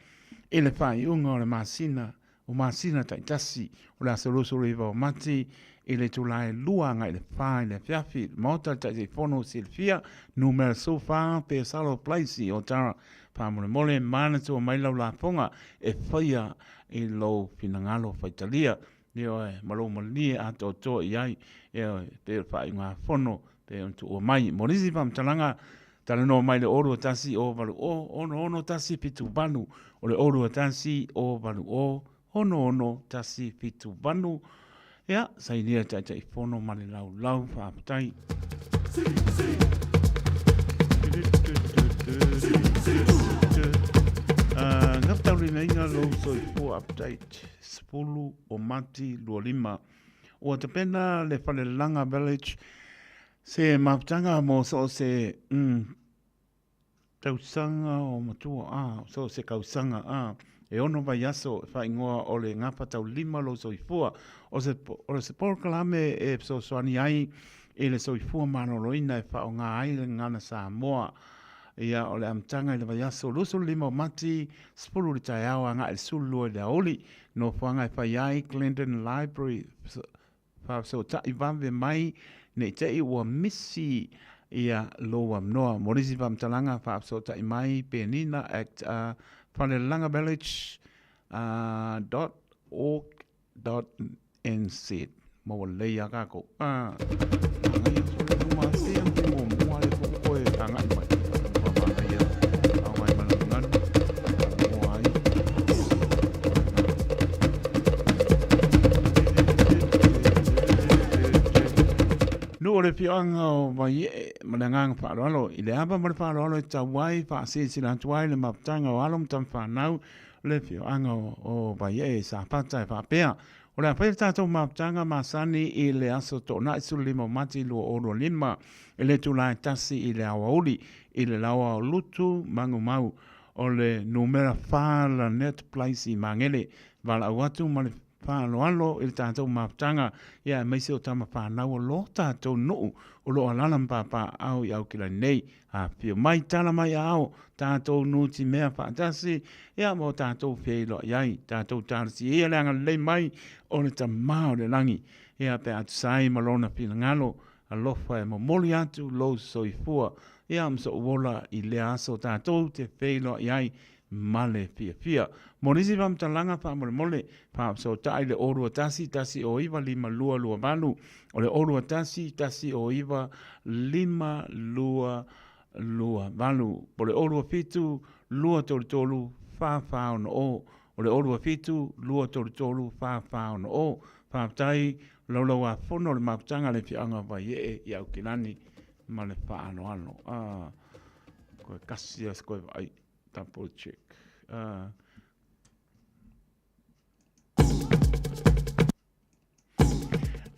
i le faaiuga o le masina o masina taitasi o le aso 29 o Mati i le itula e 2 agai i le 4 i le afiafi i le Maota o le Taitaifono Silafia, Numera 14, Pesalo Place i Otara. Faamolemole, manatua mai lau lafoga e faia i lou finagalo faitalia, ioe, ma lou malie atoatoa i ai, ioe, pei o le faaiugafono pei ona tuua mai. Mo nisi faamatalaga, talanoa mai le 021 080 6178, o le 021 080 6178. Ia, sainia le Taitaifono ma le laulau, faafetai. Gafataulimaina lou soifua update 10 o Mati 25. Ua tapena le Falelalaga Village se mafutaga mo so o se mm, Tausaga o matua, ā, so o se kausaga, ā, e ono vaiaso e whaingoa o le ngawha taulima lou soifua, o se, o se polokalame e fesoasoani ai i le soifua maloloina e whaonga ai le gagana Samoa. Ia, o le amataga i le vaiaso 25 o Mati, 10 i le taeao agai i le 12 i le aoauli, nofoaga e whai ai Glendon Library, Faafesootai vave mai ne i te i ua misi ia lou avanoa. Mo nisi faamatalaga, faafesootai mai Penina at falelagavillage dot org dot nz. Maua lelei a kākou. Ah, agai atu le luma ase a te muamua le fo koe agai mai. Whamanaia, ao mai mananuganu, moa ai. Nuu o le afioaga o Vaiee ma le agaga faaaloalo i le ava ma le faaaloalo e tau ai faasilasila atu ai le mafutaga o alo ma tamafanau o le afioaga o Vaiee i Safata e faapea, O le a faia le tatou mafutaga masani i le aso Toonai 15 o Mati 2025 i le itula e 1 i le aoauli i le laoa o Lutu Magumau o le numera 4 Lanett Place i Magele. Valaau atu ma le faaaloalo i le tatou mafutaga, ia aemaise o tama fanau o lo tatou nuu o lo o alaala ma papaaao i Aukilani nei. Afifio mai, tala mai aao, tatou nutimea faatasi, ia ma o tatou feiloai ai, tatou talosia ia le agalelei mai o le Tama o le Lagi, ia pe a tusa ai ma Lona finagalo, alofa e momoli atu lou soifua, ia ma so'u ola i lea aso tatou te feiloai ai ma le fiafia. Mo nisi faamatalaga faamolemole, faafesootai le 021 109 5228, o le 021 109 5228, po o le 027 233 4460, o le 027 233 4460. Faafetai laulauafono o le mafutaga a le Afioaga o Vaiee i Aukilani ma le faaaloalo. Ah, koe kasi a se koe vaai. Double check. Ah.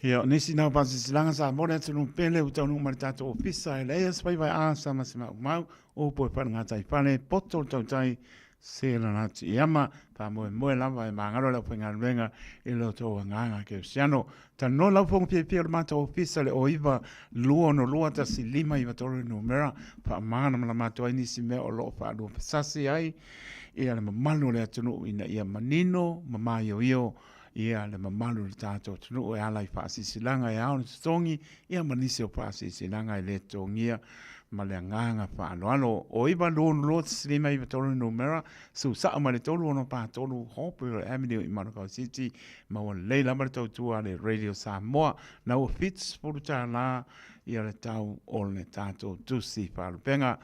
Ia, o nisi nau whasisilaga sa mole atu nung pele u taunu ma le tātou ofisa e leia se whaiwai a sa ma se mau mau o po e whare ngā tai whare poto le tautai se la rati i ama wha moe moe lava e māngaro le au whaingaluenga i lo tō anganga ke usiano. Talanoa lau fofoga fiafia o le matou ofisa le 09 262 1593 numera faamalamalama atu ai nisi mea o lo o faaluafesasi ai ia le mamalu o le atunuu ina ia manino ma maioio ia le mamalu o le tatou atunuu e ala i faasilasilaga e ao ona totogi ia ma nisi o faasilasilaga e le totogia ma le agaga faaaloalo. O 922 159 le numera, susau mai le 363 Hopewell Avenue i Manukau City, maua lelei lava le tautua a le Radio Samoa. Na ua $70 ia le tau o le tatou tusi faalupega.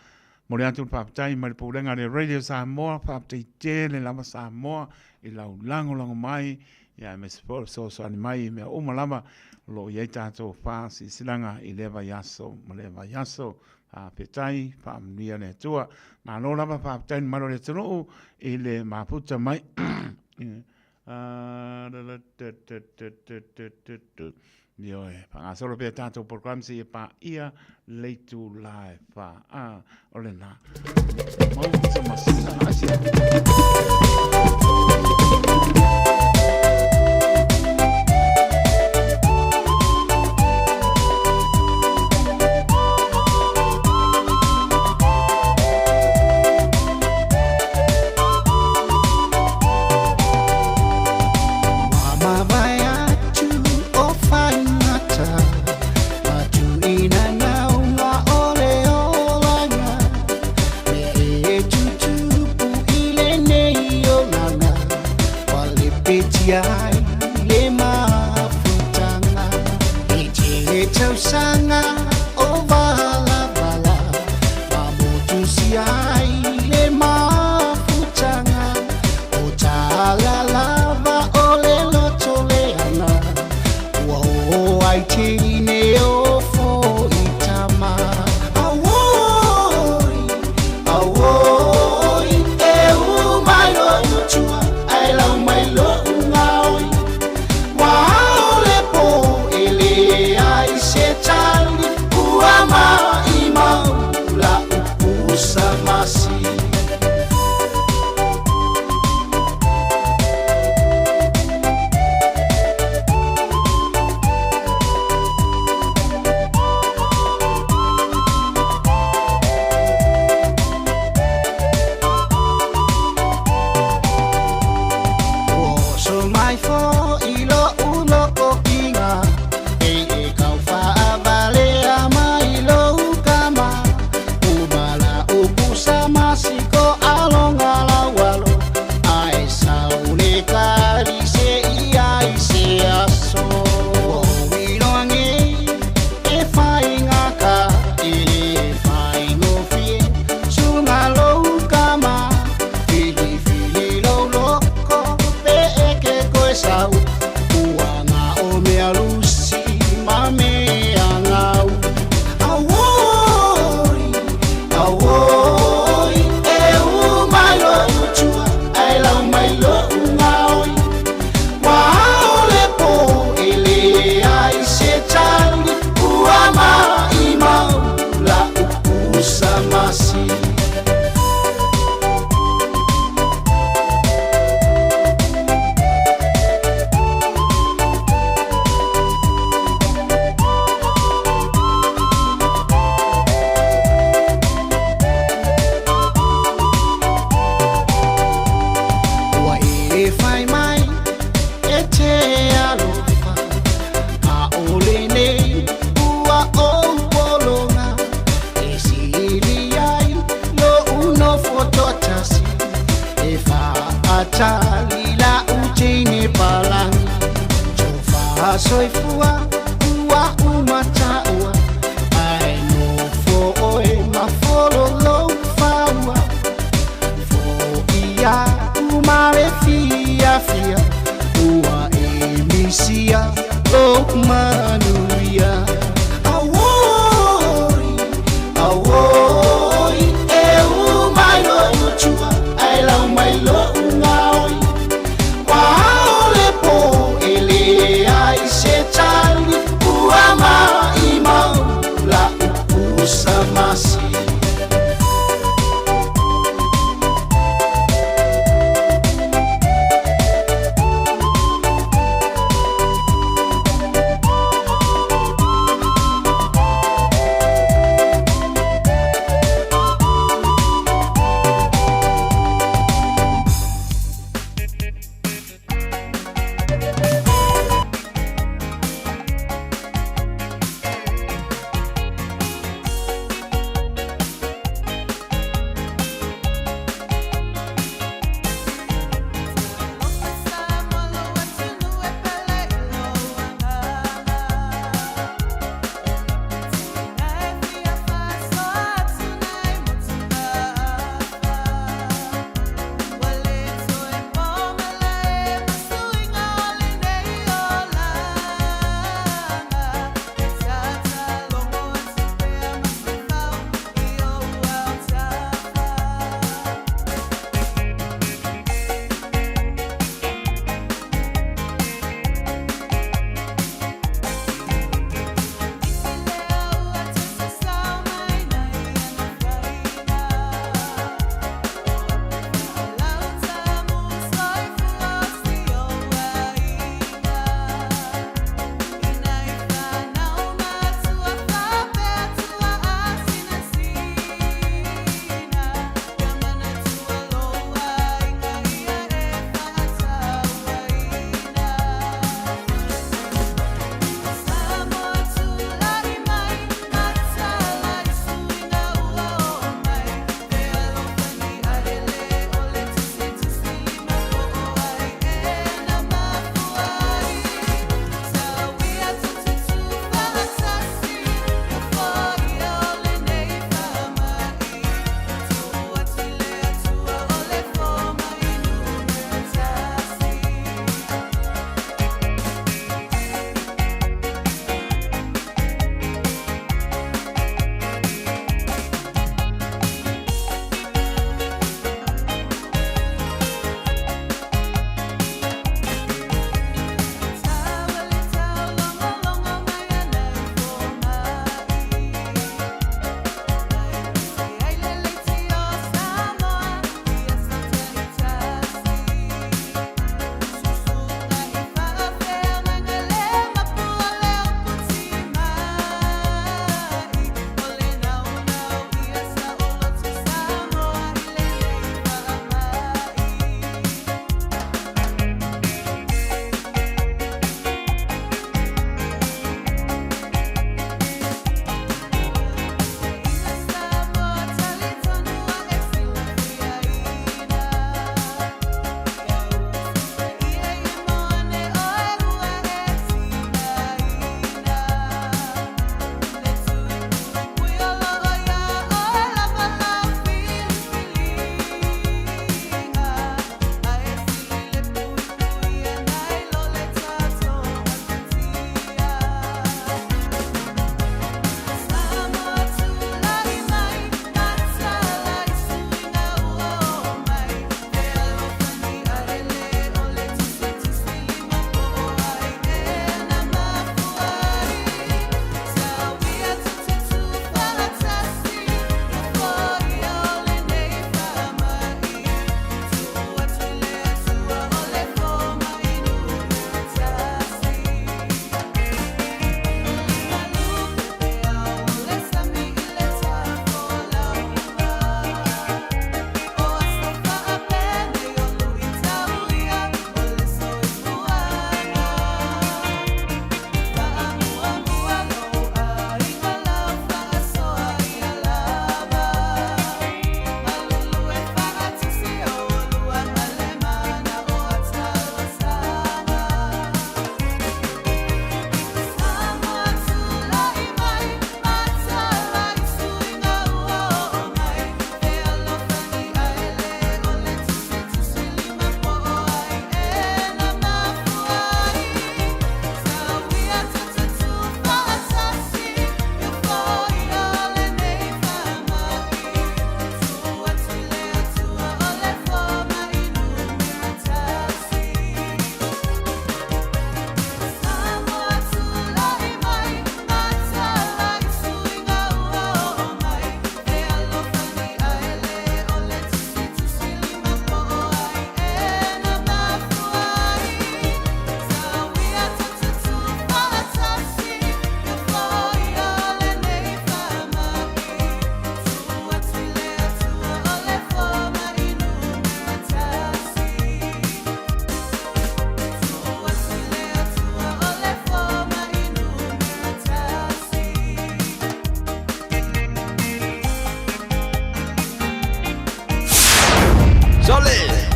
Momoli atu le faafetai mai le Pulega a le Radio Samoa, faafetai tele lava Samoa i lau lagolago mai, ia aemaise foi o le fesoasoani mai i mea uma lava o lo o i ai tatou faasilasilaga i lea vaiaso ma lea vaiaso. Faafetai, faamanuia le Atua. Malo lava faafetai i le mamalu o le atunuu i le mafuta mai. Ioe, faagasolo pea tatou programe seia paia le itula e whā. O lena. Mau sa masina asia.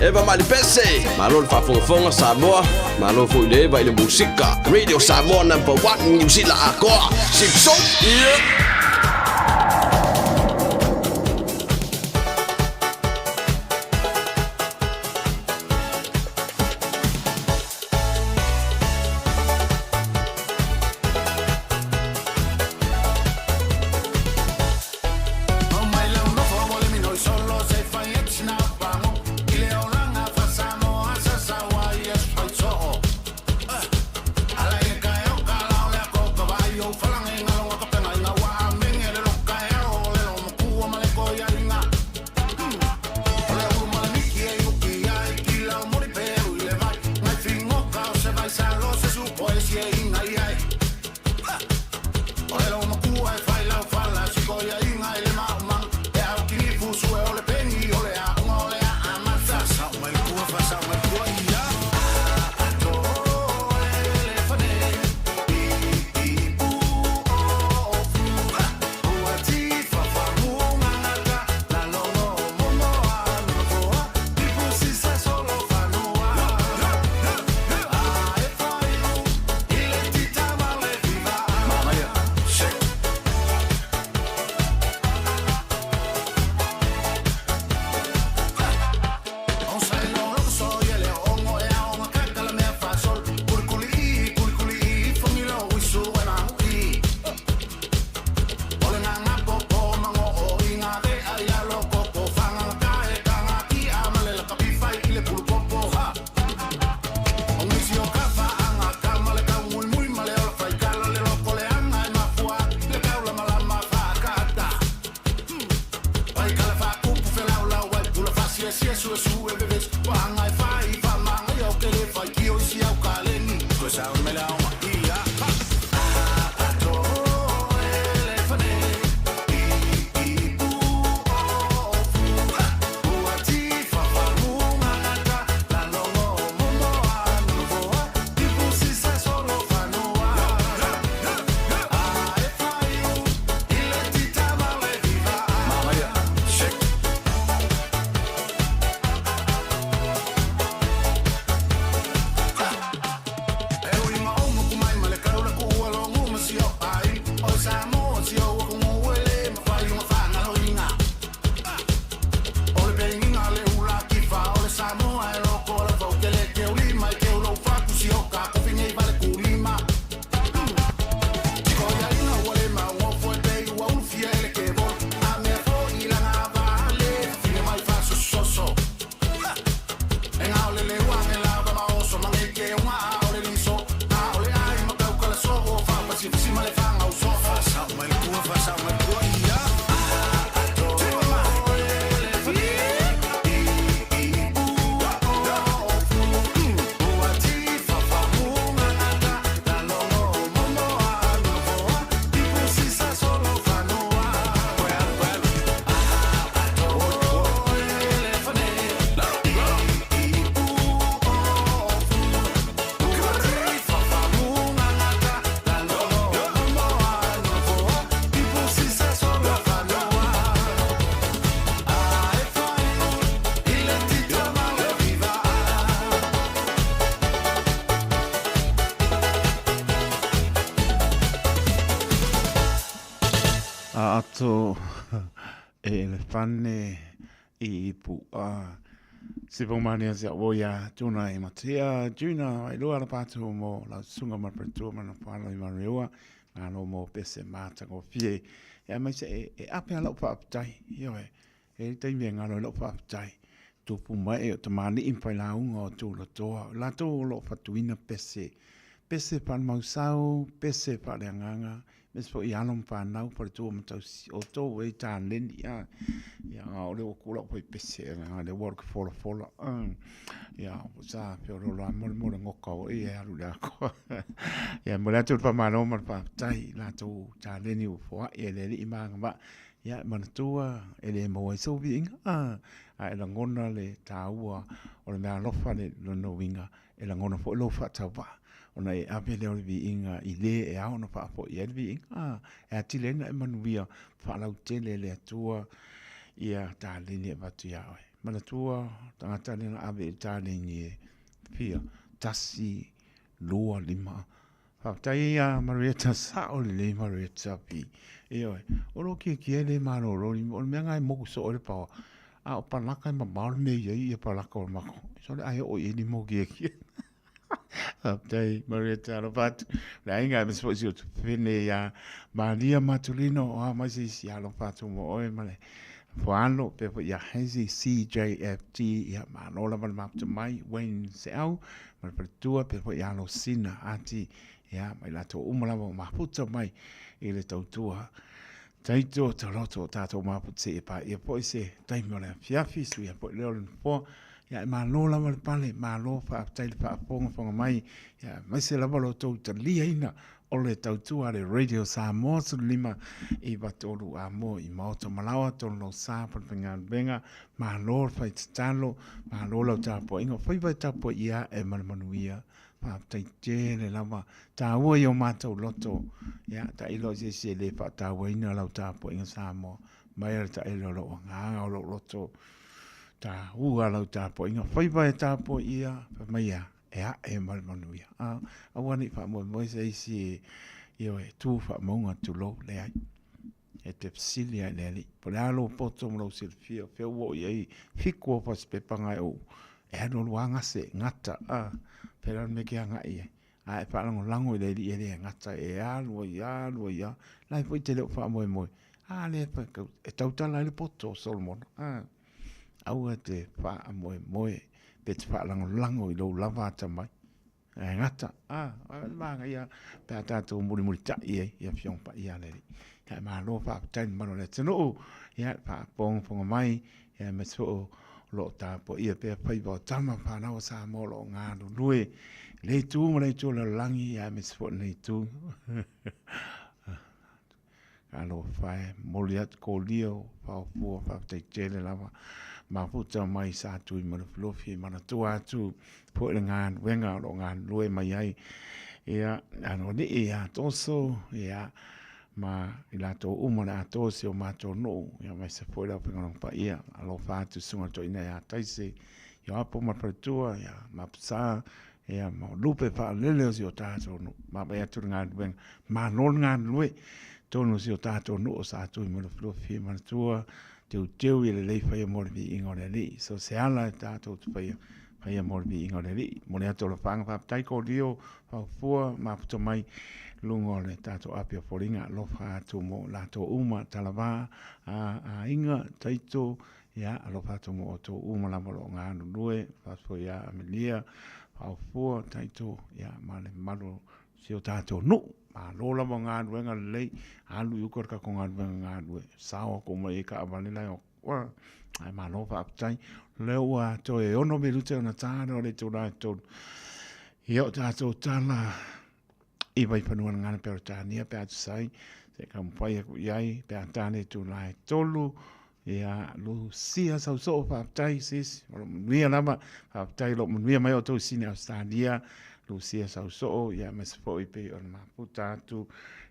Eva mai le pese. Malo le faafogafoga Samoa, malo foi le Eva i le musika. Radio Samoa number one Niu Sila atoa. Sipso! Yeah! Ato e le fane i ipu a se pau mani ase o ia tuna i matea juna ai lua la patu mo la sunga ma pretua mana pala i mareua ngā no mo pese māta ko fie e mai se e, e ape ala upa aptai io e e taimi e ngalo lau faafetai tupu mai e o tamani'i ma failauga o tulatoa o latou o lo o fatuina pese pese faale-mausau pese faaleagaga aemaise foi i alo ma fanau faletua ma tausi o outou e taleni a ia a o lea ua kula ua pese a lea ua alu ke folafola ia sa feoloolo a molemole goka o e alu le akoa ia momoli atu le faamalo ma le faafetai i latou taleni ua foai e le alii ma agavaa Ia, e manatua, e le maua ai sou viiga, a e lagona le taua o le mea alofa le lona uiga, e lagona foi lou faatauvaa, ona e ave lea o le viiga i le e ao ona faafoi ai le viiga, e atili ai ona e manuia faalautele e le Atua. Ia tāleni e avatu iā oe. Manatua, tagata lea na ave i le tāleni e fia, 1, 2, 5. Faafetai ai ia Marietta, sao lelei Marietta pi. Ioe, o lo kiekie e le malolo, o le mea lena e moku soo ai le paoa. A o palaka e mamao le mea i ai ia palaka o le mako. Sole ai oo i ai lima o kiekie. Faafetai Marietta alofa atu. Le aiga aemaise foi si ou tupene ia Maria Matulino o a mai se isi alofa atu mo oe ma le Foano pea foi ia Hazy CJFT ia malo lava le mafuta mai Wayne Seau ma le faletua pea foi ia Losina Ati ia ma i latou uma lava o mafuta mai i le tautua taito taloto o tatou mafuta seia paia foi se taimi o le afiafi suia foi lea o le nofoa ia e malo lava le pale malo faafetai le faafogafoga mai ia aemaise lava lo outou taliaina o le tautua a le Radio Samoa 15 i 3 Amoa i Maota Malaoa tonu lou sa falefaigaluega malo le fai tatalo malo lau tapuaiga o faiva e tapuai ia e ma le manuia faafetai tele lava taua i o matou loto ia tailo i se isi e le faatauaina lau tapuaiga Samoa mai a le tailo o lou agaga o lou loto taua lau tapuaiga faiva e tapuai ia fai mai a e ae ma le manuia. A, aua ne i faamoemoe se isi e, ioe, tu faamauga tulou, leai. E te fesili lava i le Alii, po o le a lou poto ma lou silafia, o fea ua oo i ai fiku o fasipepa na e ou, e alualu lava gase, gata, a, pēlā le mea e te agai i ai. A e faalagolago i le Alii e le gata, e alu ai lava, alu ai lava, la e foi e te le o faamoemoe, a lea e tautala ai le poto o Solomona, a. Aua e te faamoemoe pe te faalagolago i lou lava atamai. Ae gata, a, o le manaia pe a tatou mulimulitai ai i Afioga Paia a le Alii. Ia e malo faafetai i le mamalu o le atunuu, ia le faafogafoga mai, ia aemaise foi o lo o tapuaia pea faiva o tama fanau a Samoa o lo o galulue i lea itu ma lea itu o le lalolagi, ia aemaise foi o lenei itu. Talofa e, momoli atu kolia o Paopua, faafetai tele lava. Mafuta mai sa tui ma Lufilufi e manatua atu foi le galuega o lo o galulue mai ai. Ia, aloalii ia Toso, ia, ma i latou uma le atoa o si o matou nuu, ia aemaise foi le aufaigaluega paia. Alofa atu susuga i le toeaina ia Taise, Ioapo ma le faletua, ia Mapusa, Ia, ma o lupe faalele o si o tātou nuu. Vaavaai atu le galuega. Malo le galulue. Tonu o si o tātou nuu o Sa Tuimalofilofi e manatua teuteu ia lelei faia mo le viiga o le Alii. So se ala e tātou te faia, faia mo le viiga o le Alii. Momoli atu alofaga faafetai Korio, Faufua, mafuta mai luga o le tātou api o foliga. Alofa atu mo latou uma, Talavā, a, aiga, Taito, Ia, alofa atu mo outou uma lava o lo o galulue, faafetai ia Amelia, Faofua, Taito, ia, ma le mamalu o si o tatou nuu. Malo lava o galuega lelei, alu i uka le tatou galuega galulue, sao atu uma i ai taavale la e o atu, ae malo faafetai. O lea ua toe 6 minute ona ta lea o le itula e 3. Ia, o tatou tala i Vaifanua le Gagana Peretania pe a tusa ai, se i taumafai atu i ai pe a ta le itula e 3. Ia, Lucia Sausoo, faafetai sis, o lo o manuia lava, faafetai o lo o manuia mai outou i Sini Ausetalia, Lucia Sausoo, ia aemaise foi pei ona mafuta atu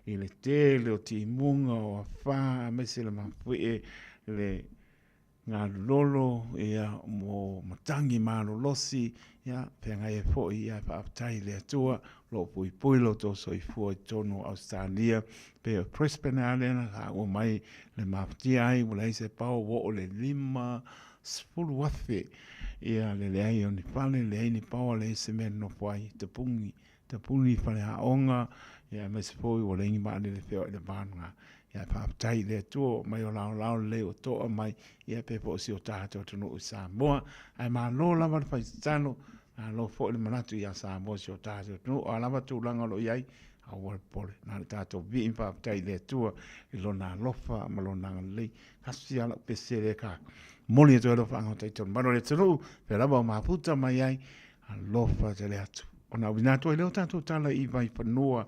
i le tele o timuga o afa, aemaise le mafuie le galulolo, ia, mo matagi malolosi, ia, feagai ai foi, ia, faafetai i le Atua, o lo o puipui lo outou soifua i totonu o Ausetalia, pei o Brisbane lava lea na taua mai le mafatia ai ua leai se pao ua oo i le 50,000 ia le leai o ni fale, leai ni paoa, leai se mea e nonofo ai, tapuni, tapuni faleaoga, ia aemaise foi ua leai ni vaalele e feoai i le va lena. Ia faafetai i le Atua ua aumai o laolao lelei ua toa mai, ia pei foi o si o tatou atunuu i Samoa. Ae malo lava le fai tatalo, malo foi le manatu ia Samoa si o tatou atunuu, o a lava tulaga o lo o i ai, aua le popole, na o le tatou vii ma faafetai i le Atua i Lona alofa ma Lona agalelei. Tasi lava lau pese lea ka momoli atu ai lau faagaotaitonu malu o le atunuu, pea lava o mafuta mai ai, alofa tele atu. Ona auina atu ai lea o tatou tala i Vaifanua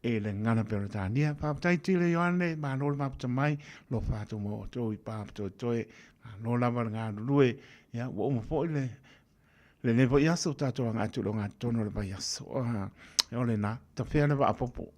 e le gagana Peretania. Faafetai tele Ioane, malo le mafuta mai, alofa atu mo outou i Papatoetoe, malo lava le galulue, ia ua uma foi le Lenei foi aso tatou agai atu i le ogatotonu o le vaiaso. O lena, tafea le vaapopo.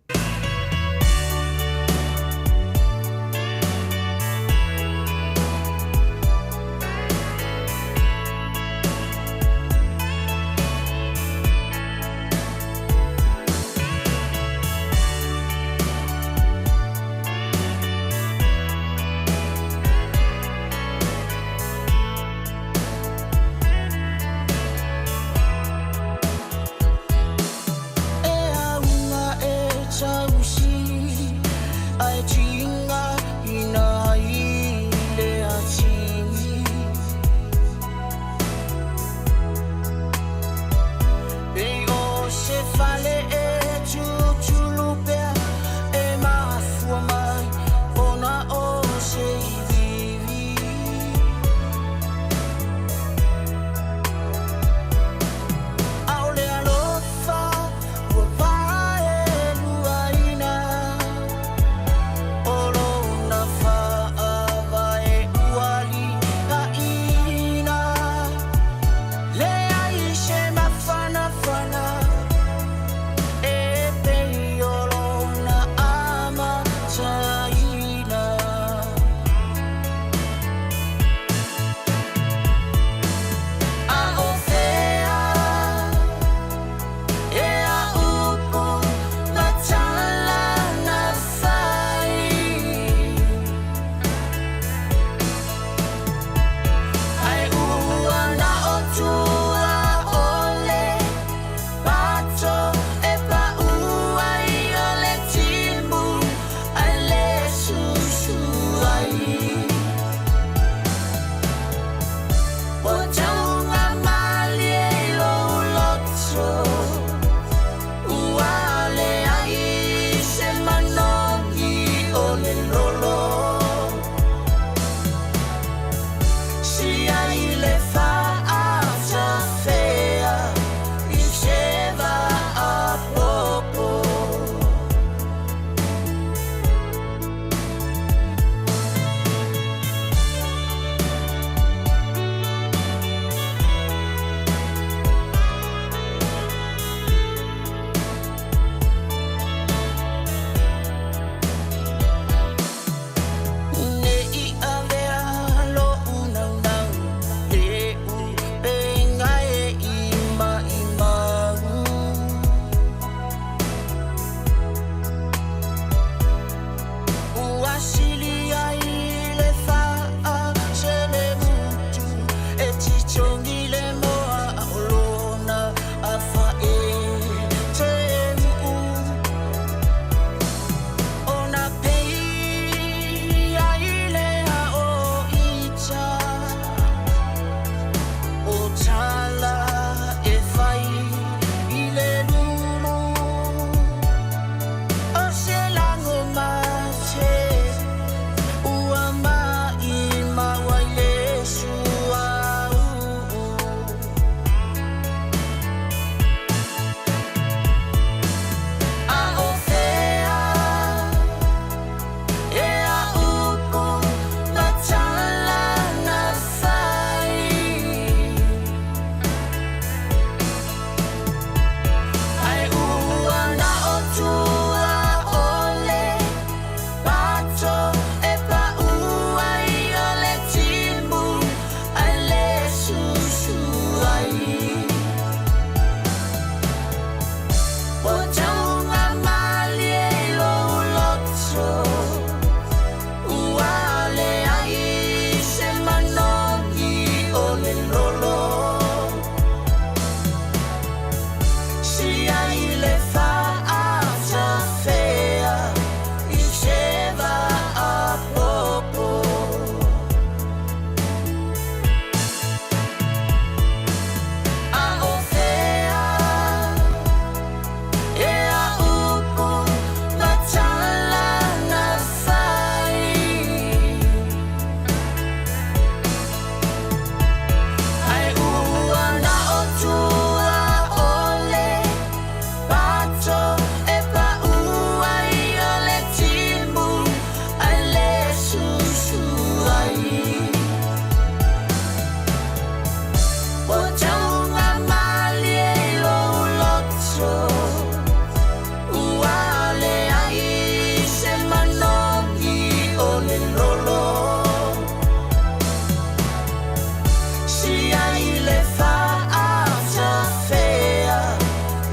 Sia i le fa'atafea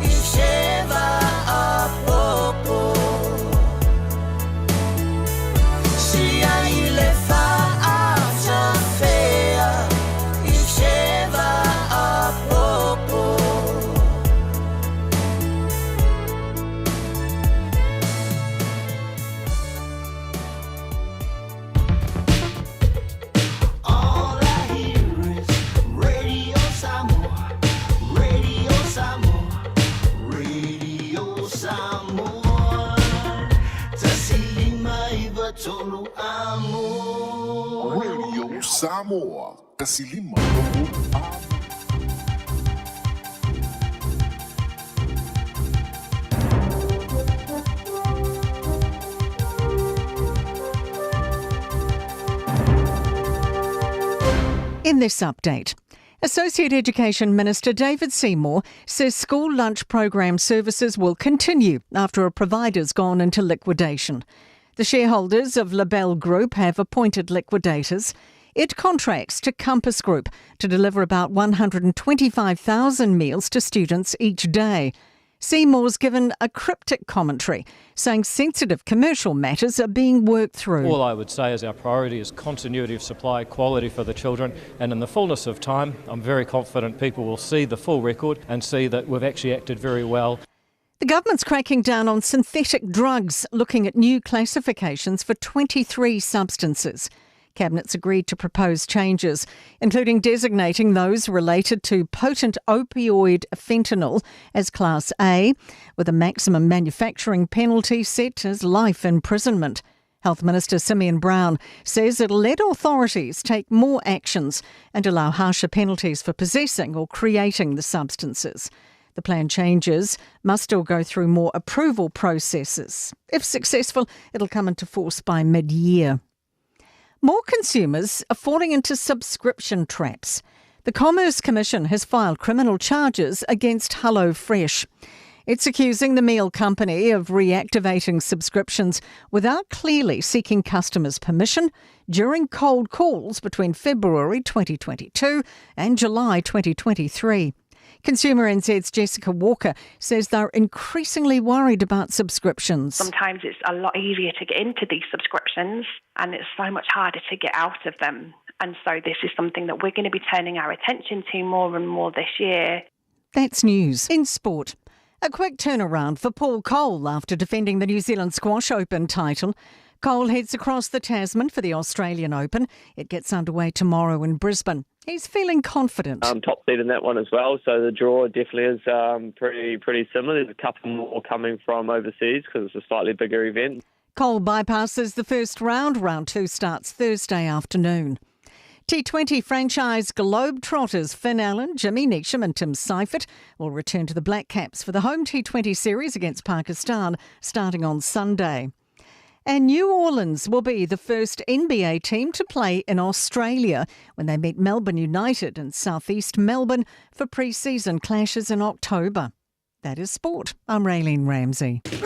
i se va'apopo. Sia i le fa'atafea i se va'apopo. All I hear is Radio Samoa, Radio Samoa, Radio Samoa. 1593 amo. Radio Samoa, 15 amo. In this update, Associate Education Minister David Seymour says school lunch program services will continue after a provider's gone into liquidation. The shareholders of Labelle Group have appointed liquidators. It contracts to Compass Group to deliver about 125,000 meals to students each day. Seymour's given a cryptic commentary, saying sensitive commercial matters are being worked through. All I would say is our priority is continuity of supply, quality for the children, and in the fullness of time, I'm very confident people will see the full record and see that we've actually acted very well. The government's cracking down on synthetic drugs, looking at new classifications for 23 substances. Cabinet's agreed to propose changes, including designating those related to potent opioid fentanyl as Class A, with a maximum manufacturing penalty set as life imprisonment. Health Minister Simeon Brown says it'll let authorities take more actions and allow harsher penalties for possessing or creating the substances. The plan changes must still go through more approval processes. If successful, it'll come into force by mid-year. More consumers are falling into subscription traps. The Commerce Commission has filed criminal charges against HelloFresh. It's accusing the meal company of reactivating subscriptions without clearly seeking customers' permission during cold calls between February 2022 and July 2023. Consumer NZ's Jessica Walker says they're increasingly worried about subscriptions. Sometimes it's a lot easier to get into these subscriptions and it's so much harder to get out of them. And so this is something that we're going to be turning our attention to more and more this year. That's news. In sport, a quick turnaround for Paul Cole after defending the New Zealand Squash Open title. Cole heads across the Tasman for the Australian Open. It gets underway tomorrow in Brisbane. He's feeling confident. Top seed in that one as well, so the draw definitely is pretty similar. There's a couple more coming from overseas because it's a slightly bigger event. Cole bypasses the first round. Round two starts Thursday afternoon. T20 franchise Globetrotters Finn Allen, Jimmy Neesham and Tim Seifert will return to the Black Caps for the home T20 series against Pakistan starting on Sunday. And New Orleans will be the first NBA team to play in Australia when they meet Melbourne United in southeast Melbourne for pre-season clashes in October. That is sport. I'm Raylene Ramsey. Hey,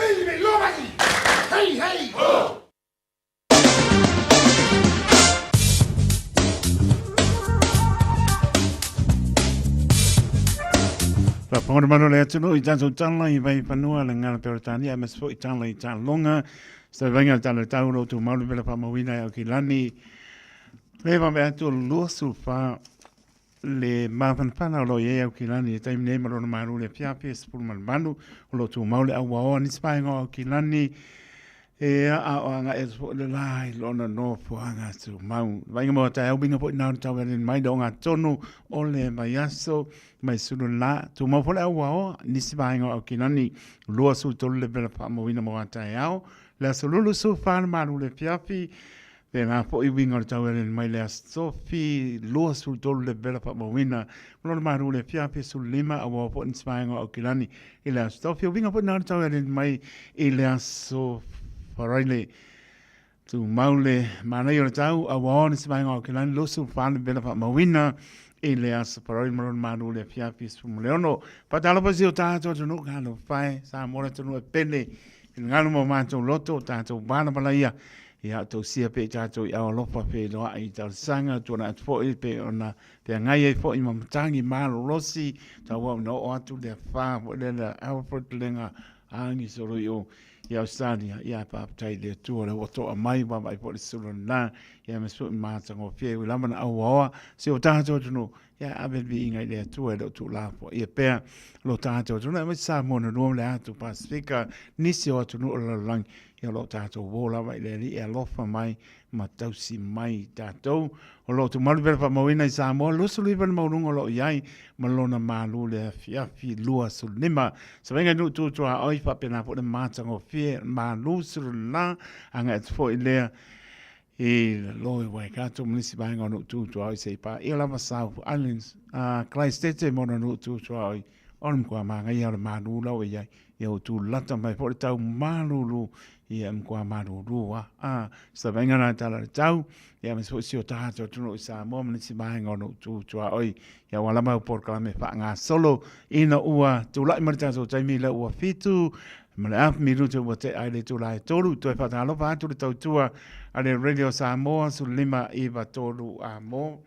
hey, oh! Whakapaoramano le atunuu i tātou tala i Vaifanua le ngala Peretania aemaise foi tala i Talonga. Sa vainga le tala tau lo tu malu pela whamawina e au ki lani. Le vave atu o 24 le mafanafana o lo i au ki lani e taimi nei ma lona malu le fiafi e 18 o lo tu mau le au waoa nisi paenga o au ki lani. E a o anga e fo le la i lona no fuanga tu mau. Vainga mo ta au binga po ina tau e mai do ngā tonu o le vaiaso mai sulu la tu mau fo le au wao nisi vaenga o kinani 23 le vela whaamawina mo ata e ao. Le aso lulu su whana maru le fiafi. Pe ngā po i winga o le tau e mai le aso fi 23 le vela whaamawina. Lona maru le fiafi sulu lima a wao po nisi vaenga o kilani i le aso tofi. O winga po ina tau e mai i le aso Faraile tu maule manai o le tau a wao nisi vaenga o kilani lusu whana vela whaamawina i le aso Faraile marona maru le fiafi sumuleono. Patalo si o tātou tunu ka lo whae sa mora tunu e pene. Ngalo mo mātou loto tātou wāna pala ia Ia, tausia pea i tātou i ao alofa whēloaʻi i talosaga, tuanai atu foi pei ona feagai ai foi ma matagi malolosi, tauau ina oo atu le afa foi lea le Alfred lega agi solo i o i Australia. Ia, faafetai i le Atua lea ua toa mai, vaavaai foi le sulu lena, ia aemaise foi matagofie ui lava na auaoa si o tātou atunuu. Ia, ave le viiga i le Atua e le o tuulafoaia pea lo tātou atunuu, aemaise Samoa na lua ma le atu Pasifika, nisi o atunuu o le lalolagi. Ia o lo o tātou uō lava i le Alii e alofa mai ma tausi mai i tātou. O lo o tumalu pea le faamauina i Samoa, 29 le maualuga o lo o i ai ma lona malu le afiafi 25. Savaiga i nuu tu tuaoi faapena foi le matagofie malu sulula agai atu foi lea i lalo i Waikato ma nisi vaega o nuu tu tuaoi seia paia lava South Islands, Christete ma ona nuu tu tuaoi. O le matua manaia o le malū la ua i ai, ia ua tulata mai foi le tau malulu, ia e matua malūlū lava. A, se vaaiga la i le tala o le tau, ia aemaise foi si o tatou atunuu i Samoa ma nisi vaega o lo o tu tuaoi, ia aua lava au polokalame faagasolo ina ua tulai mai le tatou taimi lea ua 7 ma le afu minute ua tea ai le itula e 3. Toe faatalofa atu le tautua a le Radio Samoa 15 93 a mo.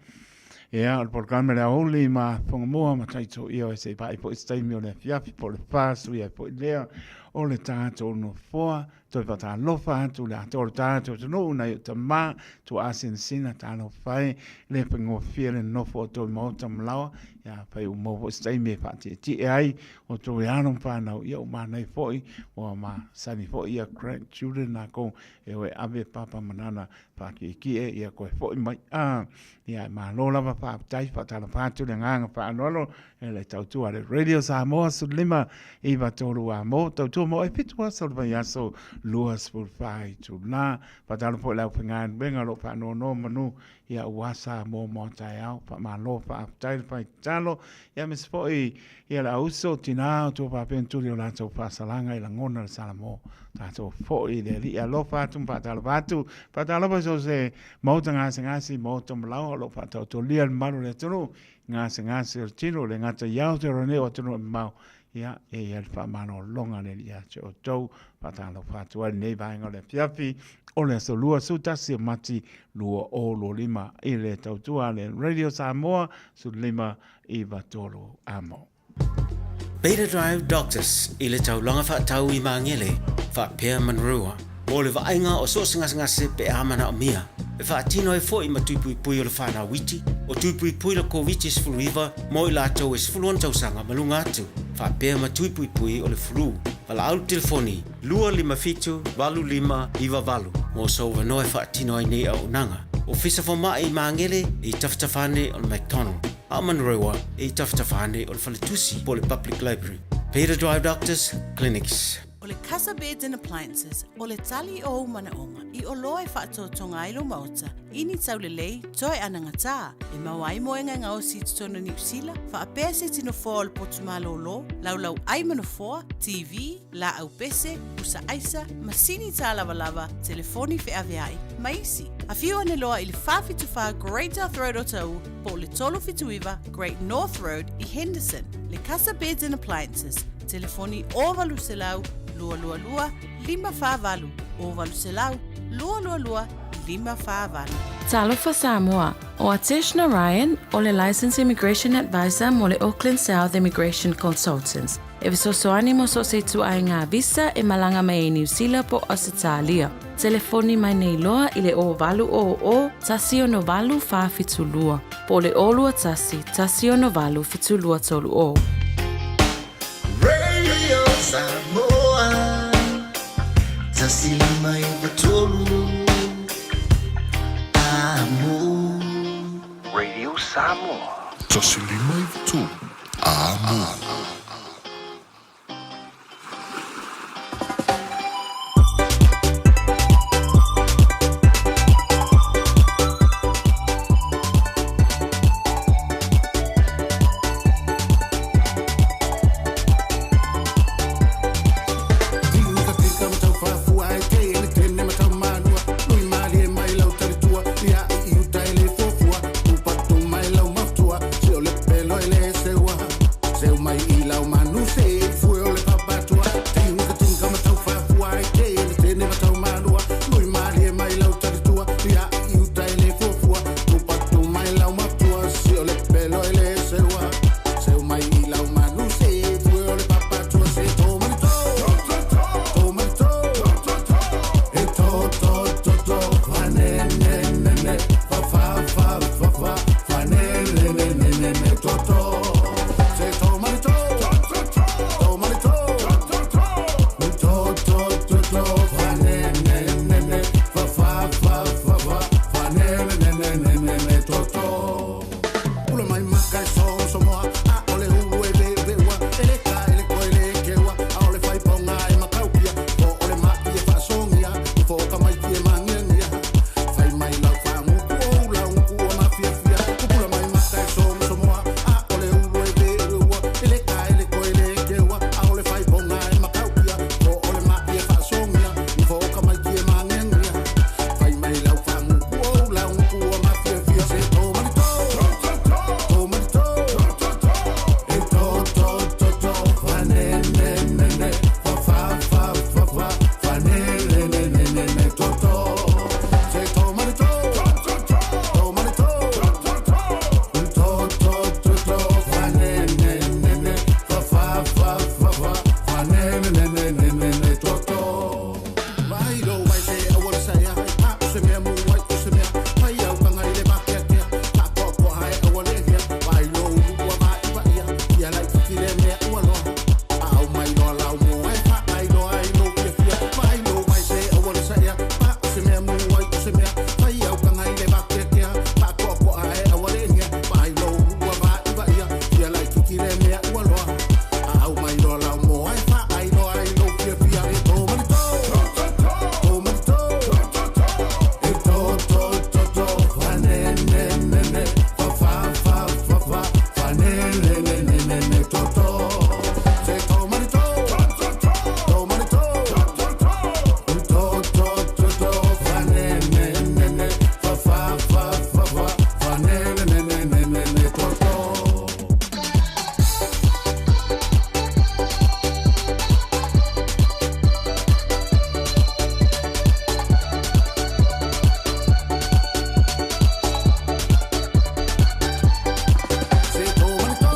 Ia, o le polokalame le aoauli ma Fogamoa ma Taito ia o se i paai foi se taimi o le afiafi po o le fa sui ai foi lea o le tatou nofoa. Toe faatalofa atu le atoa o le tatou atunuu nai o tama tuaasinasina talofa e le faigofie le nofo o toi maota ma laoa. Ia, afai ua maua foi se taimi e faatietie ai o toi alo ma fanau, ia ua manaia foi ua masani foi ia grandchildren lakou e o e ave papa ma nana faakiekie ia koe foi mai. A, ia e malo lava faafetai faatalofa atu le agaga faaaloalo e le tautua le Radio Samoa 15 93 a mo tautua mo e 7 aso o le vaiaso 24 itula. Faatalofa foi le aufaigaluega o lo o faanonomanu ia ua Samoa mo taeao. Faamalo faafetai le fai tatalo ia aemaise foi ia le auso tinā o tua faapea tuli o latou faasalaga i lagona le Salamo. Tatou foi i le Alii alofa atu ma faatalofa atu. Faatalofa i so o se maota gasegase, maota malaoa o lo o faataotolia le mamalu o le atunuu i gasegase o le tino, le gata i Aotearoa nei o atunuu e mamao. Ia, e i ai le faamalologa a le Alii ia te outou. Faatalofa atu ai lenei vaega o le afiafi o le aso 21 o Mati 2025 i le tautua a le Radio Samoa 15 93 amo. Beta Drive Doctors i le taulaga faatau i Magele faapea Manurewa mo le vaaiga o so o se gasegase pe a manaomia. E faatino ai foi ma tui puipui o le whanau iti, o tui puipui le Koviti-19 mo i latou e 16 tausaga ma luga atu, faapea ma tui puipui o le flu. Valaau le telefoni 257 8598 mo sou avanoa e faatino ai nei auaunaga. Ofisa Fomai i Magele i tafatafa ane o le McDonald, a o Manurewa i tafatafa ane o le Faletusi po o le Public Library. Beta Drive Doctors Clinics. O le Casa Beds and Appliances, o le tali o ou manaoga i oloa e faatotoga ai lou maota i ni taulelei toe anagatā e maua ai moega e gaosi i totonu o Niu Sila, faapea se tino foa o le potu malōlō, laulau ai ma nofoa, TV, laau pese, pusa aisa, masini tālavalava, telefoni feaveai, ma isi. Afio ane loa i le 474 Great South Road o Taʻu po o le 379 Great North Road i Henderson. Le Casa Beds and Appliances, telefoni 0800 222 548, 0800 222 548. Talofa Samoa, ʻO Atesh Narayan, o le Licensed Immigration Advisor mo le Auckland South Immigration Consultants, e fesoasoani mo so o se ituaiga visa e malaga mai ai Niu Sila po o Ausetalia. Telefoni mai nei loa i le 0800 168 472 po o le 021 168 7230. Radio Samoa, 153 Amo. Radio Samoa. 153 Amo. ne to to. Se to mani to, to mani to, to to to to fa ne ne ne ne fa fa fa fa fa fa ne ne ne ne ne ne to to. Pula mai maka e so so moa a ole ulu e ve ve wa ele ka ele ko ele ke wa a ole fai ponga e makaupia po ole maki e faasongia fo ka mai ki e mangiangia fai mai lau faaguku ou lauguku o mafiafia pula mai maka e so so moa a ole ulu e ve ve wa ele ka ele ko ele ke wa a ole fai ponga e makaupia po ole maki e faasongia fo ka mai ki e mangiangia fai mai lau faaguku ou lauguku o mafiafia se to mani to to mani to e to to to to fa ne ne ne ne fa fa fa fa fa fa ne ne ne ne ne ne to to se to mani to to mani to to to to to fa ne ne ne ne fa fa fa fa fa fa ne ne ne ne ne ne to to mai lo mai se awol sa ya pa se me mu wai se me mai au kanga ile ba kia kia pa ko ko hai awol e kia mai lo ulu wa ba ba ia ia lai ki le me ua lo au mai lo lau mo ai fa ai lo ai lo kia kia mai lo mai se awol sa ya pa se me mu wai se me mai au kanga ile ba kia kia pa ko ko hai awol e kia mai lo ulu wa ba ba ia ia lai ki le me ua lo au mai lo lau mo ai fa ai lo ai lo kia kia e to mani to to mani to e to to to to fa ne ne ne ne fa fa fa fa fa fa ne ne ne ne ne ne to to se to mani to to mani to to to to to fa ne ne ne ne fa fa fa fa fa fa ne ne ne ne ne ne to to. Se to mani to,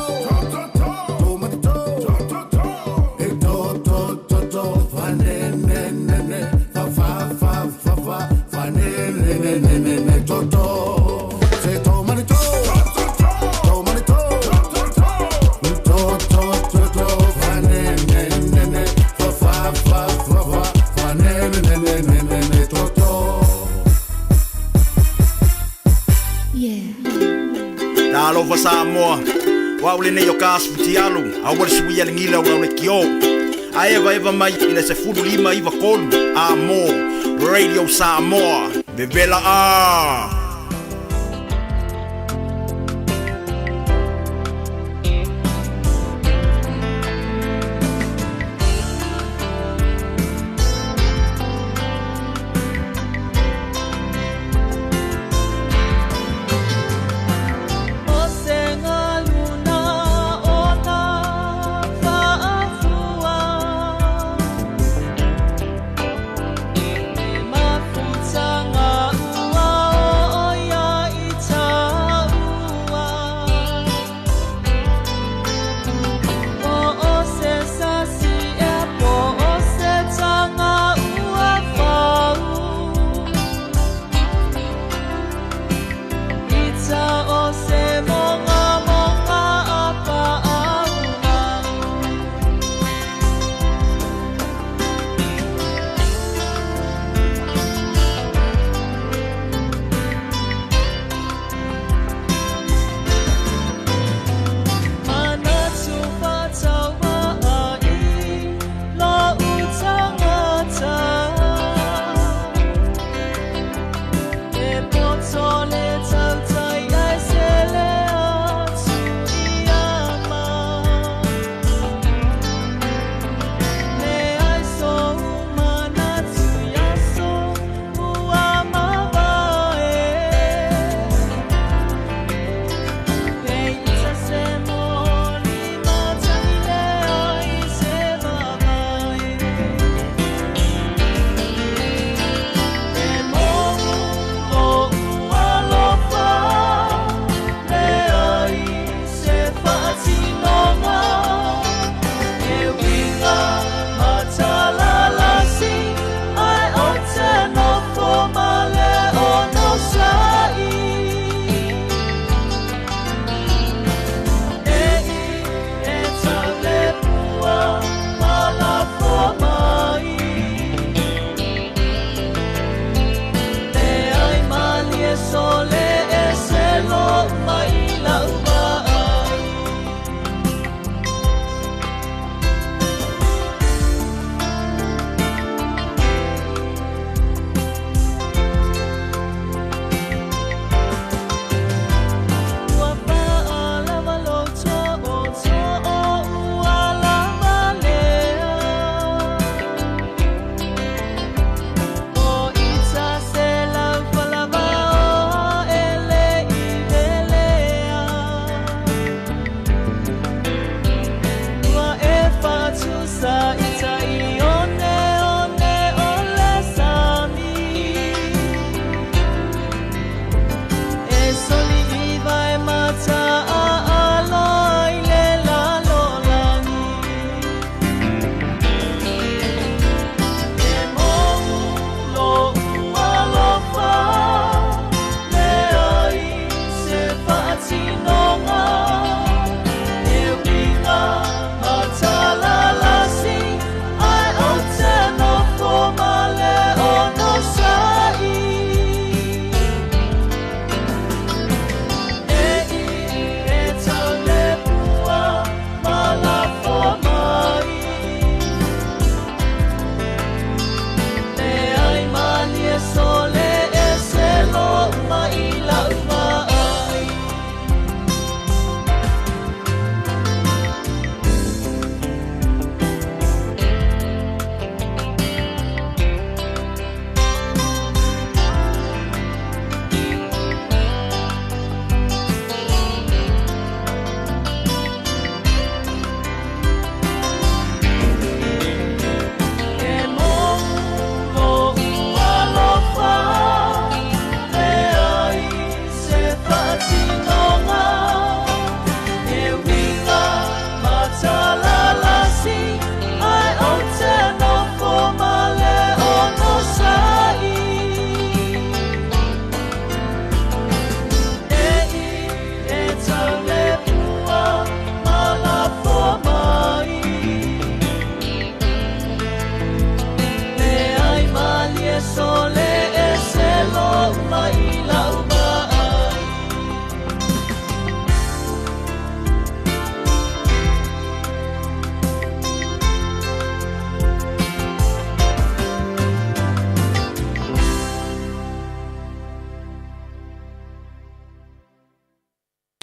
to mani to, e to to to to fa ne ne ne ne fa fa fa fa fa fa ne ne ne ne ne ne to to. Se to mani to, to mani to, to to to to fa ne ne ne ne fa fa fa fa fa fa ne ne ne ne ne ne to to. Talofa Samoa, wa ule nei o ka asfutialu, a ua le suia le gila ua le kio. A eva eva mai i le 15 93, a mo, Radio Samoa, vevela a. O se galuna o ta faafua E mafutanga ua o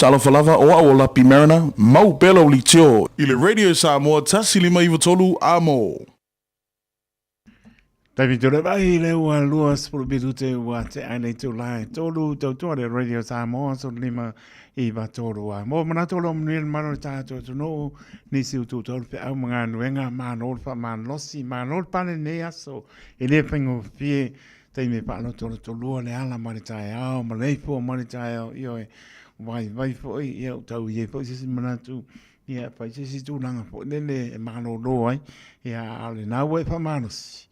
Talofa lava, o au o Lapi Mariner, mau pea lau leitio i le Radio Samoa 153 Amo. Taimi tore mai le ua 27 ua te ai nei tū lai tolu tautua le Radio Samoa so lima i va tolu a. Mō manatu o lo manuia le maro le tātou atunuu, nisi u tū tolu pe au mga nuenga, māno le wha mālosi, māno le pane nei aso, e le whaingofie, taimi e whaalotoloto lua le ala ma le taeao, ma leifua ma le taeao, ioe, vai vai foi, ia u tau i e foi se si manatu, ia fai se si tūlanga foi lele e malōlō ai, ia a o lenā ua e faamalosi.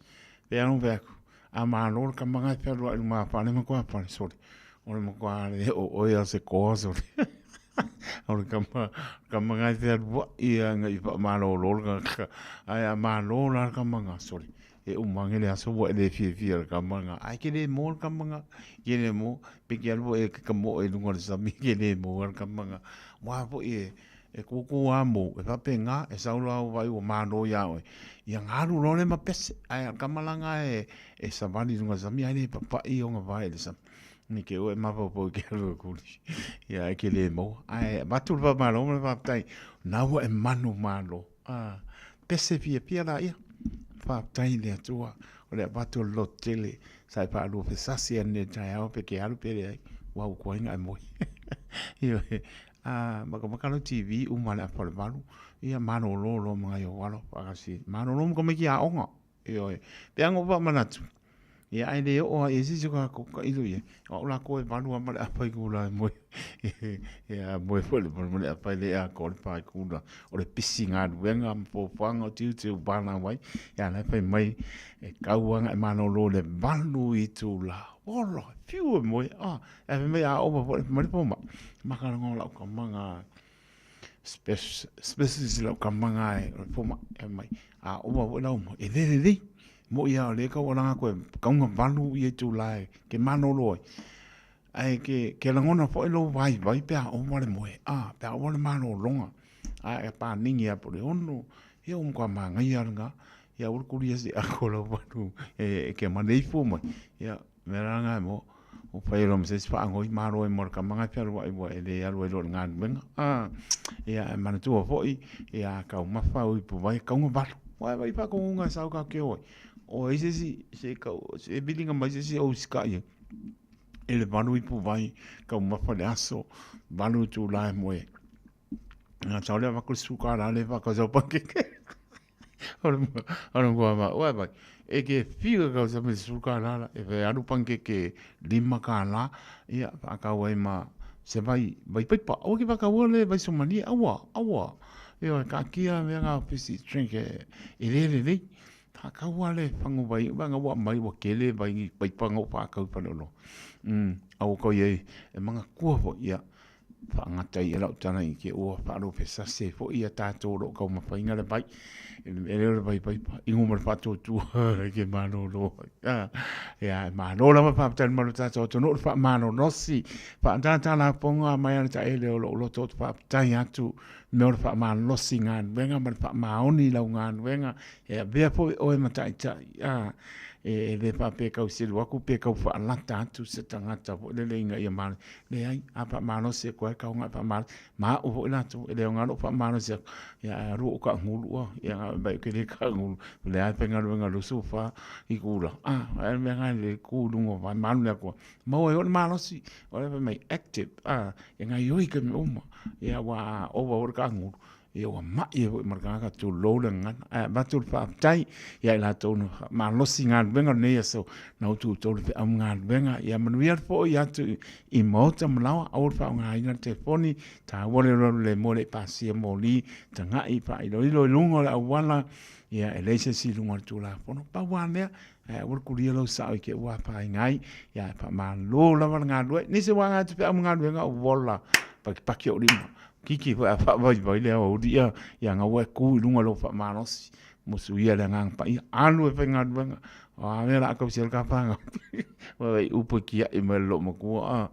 Pe anu pe aku, a malo le kamaga e fealuaʻi i luma fale ma koa fale, sole. O le makuā le o oe a se koa, sole. O le kama, kamaga e fealuaʻi agaʻi faamalōlō le tagata, ae a malo la le kamaga, sole. E uma age le aso ua e le fiafia i le kamaga, ae ke le mo le kamaga, ke le mo, pe ke alu foi e ke kamoʻo i luga o le sami, ke le mo le kamaga. Aua foi e, e kūkū lava mou, e faapena, e sau loa au vaai ua malo iā oe, ia galu loa lea ma pese, ae o le kama la lena e, e savali i luga o le sami, ae le papaʻi ona vae i le sami. I te ua e mafaufau i ke alu e kuli, ia e ke le maua. Ae avatu le faamalo ma le faafetai, o lena ua e manumalo. A, pese fiafia laia. Faafetai i le Atua, o le avatu o le loto tele, sa e faalua fesasi ane i le taeao pe ke alu pe leai, ua au atu ai na e moe. Ioe, a, makamaka lau TV uma le afa o le 8, ia malolo loa ma nai ou alo faatasi, malolo ma tamaiti aoga. Ioe, pe ana ua faamanatu, ia ae le oo lava i ai se isi o tatou tailo i ai, o au latou e 8 lava ma le afa i kula e moe, ia moe foi le 8 ma le afa e le atoa le pa i kula. O le pisi galuega ma fuafuaga o tiute ua palau ai, ia la e fai mai e tau lava ona e malolo i le 8 itula. Ola, fiu e moe, a, ae fai mai a ova foi, fai mai le fomai, maka loga o lau tamaga specialist i lau tamaga e o le fomai, fai mai, a ova foi lau moe, e le lelei. Moʻi lava o lea e taualaga atu e tau ona 8 ia itula e ke malolo ai. Ae ke, ke lagona foi lou vaivai pe a ova le moe, a, pe a ova le malologa. A e pānini lava po o le 6, ia ua matua manaia lava lena. Ia aua le kuli ese ako lau valu e ke maleifua mai. Ia, mea la lena e moa, ua fai ai loa ma se isi faanoi, malo ai mo le tamaga e fealuai ua e le alu ai loa i le galuega. A, ia e manatua foi, ia a taumafa au ipu vai, tau ona 8. Aua e vaai i faatonuga e sau tatou te o ai. O ai se isi, se tau, se viliga mai se isi e ou sikaʻi ai. I le 8 ipu vai, taumafa le aso, 8 itula e moe ai. Nā tau lea wako suka rā le whaka sau pakeke. O le kua ma, ua vai, e ke whiu e kau sa me suka rā la, e whai aru pankeke lima ka la, ia, whakau ai ma se vai, vai paipa, aua ki whakaua le vai somani, aua, aua, ioe, ka kia mea ngā ofisi drink e, e le lelei, whakaua le whango vai, wanga ua mai ua kele vai paipa ngau whakau whare olo. Aua kau iai, e manga kua foi, ia, Whaangata i lau tala i ke ua whaalope sase fo ia tātou ro kau mawhainga le vai. E leo le vai vai pa. Ingo ma le whaatōtua ke mālōlō. Ia, e mālō lava whaapitali malo tātou atu no le whaamālōlosi. Whaatata la ponga mai ana ta ele o lo loto o te whaapitali atu me o le whaamālolosi ngā nuenga ma le whaamāoni lau ngā nuenga. E avea foi oe mataitai. E le whaapē kau selu aku pe kau whaalata atu se tangata foi lele inga ia mālo. Leai, a faamalosi atu ai kaoga e faamalosi, ma au foi latou, e le aoga lou faamalosi atu, ia ae alu ou kaagulu a, ia mai ou te le kaagulu, o lea e faigaluega 24 itula, a, ai le mea lena e le ku i luga o vae, malu le Atua, maua ai foi le malosi, o lea fai mai active, a, e gaoioi i taimi uma, ia aua a ova foi le kaagulu, Ia ua maʻi ai foi ma le tagata tulou le gagana. Ae avatu le faafetai ia i latou na malosi galuega o lenei aso na utu outou le feau ma galuega. Ia manuia le foʻi atu i maota ma laoa, aua le faaaogaina le telefoni, taua le alualu le moe le i pasia moli, tagaʻi faailoilo i luga o le auala, ia e leai se isi i luga o le Tulafono. Pau lava lea, ae aua le kulia lou sao i te ua afaina ai, ia e faamalo lava le galulue. Nisi ua agai atu feau ma galuega, ua ola pakipaki ou lima. Kiki foi a faavaivai le aoauli ia, ia na ua e ku i luga o lou faamalosi, musuia le Agaga Paia, alu e faigaluega, o a mea o le a tausi ai le ta fanau. Ua i upu e kiaʻi mai le loomatua, a.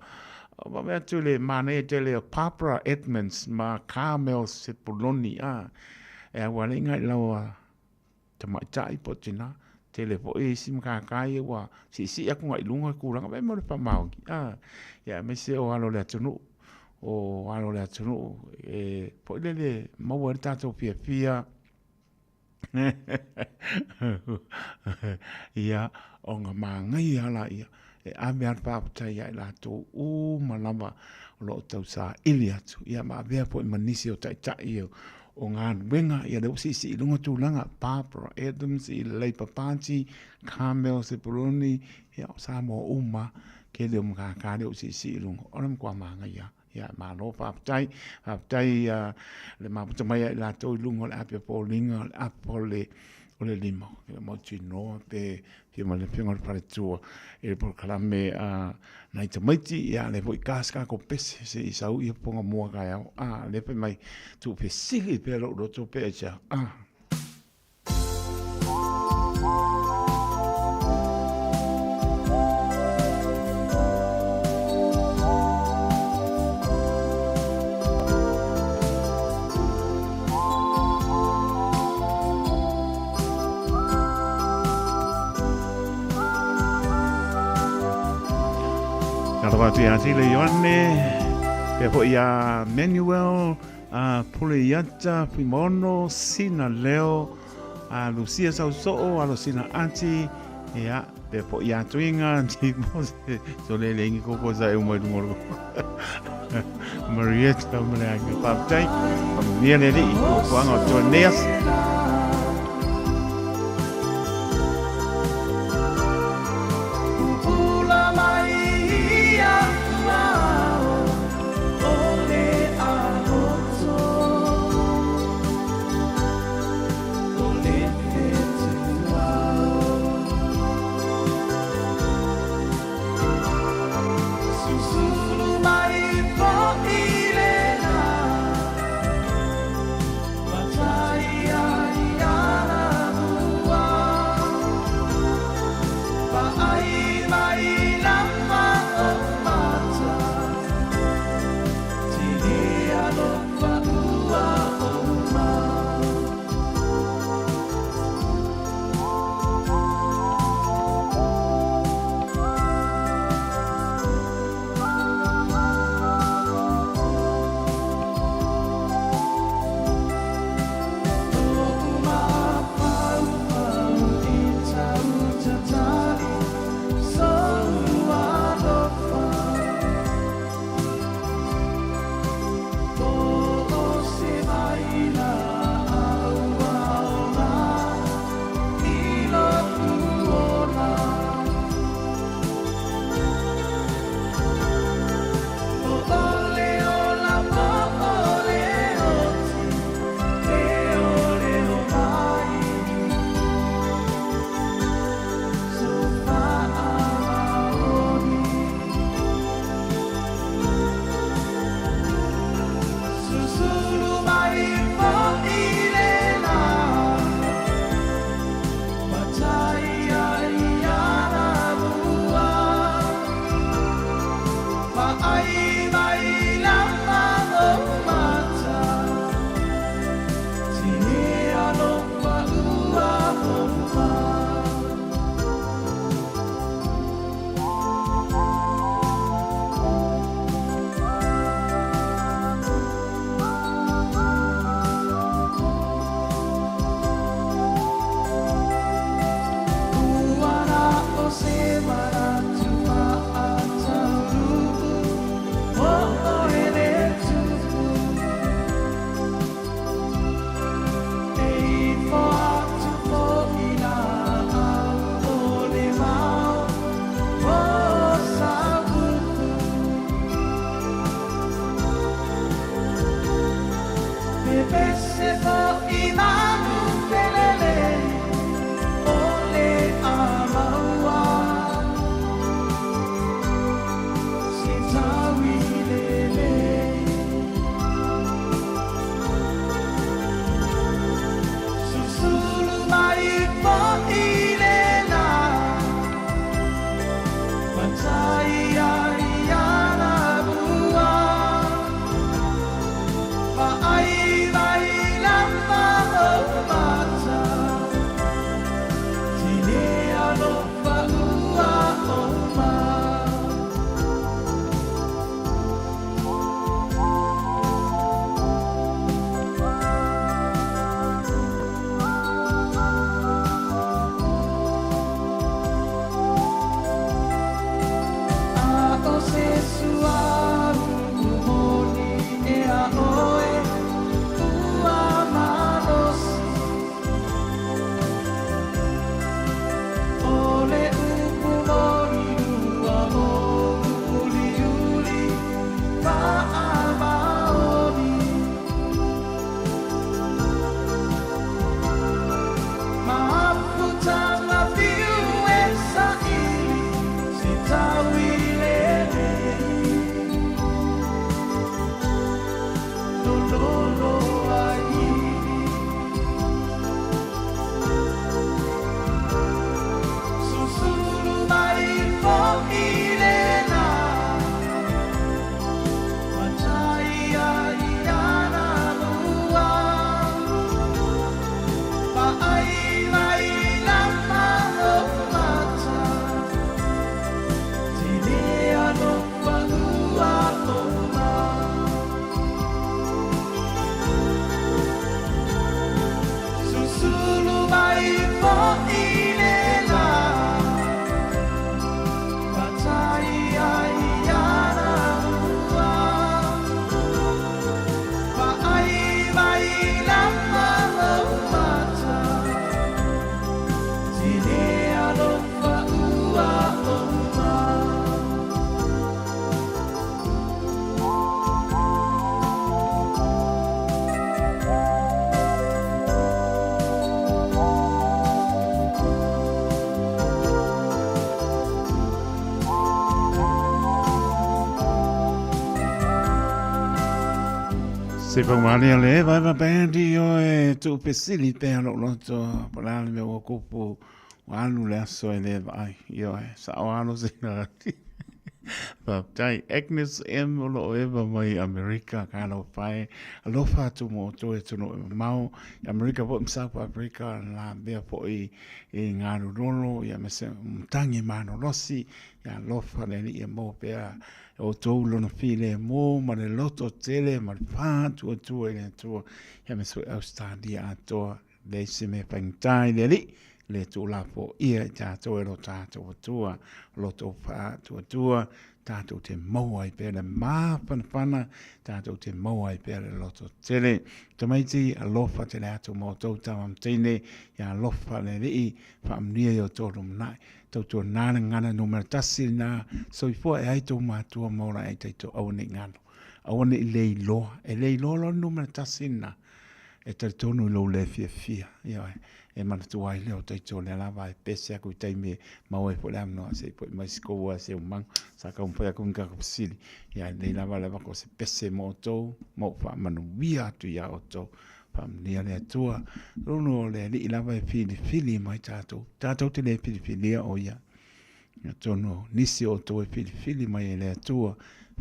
Vave atu le manaia tele o Barbara Edmonds ma Carmel Sepuloni, a. E aua alii ngai laua tamaitai po o tina, tele foi isi matata ia ua siisii atu agai i luga tulaga, vaai mai o le faamaoni, a. Ia aemaise o alo o le atunuu. o alo o le atunuu e foi lele maua ai le tatou fiafia ia ona manaia laia e ave a le faafetai ia i latou uma lava o lo o tausaili atu ia ma avea foi ma nisi o taitai o galuega ia lea ua siisii i luga tulaga Barbara Adams i le Labour Party, Carmel Sepuloni ia o Samoa uma tele o matata lea ua siisii i luga o le matua manaia. Ia, malo faafetai. Faafetai le mafuta mai ia i latou i luga o le api o foliga, o le apo o le, o le lima. E le mautinoa pe fia mai le afioga i le faletua i le polokalame a nai tamaiti, ia lea foi ka se tatou pese se i sau ia fofoga mua taeao. A, lea fai mai, tuufesili pea lou loto pe aisea. A. Talofa atu ia Tile Ioane, pea foi ia Manuel, a Puleiata, Fuimaono, Sina Leo, a Lucia Sausoo, Alosina Ati, ia, pea foi ia Tuiga, Timose, so le le ingi koko sa e uma i lunga o le koko. Marietta ma le aiga. Faafetai, faamanuia le Alii i fuafuaga o Tuaneas. olo ai. Susulu mai fo'i le la, matai ai ana lua. Vaai mai lama o mata, tele alofa ua oma. Susulu mai fo'i le la, matai ai ana lua. Vaai mai lama o mata, tele alofa ua oma. Se paumali a le Eva Eva Band i oe tuupesili pea lou loto po o le a le mea ua kupu ua alu le aso e le vaai i oe sao alo sina Faafetai Agnes M o lo o eva mai Amerika ka alofa e alofa atu mo outou e atunuu e mamao i Amerika foi ma South Africa la mea foi i Galulolo ia ma se matangi malolosi ia alofa le Alii e maua pea e outou lona filemu ma le loto tele ma le faatuatua i le Atua ia ma se Ausetalia atoa. Leai se mea faigata i le Alii, le tuulafoia i tatou e lo tatou Atua, o lo tou faatuatua, tatou te maua ai pea le mafanafana, tatou te maua ai pea le loto tele. Tamaiti, alofa tele atu ma outou tama ma teine, ia alofa le Alii, faamanuia i outou lumanai. Tautuana le gagana numera tasi lena, soifua e ai tou matua ma ola ai taito, aua ne i galo, aua ne i le iloa, e le iloa loa le numera tasi lena. E talitonu i lou le fiafia, ioe, e manatua ai lea o taito o lea lava e pese aku i taimi e maua ai foi le avanoa se i po'i mai si kou a se umanga sa taumafai atu ni kaka fesili, ia e lelei lava le avatu o se pese mo outou ma ou faamanuia atu iā outou. Faamanuia le Atua. Atonu o le Alii lava e filifili mai tatou, tatou te le filifilia o Ia. Atonu o nisi o outou e filifili mai e le Atua,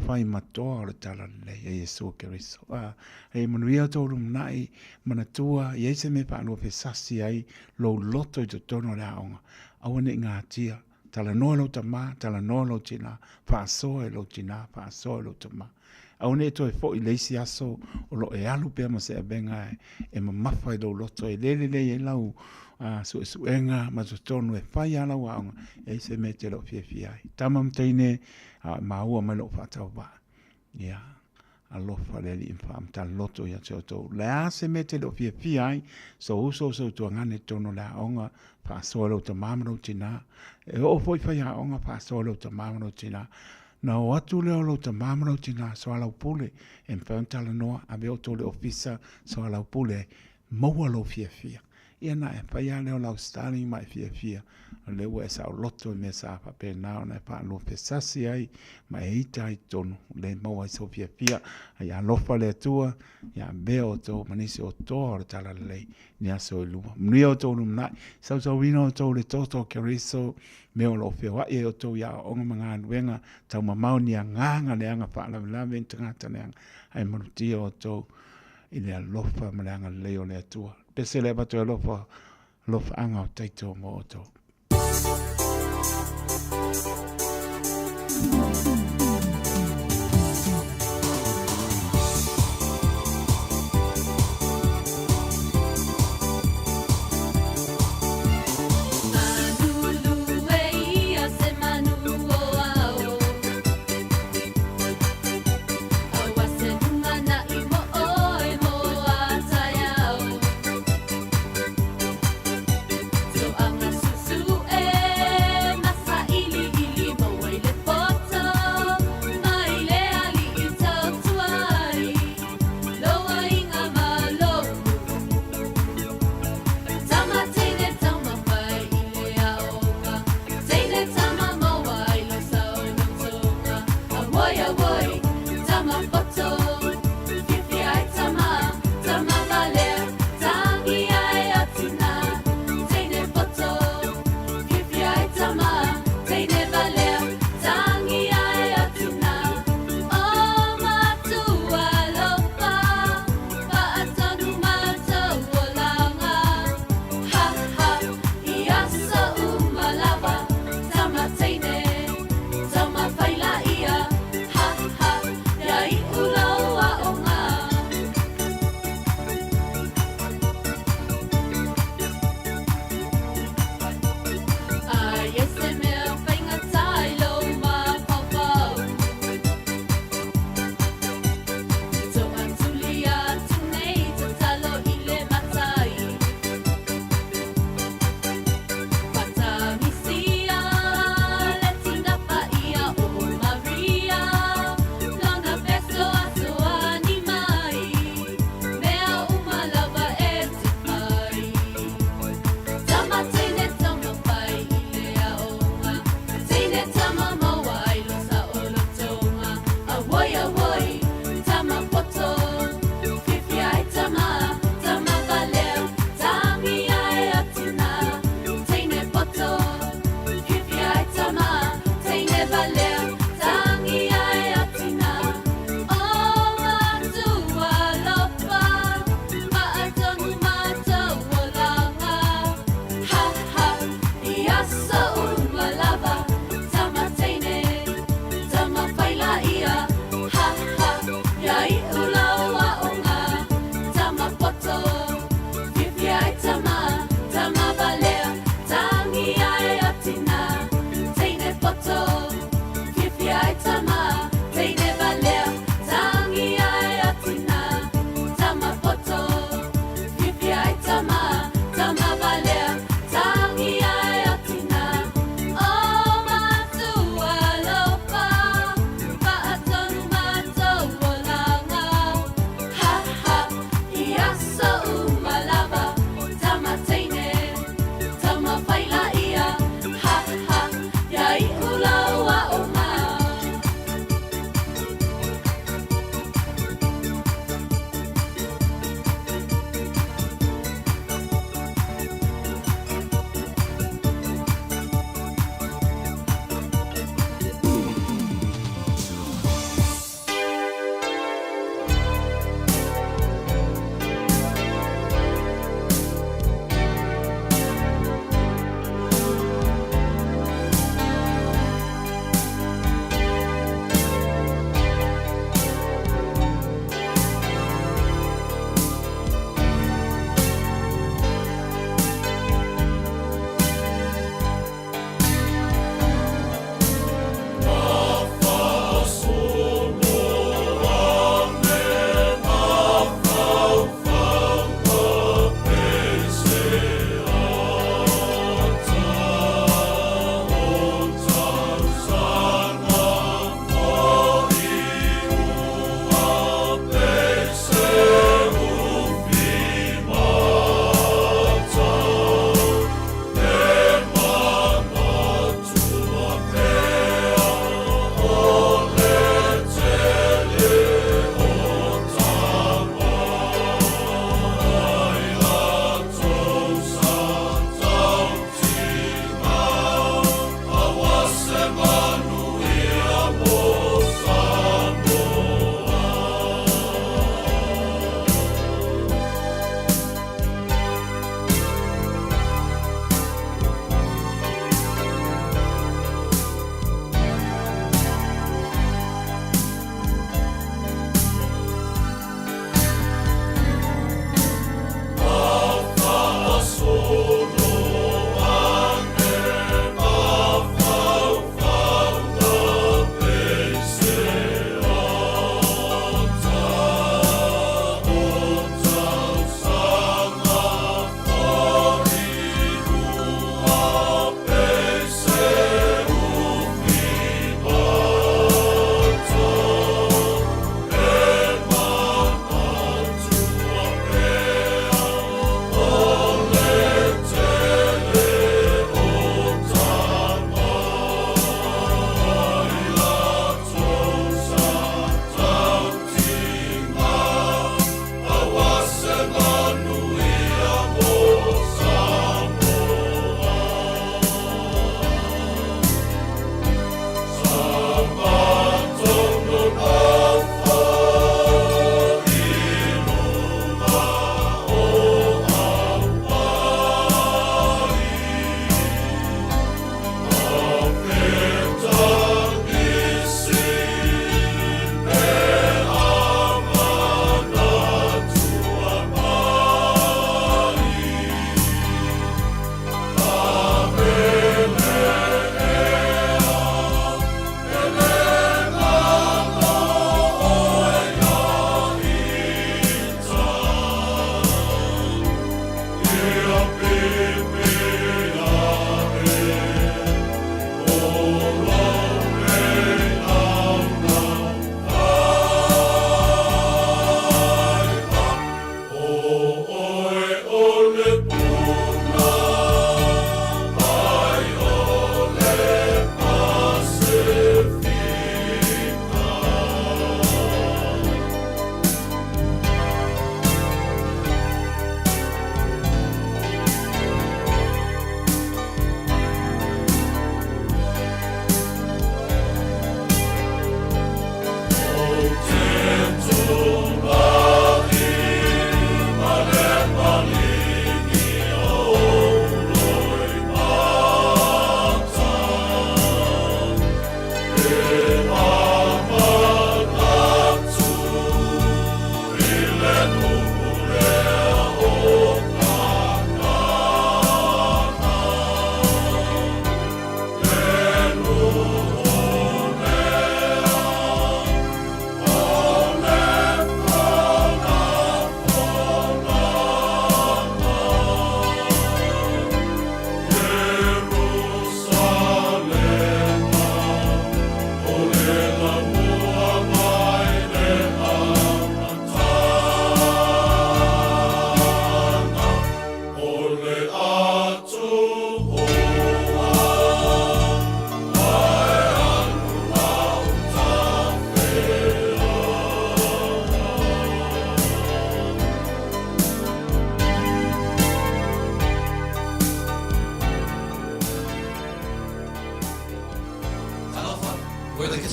fai ma toa o le Talalelei e Iesu Keriso. A, e manuia outou lumanai, manatua, i ai se mea faaluafesasi ai lou loto i totonu o le aoga, aua ne i gatia, talanoa i lou tamā, talanoa i lou tinā, faasoa i lou tinā, faasoa i lou tamā. Aua ne i toe foi i le isi aso o lo o e alu pea ma se avega e mamafa i lou loto e le lelei ai lau suesuega ma totonu e fai lava lau aoga, e i ai se mea e te le o fiafia ai. Tama ma teine, a e maua mai lou faatauvaa. Ia, alofa le Alii ma faamatala loto ia te outou. O le a se mea e te le o fiafia ai, sou uso, sou tuagane i totonu o le aoga, faasoa i lou tamā ma lou tinā. E oo foi i faiaoga, faasoa i lou tamā ma lou tinā. Na o atu lea o lou tamā ma lou tinā, soalaupule, e mafai ona talanoa, ave outou i le ofisa, soalaupule, maua lou fiafia. Ia na e fai lava lea o lau styling ma e fiafia, o lea ua e saoloto i mea sa faapena ona e faaluafesasi ai ma e ita ai i totonu, le maua ai sou fiafia. A ia alofa le Atua, ia avea outou ma nisi o toa o le Talalelei i ni aso e lua. Manuia outou lumanai, sausauina outou i le toto o Keriso, mea o lo o feoai ai outou i aoaoga ma galuega taumamao ni agaga leaga faalavelave ni tagata leaga, ae malutia outou i le alofa ma le agalelei o le Atua. Pese le avatu e alofa, alofaaga o taito mo outou. poto. Fiafia ai tama, tama valea, tangi ai o tina. O matua alofa, faatonu matou olaga. Ha ha, i aso uma lava, tama teine, tama faila ia. Ha ha, ia iu lau aoga.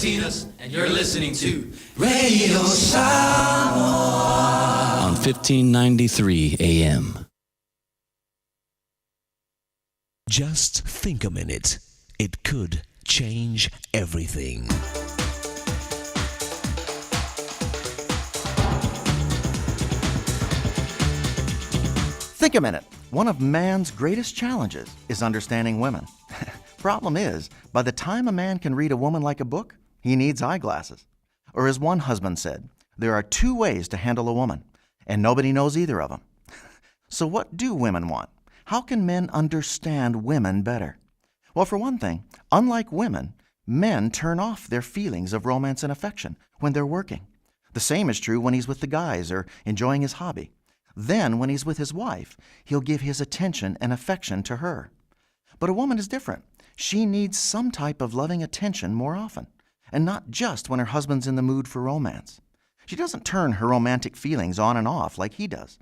Katinas, and you're listening to Radio Samoa on 1593 AM. Just think a minute. It could change everything. Think a minute. One of man's greatest challenges is understanding women. Problem is, by the time a man can read a woman like a book, he needs eyeglasses. Or as one husband said, there are two ways to handle a woman, and nobody knows either of them. So, what do women want? How can men understand women better? Well, for one thing, unlike women, men turn off their feelings of romance and affection when they're working. The same is true when he's with the guys or enjoying his hobby. Then, when he's with his wife, he'll give his attention and affection to her. But a woman is different. She needs some type of loving attention more often, and not just when her husband's in the mood for romance. She doesn't turn her romantic feelings on and off like he does.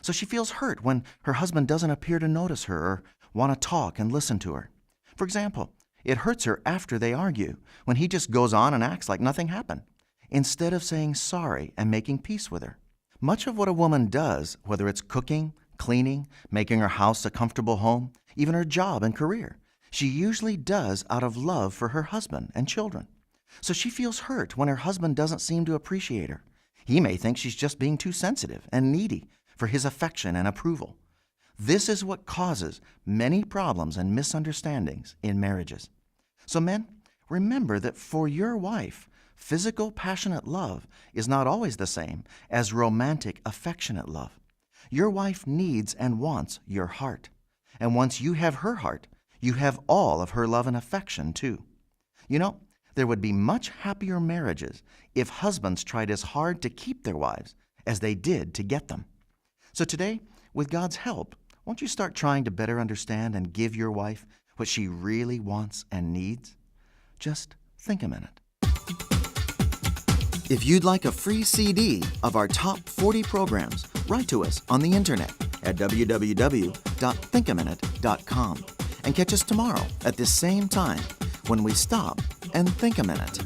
So she feels hurt when her husband doesn't appear to notice her or want to talk and listen to her. For example, it hurts her after they argue, when he just goes on and acts like nothing happened, instead of saying sorry and making peace with her. Much of what a woman does, whether it's cooking, cleaning, making her house a comfortable home, even her job and career, she usually does out of love for her husband and children. So she feels hurt when her husband doesn't seem to appreciate her. He may think she's just being too sensitive and needy for his affection and approval. This is what causes many problems and misunderstandings in marriages. So, men, remember that for your wife, physical, passionate love is not always the same as romantic, affectionate love. Your wife needs and wants your heart. And once you have her heart, you have all of her love and affection too. You know, there would be much happier marriages if husbands tried as hard to keep their wives as they did to get them. So today, with God's help, won't you start trying to better understand and give your wife what she really wants and needs? Just think a minute. If you'd like a free CD of our top 40 programs, write to us on the internet at www.thinkaminute.com and catch us tomorrow at this same time when we stop and think a minute.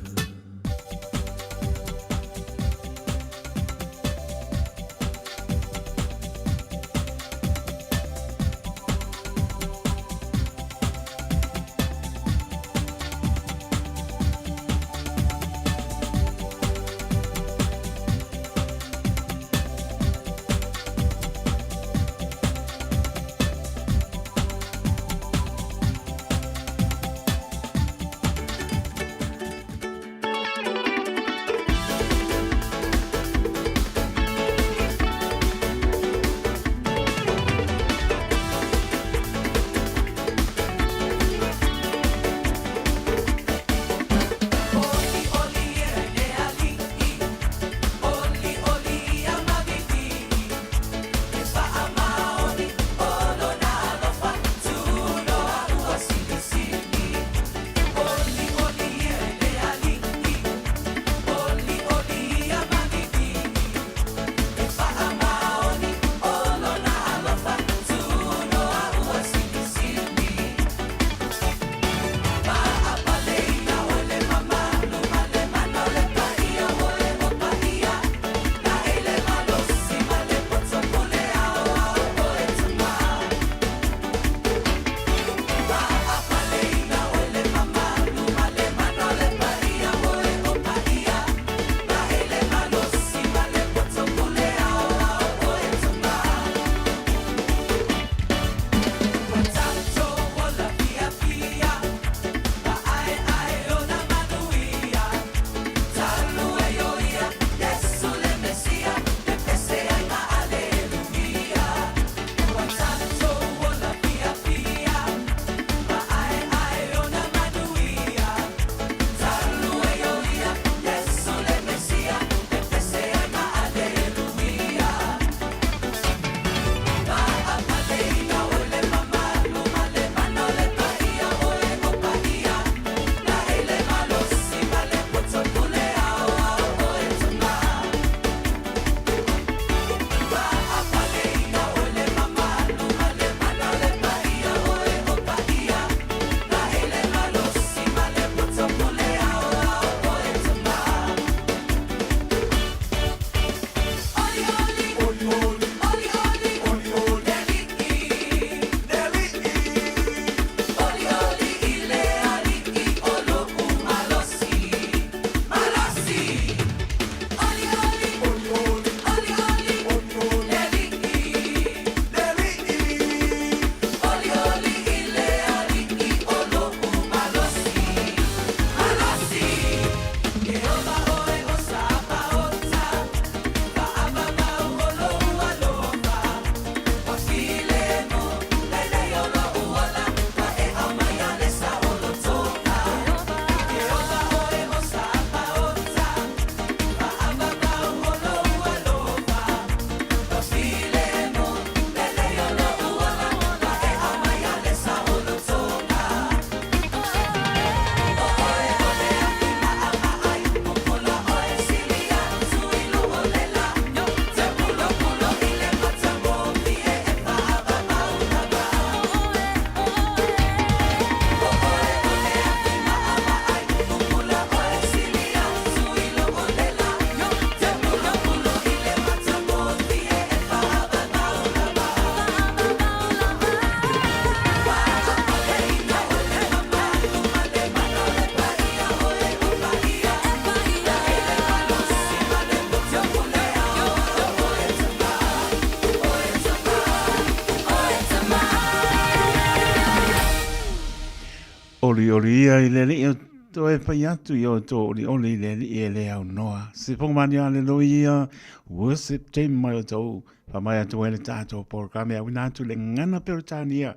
Olioli ia i le Alii o toe fai atu i outou olioli i le Alii e le aunoa. Sifoga mani aleluia, worship team mai outou, faamai atu ai le tatou polokalame auina atu le gagana Peretania,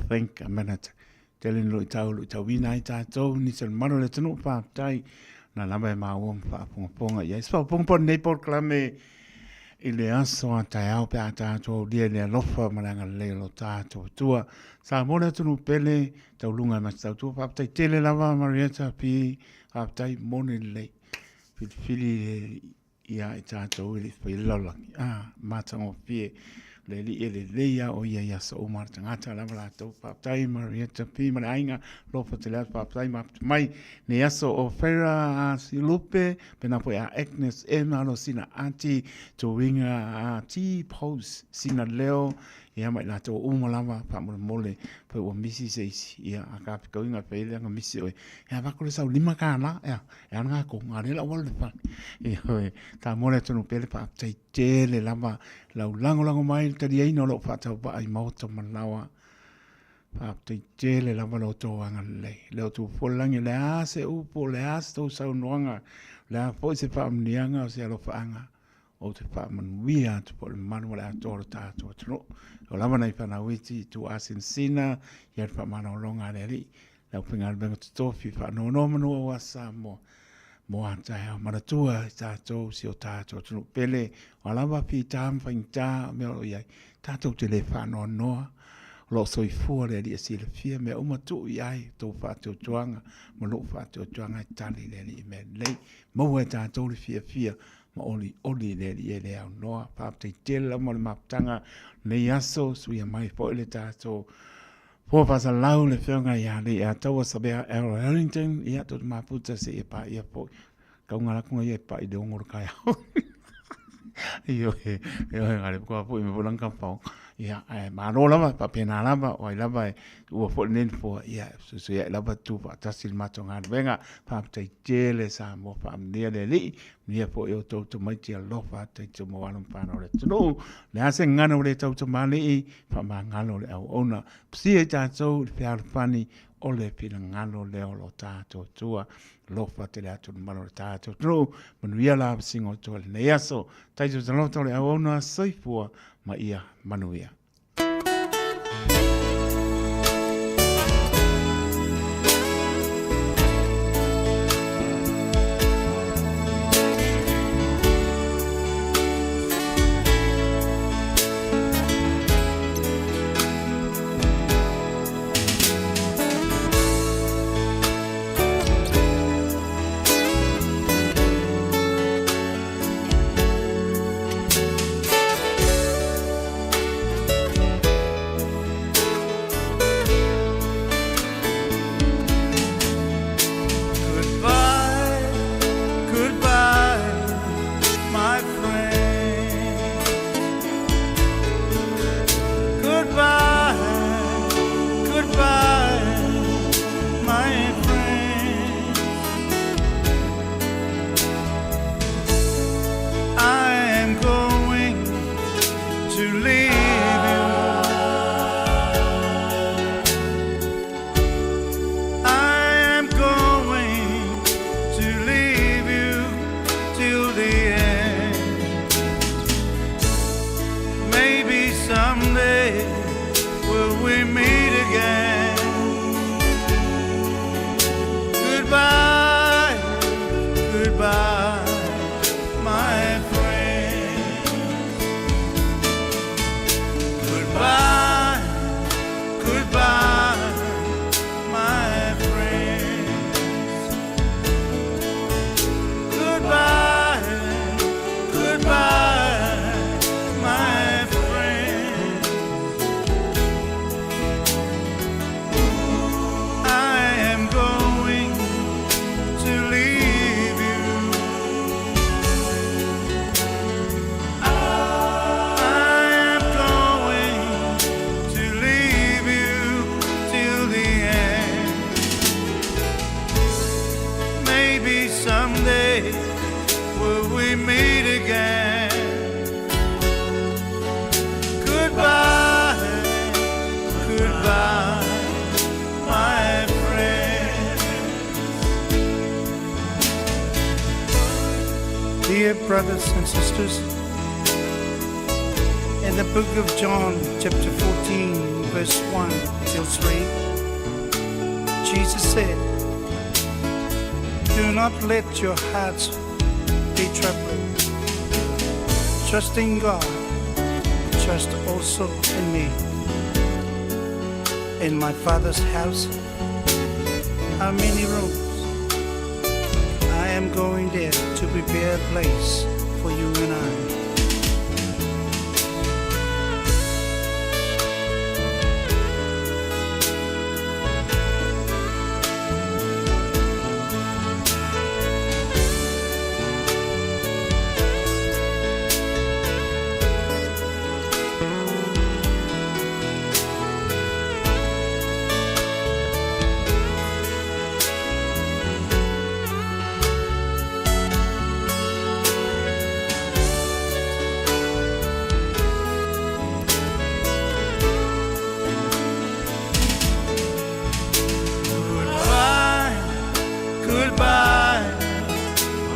think a minute. Tele ni luitau luitauina ai tatou, nisi o le mamalu o le atunuu, faafetai na lava e maua ma faafogafoga i ai. Se faafogafoga po o lenei polokalame i le aso a taeao pe a tatou aulia i le alofa ma le agalelei o lo tatou Atua. Samoa le atunuu pele, tauluga e matautua. Faafetai tele lava Marietta P. Faafetai moni lelei. Filifili ia i tatou e le i faia le lalolagi. Ah, matagofie le Alii e lelei lava o ia i aso uma le tagata lava latou. Faafetai Marietta P ma le aiga, alofa tele atu, faafetai mafuta mai nei aso o Fera a Silupe, pena foi a Agnes M, alo sina Ati, Tuinga a T Pose, sina Leo, ia ma i latou uma lava faamolemole foi ua misi se isi, ia a ka fikauiga fai le anga misi oe. Ia avako le sau $5, ia, e ana ngā ko, ngā rela wala le whare. Ia, oe, tā mōre atu no pele whaaptai tele lava, lau langolango mai le taliaina o lou whaatau i maota manawa. Whaaptai tele lava lo tō anga lelei. Le o tū folangi, le a se upo, le a se tō saunoanga, le a foi se whaamnianga o se alofaanga, o te whaamanuia atu po le mamalu ma le atoa o le tātou atunuu. O lava nei whanau iti, tū asinsina, ia le whaamanolonga a le Alii, Le aufaigaluega totofi faanonomanu aua Samoa mo a taeao manatua i tatou si o tatou atunuu pele o a lava fita ma faigata o mea o lo o i ai tatou te le faanoanoa o lo o soifua le Alii e silafia mea uma tuu i ai tou faatuatuaga ma lou faatuatuaga e tali le Alii i mea lelei maua e tatou le fiafia ma olioli i le Alii e le aunoa. Faafetai tele lava mo le mafutaga lenei aso suia mai foi le tatou Pua Fasalau le afioga ia Leiataua Savea L. Harrington, ia tō te maputa se ia pā ia po. Kau ngā rakunga ia e pā i le ongo ro kai au. Io he, e oe ngā repo kua pui me pulang ka pau. Ia, e māro lava, pa pēnā lava, o ai lava e ua fo le neni fua, ia, susu ia e lava tū wha tasi le mātou ngā ruenga, whāptai tele sa mō whaamnia le alii, nia fo i o tau tamaiti alofa, tei te mō alam whānau le atunuu, le ase ngana o le tau tamalii, Faamagalo le auauna. Pasia i tatou i le fealofani o le finagalo lea o lo tatou Atua. Alofa tele atu le mamalu o le tatou atunuu. Manuia la vasiga o toa i lenei aso. Taito taloto le auauna soifua ma ia manuia. Goodbye, goodbye, my friend. Goodbye, goodbye, my friend. I am going to leave you. I am going to leave you till the end. Maybe someday will we meet again. Goodbye, goodbye, my friend. Goodbye, goodbye, my friends. Goodbye, goodbye, my friends. Dear brothers and sisters, in the book of John, chapter 14, verse 1 till 3, Jesus said, Do not let your hearts be troubled. Trust in God, trust also in me. In my Father's house are many rooms. I am going there to prepare a place for you and I. Goodbye, goodbye,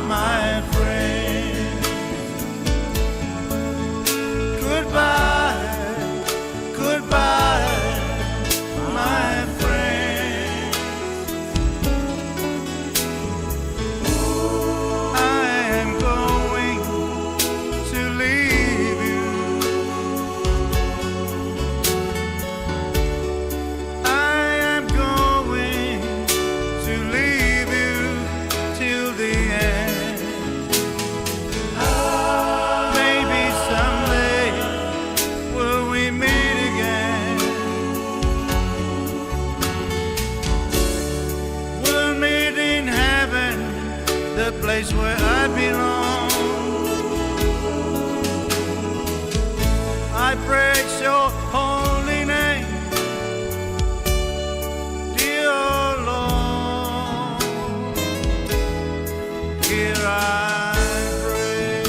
my friend. Goodbye, goodbye, my friend. I am going to leave you. I am going to leave you till the end. Maybe someday will we meet again. We'll meet in heaven, the place where I belong. I praise your holy name, dear Lord. Here I pray.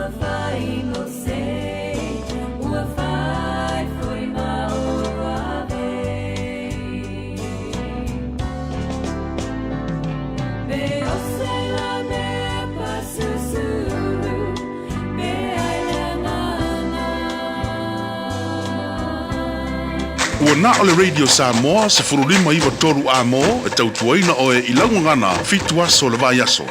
Ua fai mo se, ua fai foi ma o ave. Pe o se la mea pa susuru, pe ai le angana. Ua na o le Radio Samoa 1593 amo e tautuaina oe i laugagana fitu aso o le vaiaso.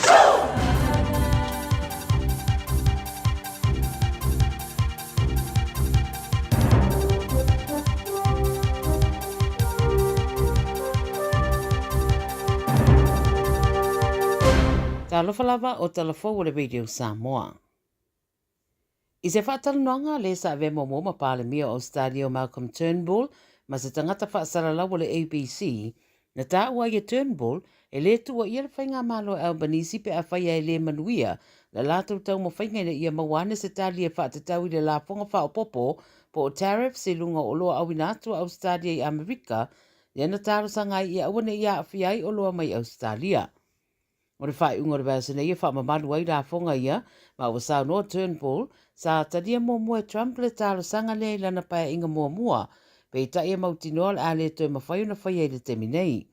Talofa lava o tala fou o le Radio Samoa. I se faatalanoaga le sa avea muamua ma Palemia o Ausetalia o Malcolm Turnbull ma se tagata faasalalau o le ABC, na taua ai e Turnbull e le tuuaia le faigamalo a Albanese pe afai e le manuia la latou taumafaiga ina ia maua ane se tali e faatatau i le lafoga faaopoopo po o tariffs i luga o oloa auina atu a Ausetalia i Amerika, lea na talosaga ai ia aua ne i aafia ai oloa mai Ausetalia. O le faaiuga o le vaiaso nei e faamamalu ai lafoga ia, ma ua saunoa Turnbull, sa talia muamua e Trump le talosaga lea i lana paeaiga muamua, peitai e mautinoa o le a le toe mafai ona faia i le taimi nei.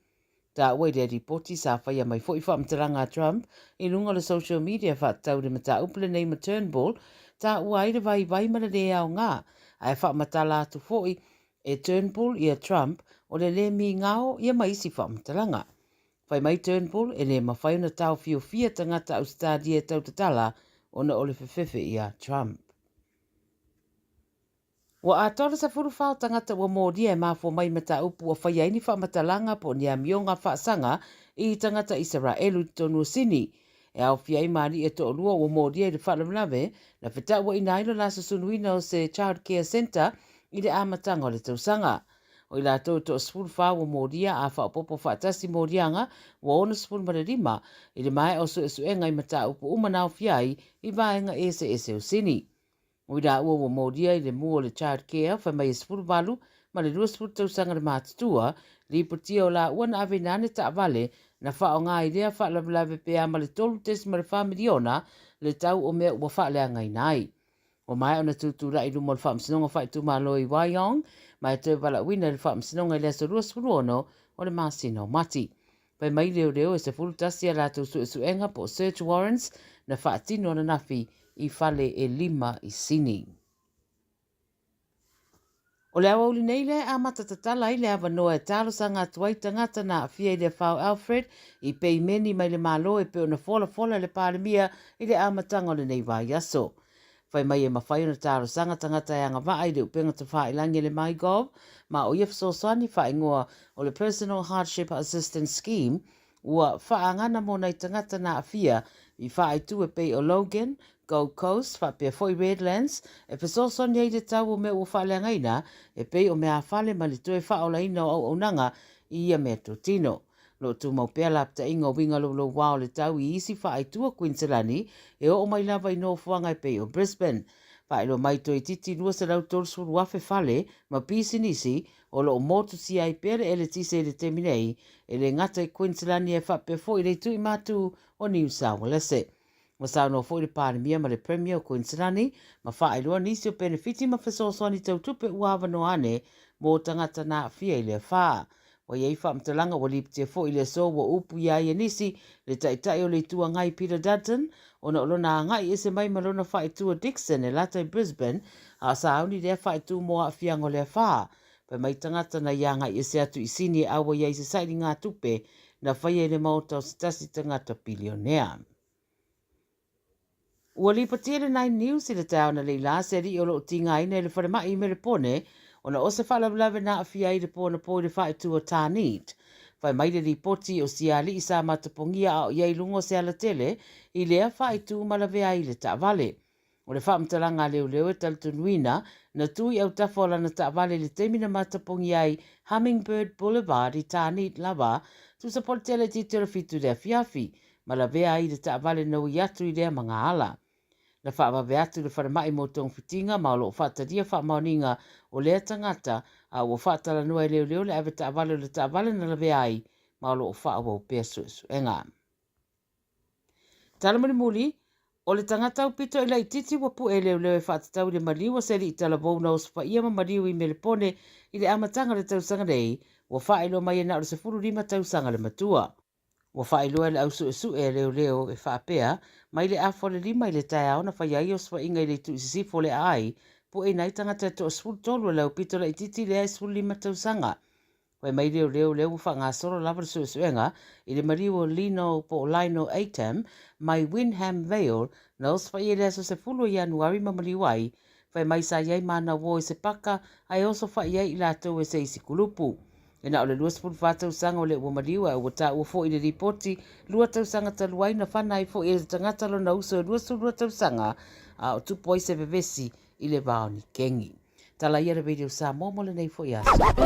Taua i lea lipoti sa faia mai foi faamatalaga a Trump i luga o le social media faatatau i le mataupu lenei ma Turnbull, taua ai le vaivai ma le lē aoga, ae faamatala atu foi e Turnbull ia Trump o le lē migao ia ma isi faamatalaga. Fai mai Turnbull e le mafai ona taofiofia tagata Ausetalia e tautatala ona o le fefefe iā Trump. Ua atoa le 14 o tagata ua molia e mafua mai i mataupu ua faia ai ni faamatalaga po o ni amioga faasaga i tagata Isaraelu i totonu o Sini. E aofia ai ma alii e toalua ua molia i le faalavelave na fetauaina ai lo la susunuina o se Child Care Centre i le amataga o le tausaga. O i latou e toa-14 ua molia a faaopoopo faatasi moliaga ua 65 i le maea o suesuega i mataupu uma na aofia ai i vaega eseese o Sini. O i laua ua molia i le mu o le Child Care fai mai e 18 ma le 20 tausaga le matutua, lipotia o laua na aveina ane taavale na faaaoga i lea faalavelave pe a ma le $3.4 miliona le tau o mea ua faaleagaina ai. Ua maea ona tutulai i luma o le Faamasinoga Faaitumalo i Wyong ma e toe valaauina i le Faamasinoga i le aso 26 o le masina o Mati. Fai mai leoleo e 11 a latou suesuega po o search warrants na faatino ananafi i fale e lima i Sini. O le aoauli nei lea e amata tatala ai le avanoa e talosaga atu ai tagata na aafia i le afa o Alfred i peimeni mai le Malo e pei ona folafola e le Palemia i le amataga o lenei vaiaso. Fai mai e mafai ona talosaga tagata e agavaa i le upega tafailangi a le MyGov ma o ia fesoasoani faaigoa o le Personal Hardship Assistance Scheme Ua faaagana mo nai tagata na aafia i faaitu e pei o Logan, Gold Coast faapea foi Redlands e fesoasoani ai i le tau o mea ua faaleagaina e pei o meaafale ma le toe faaolaina o auaunaga i ia meatotino. O lo o tumau pea lapataiga o uiga loulouā o le tau i isi faaitu o Kuiniselani e oo mai lava i nofoaga e pei o Brisbane. Faailoa mai toeitiiti 230,000 fale ma pisinisi O lo o motusia ai pea le eletise i le taimi nei, e le gata i Kuiniselani ae faapea foi i le itu i matu o Niu Saualese. Ua saunoa foi le Palemia ma le Premier o Kuiniselani ma faailoa nisi o penefiti ma fesoasoani tau tupe ua avanoa ane mo tagata na aafia i le afa. Ua i ai faamatalaga ua lipitia foi i le aso ua upuia ai e nisi le Taitai o le Itu Agai Peter Dutton ona o lona agai ese mai ma lona faaitu a Dickson e lata i Brisbane, a o sauni lea faaitu mo aafiaga o le afa. Fai mai tagata na i agai ese atu i Sini e auai ai se sailigatupe na faia i le maota o se tasi tagata pilionea. Ua lipotia le Nine News i le taeao analeila se alii o lo o tigaina i le falemai i Melepone ona o se faalavelave na aafia ai le po anapo i le faaitu o Tarneit. Fai mai le lipoti o sia alii sa matapogia a o i ai i luga o se alatele i lea faaitu ma lavea ai i le taavale. O le faamatalaga a leoleo e talitonuina, na tu i autafa o lana taavale i le taimi na matapogia ai Hummingbird Boulevard i Tarneit lava, tusa po o le tele itiiti o le 7 i le afiafi, ma lavea ai i le taavale na ui atu i lea magaala. Na faavave atu le falemai mo togafitiga ma o lo o faatalia faamaoniga o lea tagata a ua faatalanoa e leoleo le ave taavale o le taavale na lavea ai ma o lo o faaauau pea suesuega. Tala mulimuli. O le tagata aupito i laitiiti ua pu'e e leoleo e faatatau i le maliu o se alii talavou na osofaia ma maliu i Melepone i le amataga o le tausaga nei, ua faailoa mai e na o le 15 tausaga le matua. Ua faailoa e le au suesue a leoleo e faapea, mai le afa o le lima i le taeao na faia ai osofaiga i le itu i sisifo o le aai, pu'eina ai tagata e toa-13 o le aupito laitiiti lea e 15 tausaga. Fai mai leoleo lea ua faagasolo lava le suesuega i le maliu o Lino po o Lionel Atam mai Wyndham Vale na osofaia i le aso 10 o Ianuari ma maliu ai. Fai mai sa i ai ma ana uo i se paka ae osofa'i ai i latou e se isi kulupu. E na o le 24 tausaga o lea ua maliu ae ua taua foi i le lipoti lua tausaga talu ai na fana ai foi e le tagata lona uso e 22 tausaga a o tupu ai se vevesi i le va o Nikengi. Tala ia le Radio Samoa mo lenei foi aso.